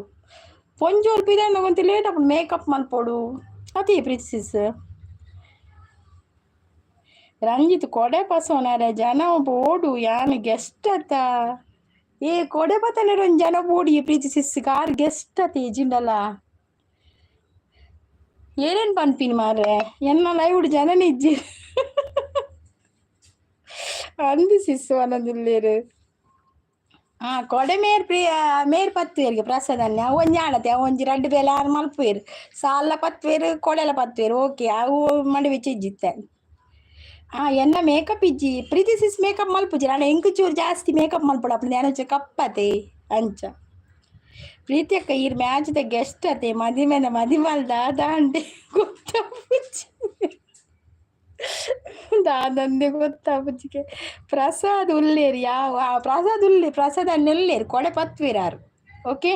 ಪೊಂಜೋಲು ಪಿದರ್ನ ಒಂತೆ ಲೇಟ್ ಆಪುಂಡು, ಮೇಕಪ್ ಮಲ್ಪೊಡು ಅದೇ. ಪ್ರೀತಿ ಸಿಸ್, ರಂಜಿತ್ ಕೊಡೆ ಪಸೋನರೆ ಜನ ಬೋಡು. ಯಾನ್ ಗೆಸ್ಟ್ ಅತ್ತ. ಏ ಕೊಡೆ ಪತನರೆ ಒಂಜಿ ಜನ ಬೋಡಿ. ಪ್ರೀತಿ ಸಿಸ್ ಕಾರ್ ಗೆಸ್ಟ್ ಅತ್ತ ಇಜಿಂಡಲ. ಏನೇನ್ ಪನ್ಪಿನಿ ಮಾರ್ರೆ, ಎನ್ನ ಲೈವ್ ಜನನೇ ಇಜ್ಜಿ ಅಂದು ಸಿಸ್ ಪನೊಂದುಲ್ಲೆರ್. ಆ ಕೊಡೆ ಮೇರ್ ಪ್ರಿಯ ಮೇರ್ ಪತ್ತುವೆರ್ಗೆ ಪ್ರಸಾದನ್ನೇ. ಅವು ಒಂಜಿ ಆಂಡತೆ, ಅವು ಒಂಜಿ ರಡ್ಡ್ ಬೇಲೆ ಆರ್ ಮಲ್ಪುವೆರ್. ಸಾಲ್ಲ ಪತ್ತುವೆರ್, ಕೊಡೆಲ ಪತ್ತುವೆರ್. ಓಕೆ, ಅವು ಮಡಿವೆಚ್ಚ ಇಜ್ಜಿತ್ತೆ. ಆ ಎನ್ನ ಮೇಕಪ್ ಇಜ್ಜಿ. ಪ್ರೀತಿ ಸಿಸ್ ಮೇಕಪ್ ಮಲ್ಪುಜಿ ಆಂಡ ಎಂಕ್ ಚೂರು ಜಾಸ್ತಿ ಮೇಕಪ್ ಮಲ್ಪೊಡು ಅಪ್ಪುಂಡು. ಯಾನ್ ಒಂಚೂರು ಕಪ್ಪತೆ ಅಂಚ. ಪ್ರೀತಿ ಅಕ್ಕ, ಈರ್ ಮ್ಯಾಚ್ದ ಗೆಸ್ಟ್ ಅತೆ, ಮದಿಮೆದ ಮದಿಮಲ್ ದಾದ ಅಂಡೆ ಗೊತ್ತಾಪುಜಿ. ದಾದಂದೆ ಗೊತ್ತಾಪುಜಿಗೆ. ಪ್ರಸಾದ್ ಉಲ್ಲೇರ್ ಯಾವ ಪ್ರಸಾದ್ ಉಲ್ಲೇರ್. ಪ್ರಸಾದ್ ಅಣ್ಣೆ ಉಲ್ಲೇರ್, ಕೊಡೆ ಪತ್ತುವೆರ್ ಆರ್. ಓಕೆ,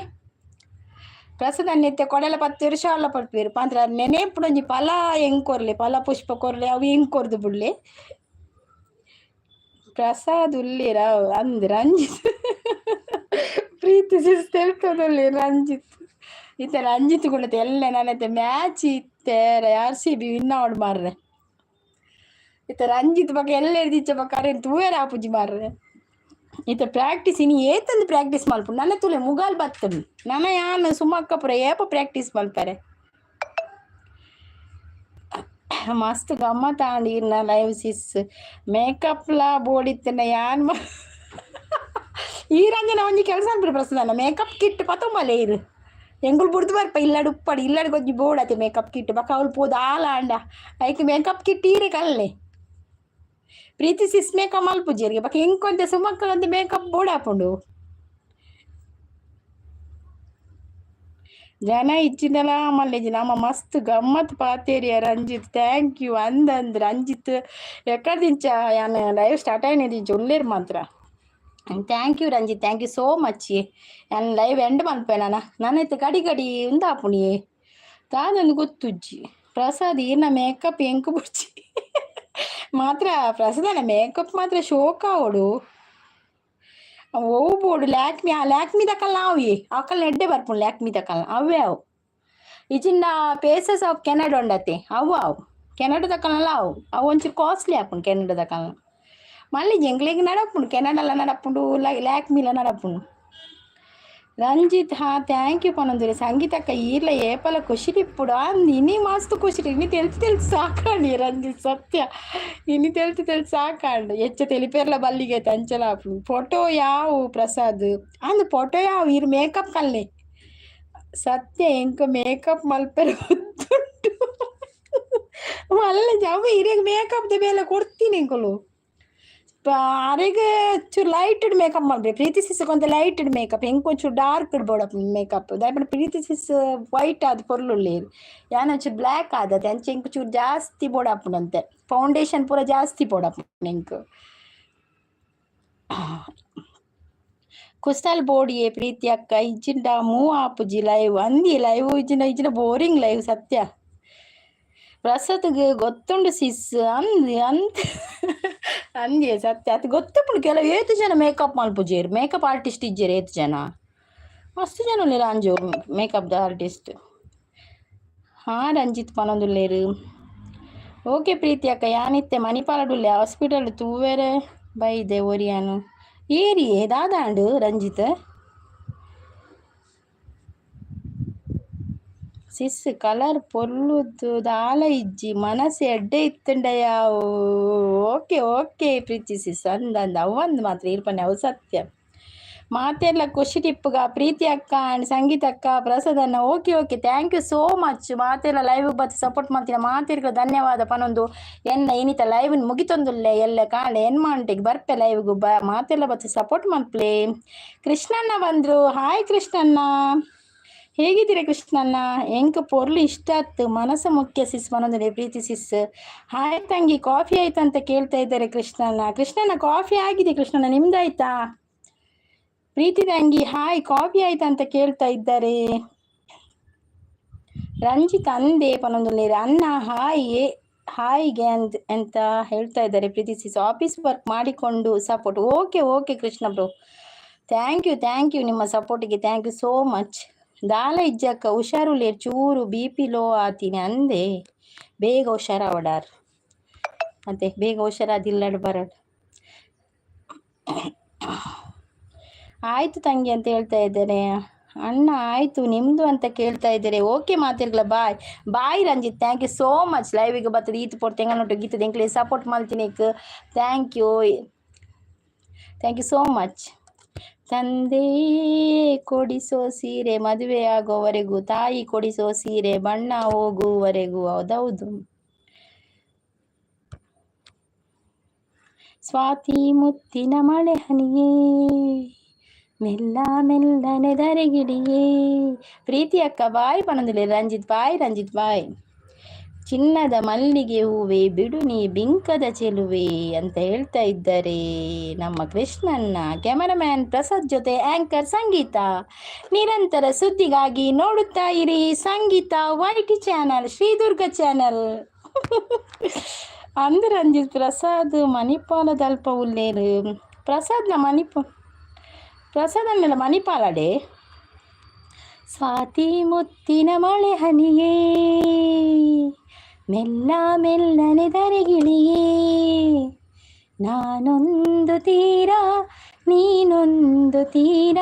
ಪ್ರಸಾದ್ ಅಣ್ಣೆ ಇತ್ತೆ ಕೊಡೆಲ ಪತ್ತುವೆರ್, ಶಾಲ ಪತ್ತುವೆರ್ ಪಂತ್ರ. ನೆನೆಪುಡೊಂಜಿ ಫಲ ಎಂಕ್ ಕೊರ್ಲೆ, ಫಲ ಪುಷ್ಪ ಕೊರ್ಲೆ. ಅವು ಎಂಕ್ ಕೊರ್ದು ಬುಡ್ಲೆ. Prasad ಉಲ್ಲೇರ ಅಂದ್ ರಂಜಿತ್. ಪ್ರೀತಿ ಸಿಸ್ ತೆಲ್ತೊಂದುಲ್ಲೆ ರಂಜಿತ್. ಇತ್ತೆ ರಂಜಿತ್ ಕುಂಡತೆ ಎಲ್ಲ ನನ್ನತ್ತೆ ಮ್ಯಾಚ್ ಇತ್ತೆ ಆರ್.ಸಿ.ಬಿ ವಿನ್ ಆವಡ್ ಮಾರ್ರೆ. ಇತ್ತೆ ರಂಜಿತ್ ಬೊಕ ಎಲ್ಲ ಹಿಡ್ದಿಚ್ಚ ಬೊಕ ಅರೆನ್ ತೂವೆರೆ ಆಪುಜಿ ಮಾರ್ರೆ. ಇತ್ತೆ ಪ್ರಾಕ್ಟೀಸ್ ಇನಿ ಏತಂದ್ ಪ್ರಾಕ್ಟೀಸ್ ಮಲ್ಪುಂಡು ನನ್ನ ತೂಲೆ ಮುಗಾಲ್ ಬತ್ತುಂಡು. ನನ ಯಾನ್ ಸುಮಕ್ಕ ಪೂರ ಏಪ ಪ್ರಾಕ್ಟೀಸ್ ಮಲ್ಪರೆ. ಮಸ್ತ್ ಗಮ್ಮತ್ ಆಂಡ್ ಇರ್ನ ಲೈವ್ ಸಿಸ್. ಮೇಕಪ್ಲ ಬೋಡಿತ್ತಿನ ಯಾನ್ ಈ ರಂಜನ ಒಂಜಿ ಕೆಲಸ ಅನ್ಪುಂಡು ಪ್ರಸನ್ನ ಮೇಕಪ್ ಕಿಟ್ ಪತೊಂಬಲೆ ಇರು. ಎಂಕುಲು ಬುಡ್ದು ಬರ್ಪ ಇಲ್ಲಡ್ ಉಪ್ಪಡ್ ಇಲ್ಲಡ್ ಒಂಜಿ ಬೋಡತೆ ಮೇಕಪ್ ಕಿಟ್ ಬೊಕ ಅವ್ಲು ಪೋದು ಆಲ ಆಂಡ ಐಕ್ ಮೇಕಪ್ ಕಿಟ್ ಈರೆ ಕಲ್ಲೆ. ಪ್ರೀತಿ ಸಿಸ್ ಮೇಕಪ್ ಮಲ್ಪುಜೆರ್ಗೆ ಬೊಕ ಎಂಕೊಂತೆ ಸುಮಕ್ಕ ಒಂತೆ ಮೇಕಪ್ ಬೋಡಾಪುಂಡು. ಜನ ಇಜ್ಜಿಂಡಲ ಮಲ್ಲೆಜಿ ನಮ ಮಸ್ತ್ ಗಮ್ಮತ್ ಪಾತೆರಿಯ ರಂಜಿತ್ thank you ಅಂದ್ ಅಂದ್ ರಂಜಿತ್ ಎಕ್ಕದಿಂಚ ಯಾನ್ ಲೈವ್ ಸ್ಟಾರ್ಟ್ ಆಯ್ನೆ ಉಲ್ಲೇರ್ ಮಾತ್ರ. Thank you Ranjith, thank you so much. ಯಾನ್ ಲೈವ್ ಎಂಡ್ ಮನ್ಪೆ ನಾನ ನನ ಇತ್ತೆ ಗಡಿ ಗಡಿ ಉಂದಾಪುಣಿಯೇ ದಾದೊಂದು ಗೊತ್ತುಜ್ಜಿ. ಪ್ರಸಾದ್ ಈರ್ನ ಮೇಕಪ್ ಎಂಕ್ ಬೊಡ್ಚಿ ಮಾತ್ರ ಪ್ರಸಾದನ ಮೇಕಪ್ ಮಾತ್ರ ಶೋಕ್ ಆವೊಡು. ಒವು ಬೋಡು ಲ್ಯಾಕ್ಮಿ ಆ ಲ್ಯಾಕ್ಮಿ ದಕಲ್ನ ಆವು ಅಕಲ್ನ ಎಡ್ಡೆ ಬರ್ಪುಂಡು ಲ್ಯಾಕ್ಮಿ ದಕಲ್ನ ಅವೇ ಅವು. ಇಜಿಂಡ ಪೇಸಸ್ ಆಫ್ ಕೆನಡಾ ಉಂಡತೆ ಅವು ಆವು ಕೆನಡಾ ದಕಲ್ನಲ ಆವು ಅವು ಒಂಚೂರು ಕಾಸ್ಟ್ಲಿ ಆಪುಂಡು ಕೆನಡಾ ದಕಲ್ನ. ಮಲ್ಲಿ ಎಂಕ್ಲೆಗ್ ನಡಪುಂಡು ಕೆನಡಾಲ ನಡಪುಂಡು ಲ್ಯಾಕ್ಮಿಲ ನಡಪುಂಡು. ರಂಜಿತ್ ಹಾ thank you ಪನೊಂದುಲ್ಲೆ. ಸಂಗೀತಕ್ಕ ಈರ್ಲ ಏಪಲ ಖುಷಿಡಿಪ್ಪುಡು ಅಂದ್ ಇನಿ ಮಸ್ತ್ ಖುಷಿ ಇನಿ ತೆಲ್ತ್ ತೆಲ್ತ್ ಸಾಕಾಂಡ್ ರಂಜಿತ್ ಸತ್ಯ ಇನಿ ತೆಲ್ತ್ ತೆಲ್ತ್ ಸಾಕಾಂಡ್. ಎಚ್ಚ ತೆಲಿಪೆರ್ಲ ಬಲ್ಲಿಗೆ ಅಂಚಲ ಆಪುಂಡು. ಫೋಟೋ ಯಾವು ಪ್ರಸಾದ್ ಅಂದ್ ಫೋಟೋ ಯಾವು ಈರ್ ಮೇಕಪ್ ಕಲ್ನೆ. ಸತ್ಯ ಎಂಕ್ ಮೇಕಪ್ ಮಲ್ಪೆರೆ ಗೊತ್ತುಂಡು. ಮಲ್ಲ ಅವು ಇರೆಗ್ ಮೇಕಪ್ ದ ಬೇಲೆ ಕೊರ್ತೀನಿ ಎಂಕುಲು. ಅರೆಗ್ ಚೂರು ಲೈಟ್ ಮೇಕಪ್ ಮಲ್ಪೆ ಪ್ರೀತಿ ಸಿಸ್ ಒಂತೆ ಲೈಟ್ ಮೇಕಪ್ ಎಂಕ್ ಒಂಚೂರು ಡಾರ್ಕ್ ಬೋಡಾಪುಂಡು ಮೇಕಪ್ ದಾಯೆ ಪಂಡ ಪ್ರೀತಿ ಸಿಸ್ ವೈಟ್ ಆದ್ ಪೊರ್ಲುಲ್ಲೆರ್ ಯಾನ್ ಒಂಚೂರು ಬ್ಲ್ಯಾಕ್ ಆದತೆ ಅಂಚ ಎಂಕ್ ಚೂರು ಜಾಸ್ತಿ ಬೋಡಾಪುಂಡು ಅಂತೆ ಫೌಂಡೇಶನ್ ಪೂರ ಜಾಸ್ತಿ ಬೋಡಾಪುಂಡು ಎಂಕ್. ಕುಸಲ್ ಬೋಡಿಯೆ ಪ್ರೀತಿ ಅಕ್ಕ ಇಜ್ಜಿಂಡ ಮೂವ್ ಆಪುಜಿ ಲೈವ್ ಅಂದಿ ಲೈವ್ ಇಜ್ಜಿಂಡ ಇಜ್ಜಿಂಡ ಬೋರಿಂಗ್ ಲೈವ್ ಸತ್ಯ. ಪ್ರಸಾದ್ಗ್ ಗೊತ್ತುಂಡು ಸಿಸ್ ಅಂದ್ ಅಂದ್ ಅಂದ್ಯೆ ಸತ್ಯ ಅತ್ ಗೊತ್ತುಂಡು ಕೆಲವು ಏತ್ ಜನ ಮೇಕಪ್ ಮಲ್ಪುಜೆರ್ ಮೇಕಪ್ ಆರ್ಟಿಸ್ಟ್ ಇಜ್ಜೆರ್ ಏತ್ ಜನ ಮಸ್ತ್ ಜನ ಉಲ್ಲೆರ್ ಅಂಜೋವು ಮೇಕಪ್ ದ ಆರ್ಟಿಸ್ಟ್. ಹಾ ರಂಜಿತ್ ಪನೊಂದುಲ್ಲೆರ್. ಓಕೆ ಪ್ರೀತಿ ಅಕ್ಕ ಯಾನಿತ್ತೆ ಮಣಿಪಾಲಡ್ ಉಲ್ಲೆ ಹಾಸ್ಪಿಟಲ್ ತೂವೆರೆ ಬೈದೆ ಒರಿಯಾನು. ಏರಿಯೆ ದಾದಾಂಡ್ ರಂಜಿತ್. ಸಿಸ್ ಕಲರ್ ಪೊರ್ಲುದು ದಾಲ ಇಜ್ಜಿ ಮನಸ್ ಎಡ್ಡೆ ಇತ್ತುಂಡ ಯಾವು. ಓಕೆ ಓಕೆ ಪ್ರೀತಿ ಸಿಸ್ ಅಂದ್ ಅಂದ್ ಅವಂದ್ ಮಾತ್ರ ಈರ್ ಪನ್ನೆ ಅವು ಸತ್ಯ. ಮಾತೆರ್ಲ ಖುಷಿ ಟಿಪ್ಪುಗ ಪ್ರೀತಿ ಅಕ್ಕ ಆ್ಯಂಡ್ ಸಂಗೀತ ಅಕ್ಕ ಪ್ರಸಾದನ್ನ okay okay thank you so much. ಮಾತೆರ್ಲ ಲೈವ್ ಬತ್ತ್ ಸಪೋರ್ಟ್ ಮಲ್ತಿನ ಮಾತೆರ್ಗ್ಲ ಧನ್ಯವಾದ ಪನೊಂದು ಎನ್ನ ಇನಿತ ಲೈವ್ ಮುಗಿತೊಂದುಲ್ಲೆ ಎಲ್ಲೆ ಕಾಂಡೆ ಎನ್ಮಾಂಟೆಗ್ ಬರ್ಪೆ ಲೈವ್ಗ್ ಬ ಮಾತೆರ್ಲ ಬತ್ತ್ ಸಪೋರ್ಟ್ ಮಲ್ಪುಲೆ. ಕೃಷ್ಣಣ್ಣ ಬಂದ್ರು ಹಾಯ್ ಕೃಷ್ಣಣ್ಣ ಹೇಗಿದ್ದೀರಾ ಕೃಷ್ಣಣ್ಣ? ಎಂಕ್ ಪೊರ್ಲು ಇಷ್ಟ ಆತ್ ಮನಸ್ಸು ಮುಖ್ಯ ಸಿಸ್ ಪನೊಂದುಲ್ಲೆ ಪ್ರೀತಿ ಸಿಸ್. ಹಾಯ್ ತಂಗಿ ಕಾಫಿ ಆಯ್ತಾ ಅಂತ ಕೇಳ್ತಾ ಇದ್ದಾರೆ ಕೃಷ್ಣಣ್ಣ. ಕೃಷ್ಣಣ್ಣ ಕಾಫಿ ಆಗಿದೆ ಕೃಷ್ಣಣ್ಣ, ನಿಮ್ದಾಯ್ತಾ? ಪ್ರೀತಿ ತಂಗಿ ಹಾಯ್ ಕಾಫಿ ಆಯ್ತಾ ಅಂತ ಕೇಳ್ತಾ ಇದ್ದಾರೆ. ರಂಜಿತ್ ಅಂದೆ ಪನೊಂದುಲ್ಲೆರ್. ಅಣ್ಣ ಹಾಯ್ ಹಾಯ್ಗೆ ಅಂತ ಅಂತ ಹೇಳ್ತಾ ಇದ್ದಾರೆ ಪ್ರೀತಿ ಸಿಸ್. ಆಫೀಸ್ ವರ್ಕ್ ಮಾಡಿಕೊಂಡು support. Okay okay Krishna bro, thank you thank you ನಿಮ್ಮ ಸಪೋರ್ಟಿಗೆ thank you so much. ದಾಲ ಇಜ್ಜಕ್ಕ ಹುಷಾರುಲ್ಲೆರ್ ಚೂರು ಬಿ.ಪಿ ಲೋ ಆತಿನಿ ಅಂದೆ ಬೇಗ ಹುಷಾರಾವಡಾರ್ ಅಂತೆ ಬೇಗ ಹುಷಾರಾದಿಲ್ಲಡ್ ಬರಡ್. ಆಯ್ತು ತಂಗಿ ಅಂತ ಹೇಳ್ತಾ ಇದ್ದಾರೆ. ಅಣ್ಣ ಆಯ್ತು ನಿಮ್ದು ಅಂತ ಕೇಳ್ತಾ ಇದ್ದಾರೆ. ಓಕೆ ಮಾತಿರ್ಲ bye bye Ranjith thank you so much. ಲೈವಿಗೆ ಬರ್ತದೆ ಈತ್ ಪೊರ್ತು ಎಂಕಲ್ನೊಟ್ಟು ಗೀತದ ಎಂಕ್ಲೆ ಸಪೋರ್ಟ್ ಮಲ್ತಿನೇಕ್ thank you thank you so much. ತಂದೆ ಕೊಡಿಸೋ ಸೀರೆ ಮದುವೆ ಆಗೋವರೆಗೂ, ತಾಯಿ ಕೊಡಿಸೋ ಸೀರೆ ಬಣ್ಣ ಹೋಗುವವರೆಗೂ. ಹೌದೌದು. ಸ್ವಾತಿ ಮುತ್ತಿನ ಮಳೆ ಹನಿಯೇ ಮೆಲ್ಲ ಮೆಲ್ಲನೆ ಧರೆಗಿಳಿಯೇ. ಪ್ರೀತಿ ಅಕ್ಕ ಬಾಯ್ ಪನೊಂದುಲ್ಲೆರ್ ರಂಜಿತ್ ಬಾಯ್ ರಂಜಿತ್ ಬಾಯ್. ಚಿನ್ನದ ಮಲ್ಲಿಗೆ ಹೂವೆ ಬಿಡು ನೀ ಬಿಂಕದ ಚೆಲುವೆ ಅಂತ ಹೇಳ್ತಾ ಇದ್ದಾರೆ ನಮ್ಮ ಕೃಷ್ಣಣ್ಣ. ಕ್ಯಾಮರಾಮ್ಯಾನ್ ಪ್ರಸಾದ್ ಜೊತೆ ಆಂಕರ್ ಸಂಗೀತ. ನಿರಂತರ ಸುದ್ದಿಗಾಗಿ ನೋಡುತ್ತಾ ಇರಿ Sangeetha YT channel, Shri Durga channel. ಅಂದ್ ರಂಜಿತ್ ಪ್ರಸಾದ್ ಮಣಿಪಾಲದಲ್ಪ ಉಲ್ಲೇರು. ಪ್ರಸಾದ್ನ ಮಣಿಪ ಪ್ರಸಾದ್ ಅನ್ನಲ್ಲ ಮಣಿಪಾಲಡೆ. ಸ್ವಾತಿ ಮುತ್ತಿನ ಮಳೆ ಹನಿಯೇ, ಮೆಲ್ಲ ಮೆಲ್ಲನೆ ಧರೆಗಿಳಿಯೇ, ನಾನೊಂದು ತೀರ ನೀನೊಂದು ತೀರ,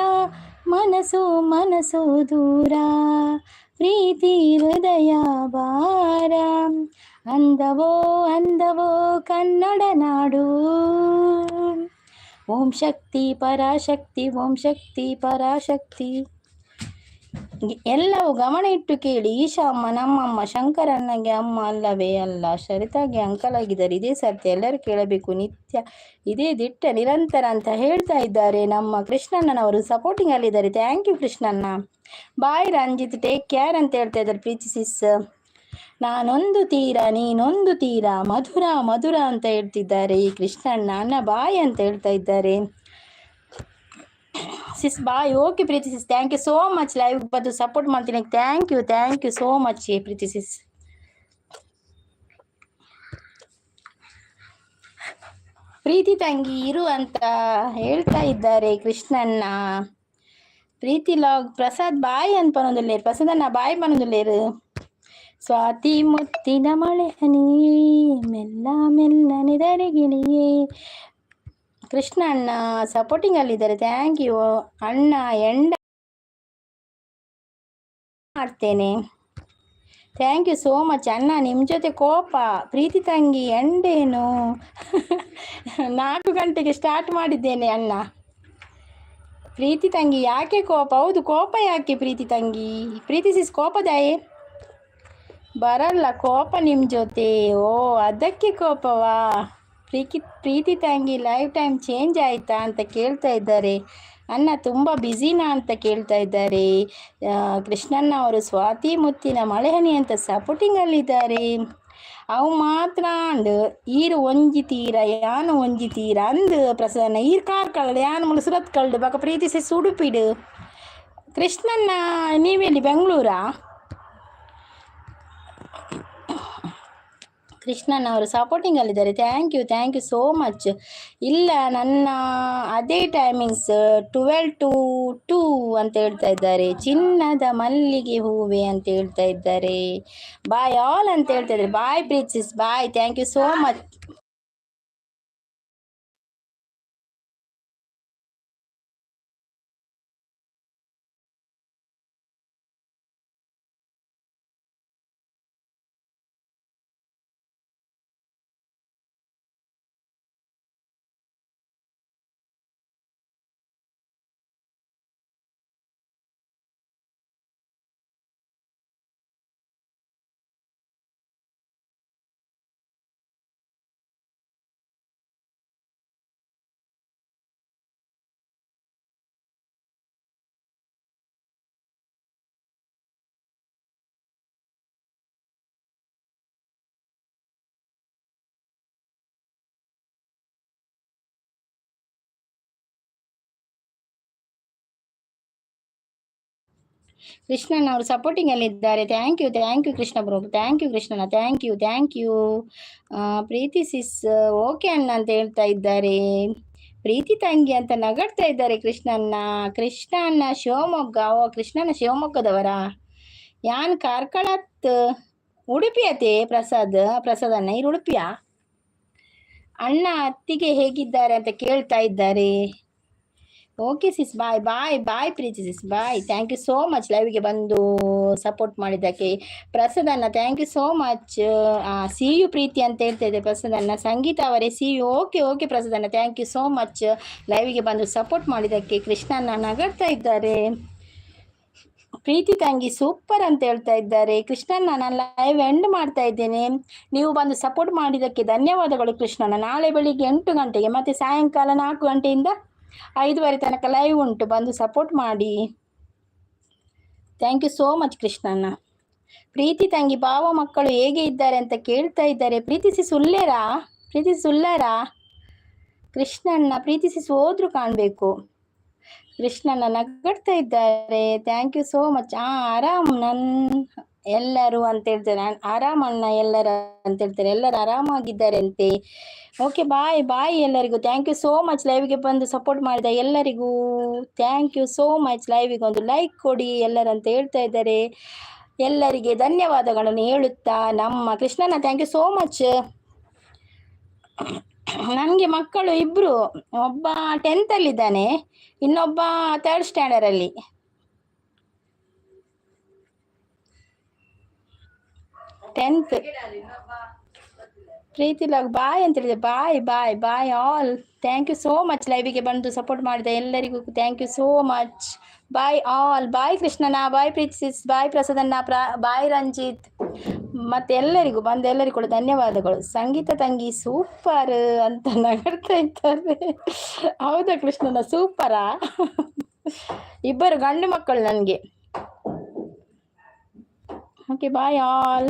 ಮನಸ್ಸು ಮನಸ್ಸು ದೂರ, ಪ್ರೀತಿ ಹೃದಯ ಭಾರ, ಅಂದವೋ ಅಂದವೋ ಕನ್ನಡ ನಾಡು. ಓಂ ಶಕ್ತಿ ಪರಾಶಕ್ತಿ, ಓಂ ಶಕ್ತಿ ಪರಾಶಕ್ತಿ. ಎಲ್ಲವೂ ಗಮನ ಇಟ್ಟು ಕೇಳಿ. ಈಶಾ ಅಮ್ಮ ನಮ್ಮಮ್ಮ, ಶಂಕರಣ್ಣಗೆ ಅಮ್ಮ ಅಲ್ಲವೇ ಅಲ್ಲ, ಸರಿತಾಗೆ ಅಂಕಲ್ ಆಗಿದ್ದಾರೆ. ಇದೇ ಸತ್ಯ, ಎಲ್ಲರೂ ಕೇಳಬೇಕು ನಿತ್ಯ, ಇದೇ ದಿಟ್ಟ ನಿರಂತರ ಅಂತ ಹೇಳ್ತಾ ಇದ್ದಾರೆ. ನಮ್ಮ ಕೃಷ್ಣಣ್ಣನವರು ಸಪೋರ್ಟಿಂಗ್ ಅಲ್ಲಿದ್ದಾರೆ. Thank you ಕೃಷ್ಣಣ್ಣ. ಬಾಯ್ ರಂಜಿತ್, ಟೇಕ್ ಕೇರ್ ಅಂತ ಹೇಳ್ತಾ ಇದ್ದಾರೆ ಪ್ರೀತಿ ಸಿಸ್. ನಾನೊಂದು ತೀರ ನೀನೊಂದು ತೀರ, ಮಧುರ ಮಧುರ ಅಂತ ಹೇಳ್ತಿದ್ದಾರೆ ಈ ಕೃಷ್ಣಣ್ಣ. ಅಣ್ಣ ಬಾಯ್ ಅಂತ ಹೇಳ್ತಾ ಇದ್ದಾರೆ. Sis bye. Okay Preethi sis, thank you so much. Live ಬಂದು ಸಪೋರ್ಟ್ ಮಾಡ್ತೀನಿ. Thank you, thank you so much Preethi sis. Preethi ತಂಗಿ ಇರು ಅಂತ ಹೇಳ್ತಾ ಇದ್ದಾರೆ ಕೃಷ್ಣಣ್ಣ. ಪ್ರೀತಿ ಲಾಗ್ ಪ್ರಸಾದ್ ಬಾಯ್ ಅಂತ ಪನೊಂದುಲ್ಲೇರು. ಪ್ರಸಾದ್ ಅಣ್ಣ ಬಾಯ್ ಪನೊಂದುಲ್ಲೇರು. ಸ್ವಾತಿ ಮುತ್ತಿನ ಮಳೆ ಹನಿಯೇ, ಮೆಲ್ಲ ಮೆಲ್ಲನೆ ಧರೆಗಿಳಿಯೇ. ಕೃಷ್ಣ ಅಣ್ಣ ಸಪೋರ್ಟಿಂಗ್ ಅಲ್ಲಿದ್ದಾರೆ. Thank you ಅಣ್ಣ. ಎಂಡ ಮಾಡ್ತೇನೆ. Thank you so much ಅಣ್ಣ. ನಿಮ್ಮ ಜೊತೆ ಕೋಪ. ಪ್ರೀತಿ ತಂಗಿ ಎಂಡೇನು? 4 ಗಂಟೆಗೆ ಸ್ಟಾರ್ಟ್ ಮಾಡಿದ್ದೇನೆ ಅಣ್ಣ. ಪ್ರೀತಿ ತಂಗಿ ಯಾಕೆ ಕೋಪ? ಹೌದು, ಕೋಪ ಯಾಕೆ ಪ್ರೀತಿ ತಂಗಿ? ಪ್ರೀತಿ ಸಿಸ್ ಕೋಪದಾಯೇ? ಬರಲ್ಲ ಕೋಪ ನಿಮ್ಮ ಜೊತೆ. ಓ, ಅದಕ್ಕೆ ಕೋಪವಾ? ಪ್ರೀತಿ ಪ್ರೀತಿ ತಂಗಿ ಲೈವ್ ಟೈಮ್ ಚೇಂಜ್ ಆಯಿತಾ ಅಂತ ಕೇಳ್ತಾ ಇದ್ದಾರೆ. ಅಣ್ಣ ತುಂಬ ಬ್ಯುಸಿನಾ ಅಂತ ಕೇಳ್ತಾ ಇದ್ದಾರೆ. ಕೃಷ್ಣಣ್ಣ ಅವರು ಸ್ವಾತಿ ಮುತ್ತಿನ ಮಳೆಹನಿ ಅಂತ ಸಪೋರ್ಟಿಂಗಲ್ಲಿದ್ದಾರೆ. ಅವು ಮಾತ್ರ ಅಂಡ್ ಈರು ಒಂಜಿ ತೀರ ಯಾನು ಒಂಜಿ ತೀರ ಅಂದ್ ಪ್ರಸನ್ನ. ಈರ್ ಕಾರ್ಕಳಡ್, ಯಾನ್ ಮುಳು ಸುರತ್ ಕಳ್ಡು ಬಕ ಪ್ರೀತಿ ಸಿಸ್ ಉಡುಪಿಡು. ಕೃಷ್ಣಣ್ಣ ನೀವೆಲ್ಲಿ, ಬೆಂಗಳೂರಾ? ಕೃಷ್ಣನ್ ಅವರು ಸಪೋರ್ಟಿಂಗಲ್ಲಿದ್ದಾರೆ. Thank you, thank you so much. ಇಲ್ಲ, ನನ್ನ ಅದೇ ಟೈಮಿಂಗ್ಸ್ 12 to 2 ಅಂತ ಹೇಳ್ತಾ ಇದ್ದಾರೆ. ಚಿನ್ನದ ಮಲ್ಲಿಗೆ ಹೂವೆ ಅಂತ ಹೇಳ್ತಾ ಇದ್ದಾರೆ. ಬಾಯ್ ಆಲ್ ಅಂತ ಹೇಳ್ತಾ ಇದ್ದಾರೆ. ಬಾಯ್ ಪ್ರೀತಿಸ್, bye, thank you so much. Krishnan ಅವರು ಸಪೋರ್ಟಿಂಗ್ ಅಲ್ಲಿದ್ದಾರೆ. Thank you, thank you Krishna bro, thank you ಕೃಷ್ಣನ, thank you, thank you. Preethi sis okay ಅಣ್ಣ ಅಂತ ಹೇಳ್ತಾ ಇದ್ದಾರೆ. ಪ್ರೀತಿ ತಂಗಿ ಅಂತ ನಗಡ್ತಾ ಇದ್ದಾರೆ ಕೃಷ್ಣಣ್ಣ. ಕೃಷ್ಣ ಅಣ್ಣ ಶಿವಮೊಗ್ಗ. ಓ, ಕೃಷ್ಣನ ಶಿವಮೊಗ್ಗದವರಾ? ಯಾನ್ ಕಾರ್ಕಳತ್. ಉಡುಪಿ ಅತೆ ಪ್ರಸಾದ್. ಪ್ರಸಾದ್ ಅಣ್ಣ ಇರು ಉಡುಪಿಯಾ? ಅಣ್ಣ ಅತ್ತಿಗೆ ಹೇಗಿದ್ದಾರೆ ಅಂತ ಕೇಳ್ತಾ ಇದ್ದಾರೆ. Okay sis, bye bye bye Preethi sis, bye, thank you so much ಲೈವ್ಗೆ ಬಂದು ಸಪೋರ್ಟ್ ಮಾಡಿದ್ದಕ್ಕೆ. ಪ್ರಸಾದ್ ಅಣ್ಣ thank you so much. See you Preethi ಅಂತ ಹೇಳ್ತಾ ಇದ್ದೆ ಪ್ರಸಾದ್ ಅಣ್ಣ. ಸಂಗೀತ ಅವರೇ see you. Okay okay Prasad ಅಣ್ಣ, thank you so much ಲೈವ್ಗೆ ಬಂದು ಸಪೋರ್ಟ್ ಮಾಡಿದ್ದಕ್ಕೆ. ಕೃಷ್ಣಣ್ಣ ನಗಡ್ತಾ ಇದ್ದಾರೆ. ಪ್ರೀತಿ ತಂಗಿ ಸೂಪರ್ ಅಂತ ಹೇಳ್ತಾ ಇದ್ದಾರೆ ಕೃಷ್ಣಣ್ಣ. ನಾನು ಲೈವ್ ಎಂಡ್ ಮಾಡ್ತಾ ಇದ್ದೇನೆ. ನೀವು ಬಂದು ಸಪೋರ್ಟ್ ಮಾಡಿದ್ದಕ್ಕೆ ಧನ್ಯವಾದಗಳು ಕೃಷ್ಣಣ್ಣ. ನಾಳೆ ಬೆಳಿಗ್ಗೆ 8 ಗಂಟೆಗೆ ಮತ್ತು ಸಾಯಂಕಾಲ 4 ಗಂಟೆಯಿಂದ 5:30 ತನಕ ಲೈವ್ ಉಂಟು, ಬಂದು ಸಪೋರ್ಟ್ ಮಾಡಿ. Thank you so much Krishnanna. ಪ್ರೀತಿ ತಂಗಿ ಭಾವ ಮಕ್ಕಳು ಹೇಗೆ ಇದ್ದಾರೆ ಅಂತ ಕೇಳ್ತಾ ಇದ್ದಾರೆ. ಪ್ರೀತಿಸಿ ಸುಲ್ಲೇರಾ? ಪ್ರೀತಿಸಿ ಸುಲ್ಲರಾ? ಕೃಷ್ಣಣ್ಣ ಪ್ರೀತಿಸಿ ಹೋದ್ರು ಕಾಣಬೇಕು. ಕೃಷ್ಣಣ್ಣ ನಗಡ್ತಾ ಇದ್ದಾರೆ. Thank you so much. ಆರಾಮ್ ನನ್ನ ಎಲ್ಲರೂ ಅಂತ ಹೇಳ್ತಾರೆ. ಆರಾಮಣ್ಣ ಎಲ್ಲರ ಅಂತ ಹೇಳ್ತಾರೆ. ಎಲ್ಲರೂ ಆರಾಮಾಗಿದ್ದಾರೆ ಅಂತೆ. ಓಕೆ, ಬಾಯ್ ಬಾಯ್ ಎಲ್ಲರಿಗೂ. Thank you so much. ಲೈವ್ಗೆ ಬಂದು ಸಪೋರ್ಟ್ ಮಾಡಿದ ಎಲ್ಲರಿಗೂ thank you so much. ಲೈವಿಗೆ ಒಂದು ಲೈಕ್ ಕೊಡಿ ಎಲ್ಲರಂತ ಹೇಳ್ತಾ ಇದ್ದಾರೆ. ಎಲ್ಲರಿಗೆ ಧನ್ಯವಾದಗಳನ್ನು ಹೇಳುತ್ತಾ ನಮ್ಮ ಕೃಷ್ಣನ, thank you so much. ನನಗೆ ಮಕ್ಕಳು ಇಬ್ಬರು. ಒಬ್ಬ ಟೆಂತಲ್ಲಿದ್ದಾನೆ, ಇನ್ನೊಬ್ಬ ಥರ್ಡ್ ಸ್ಟ್ಯಾಂಡರ್ಡಲ್ಲಿ. ಟೆಂತ್. ಪ್ರೀತಿ ಲಾಗ್ ಬಾಯ್ ಅಂತ ಹೇಳಿದೆ. Bye bye bye all. Thank you so much. ಲೈವಿಗೆ ಬಂದು ಸಪೋರ್ಟ್ ಮಾಡಿದ ಎಲ್ಲರಿಗೂ thank you so much. Bye all. Bye ಕೃಷ್ಣನ, ಬಾಯ್ ಪ್ರೀತಿ ಸಿಸ್, ಬಾಯ್ ಪ್ರಸಾದಣ್ಣ, ಬಾಯ್ ರಂಜಿತ್ ಮತ್ತೆ ಎಲ್ಲರಿಗೂ, ಬಂದ ಎಲ್ಲರಿಗೂ ಕೂಡ ಧನ್ಯವಾದಗಳು. ಸಂಗೀತ ತಂಗಿ ಸೂಪರ್ ಅಂತ ನಗಡ್ತಾ ಇದ್ದಾರೆ. ಹೌದಾ ಕೃಷ್ಣನ, ಸೂಪರಾ? ಇಬ್ಬರು ಗಂಡು ಮಕ್ಕಳು ನನಗೆ. Okay, bye all.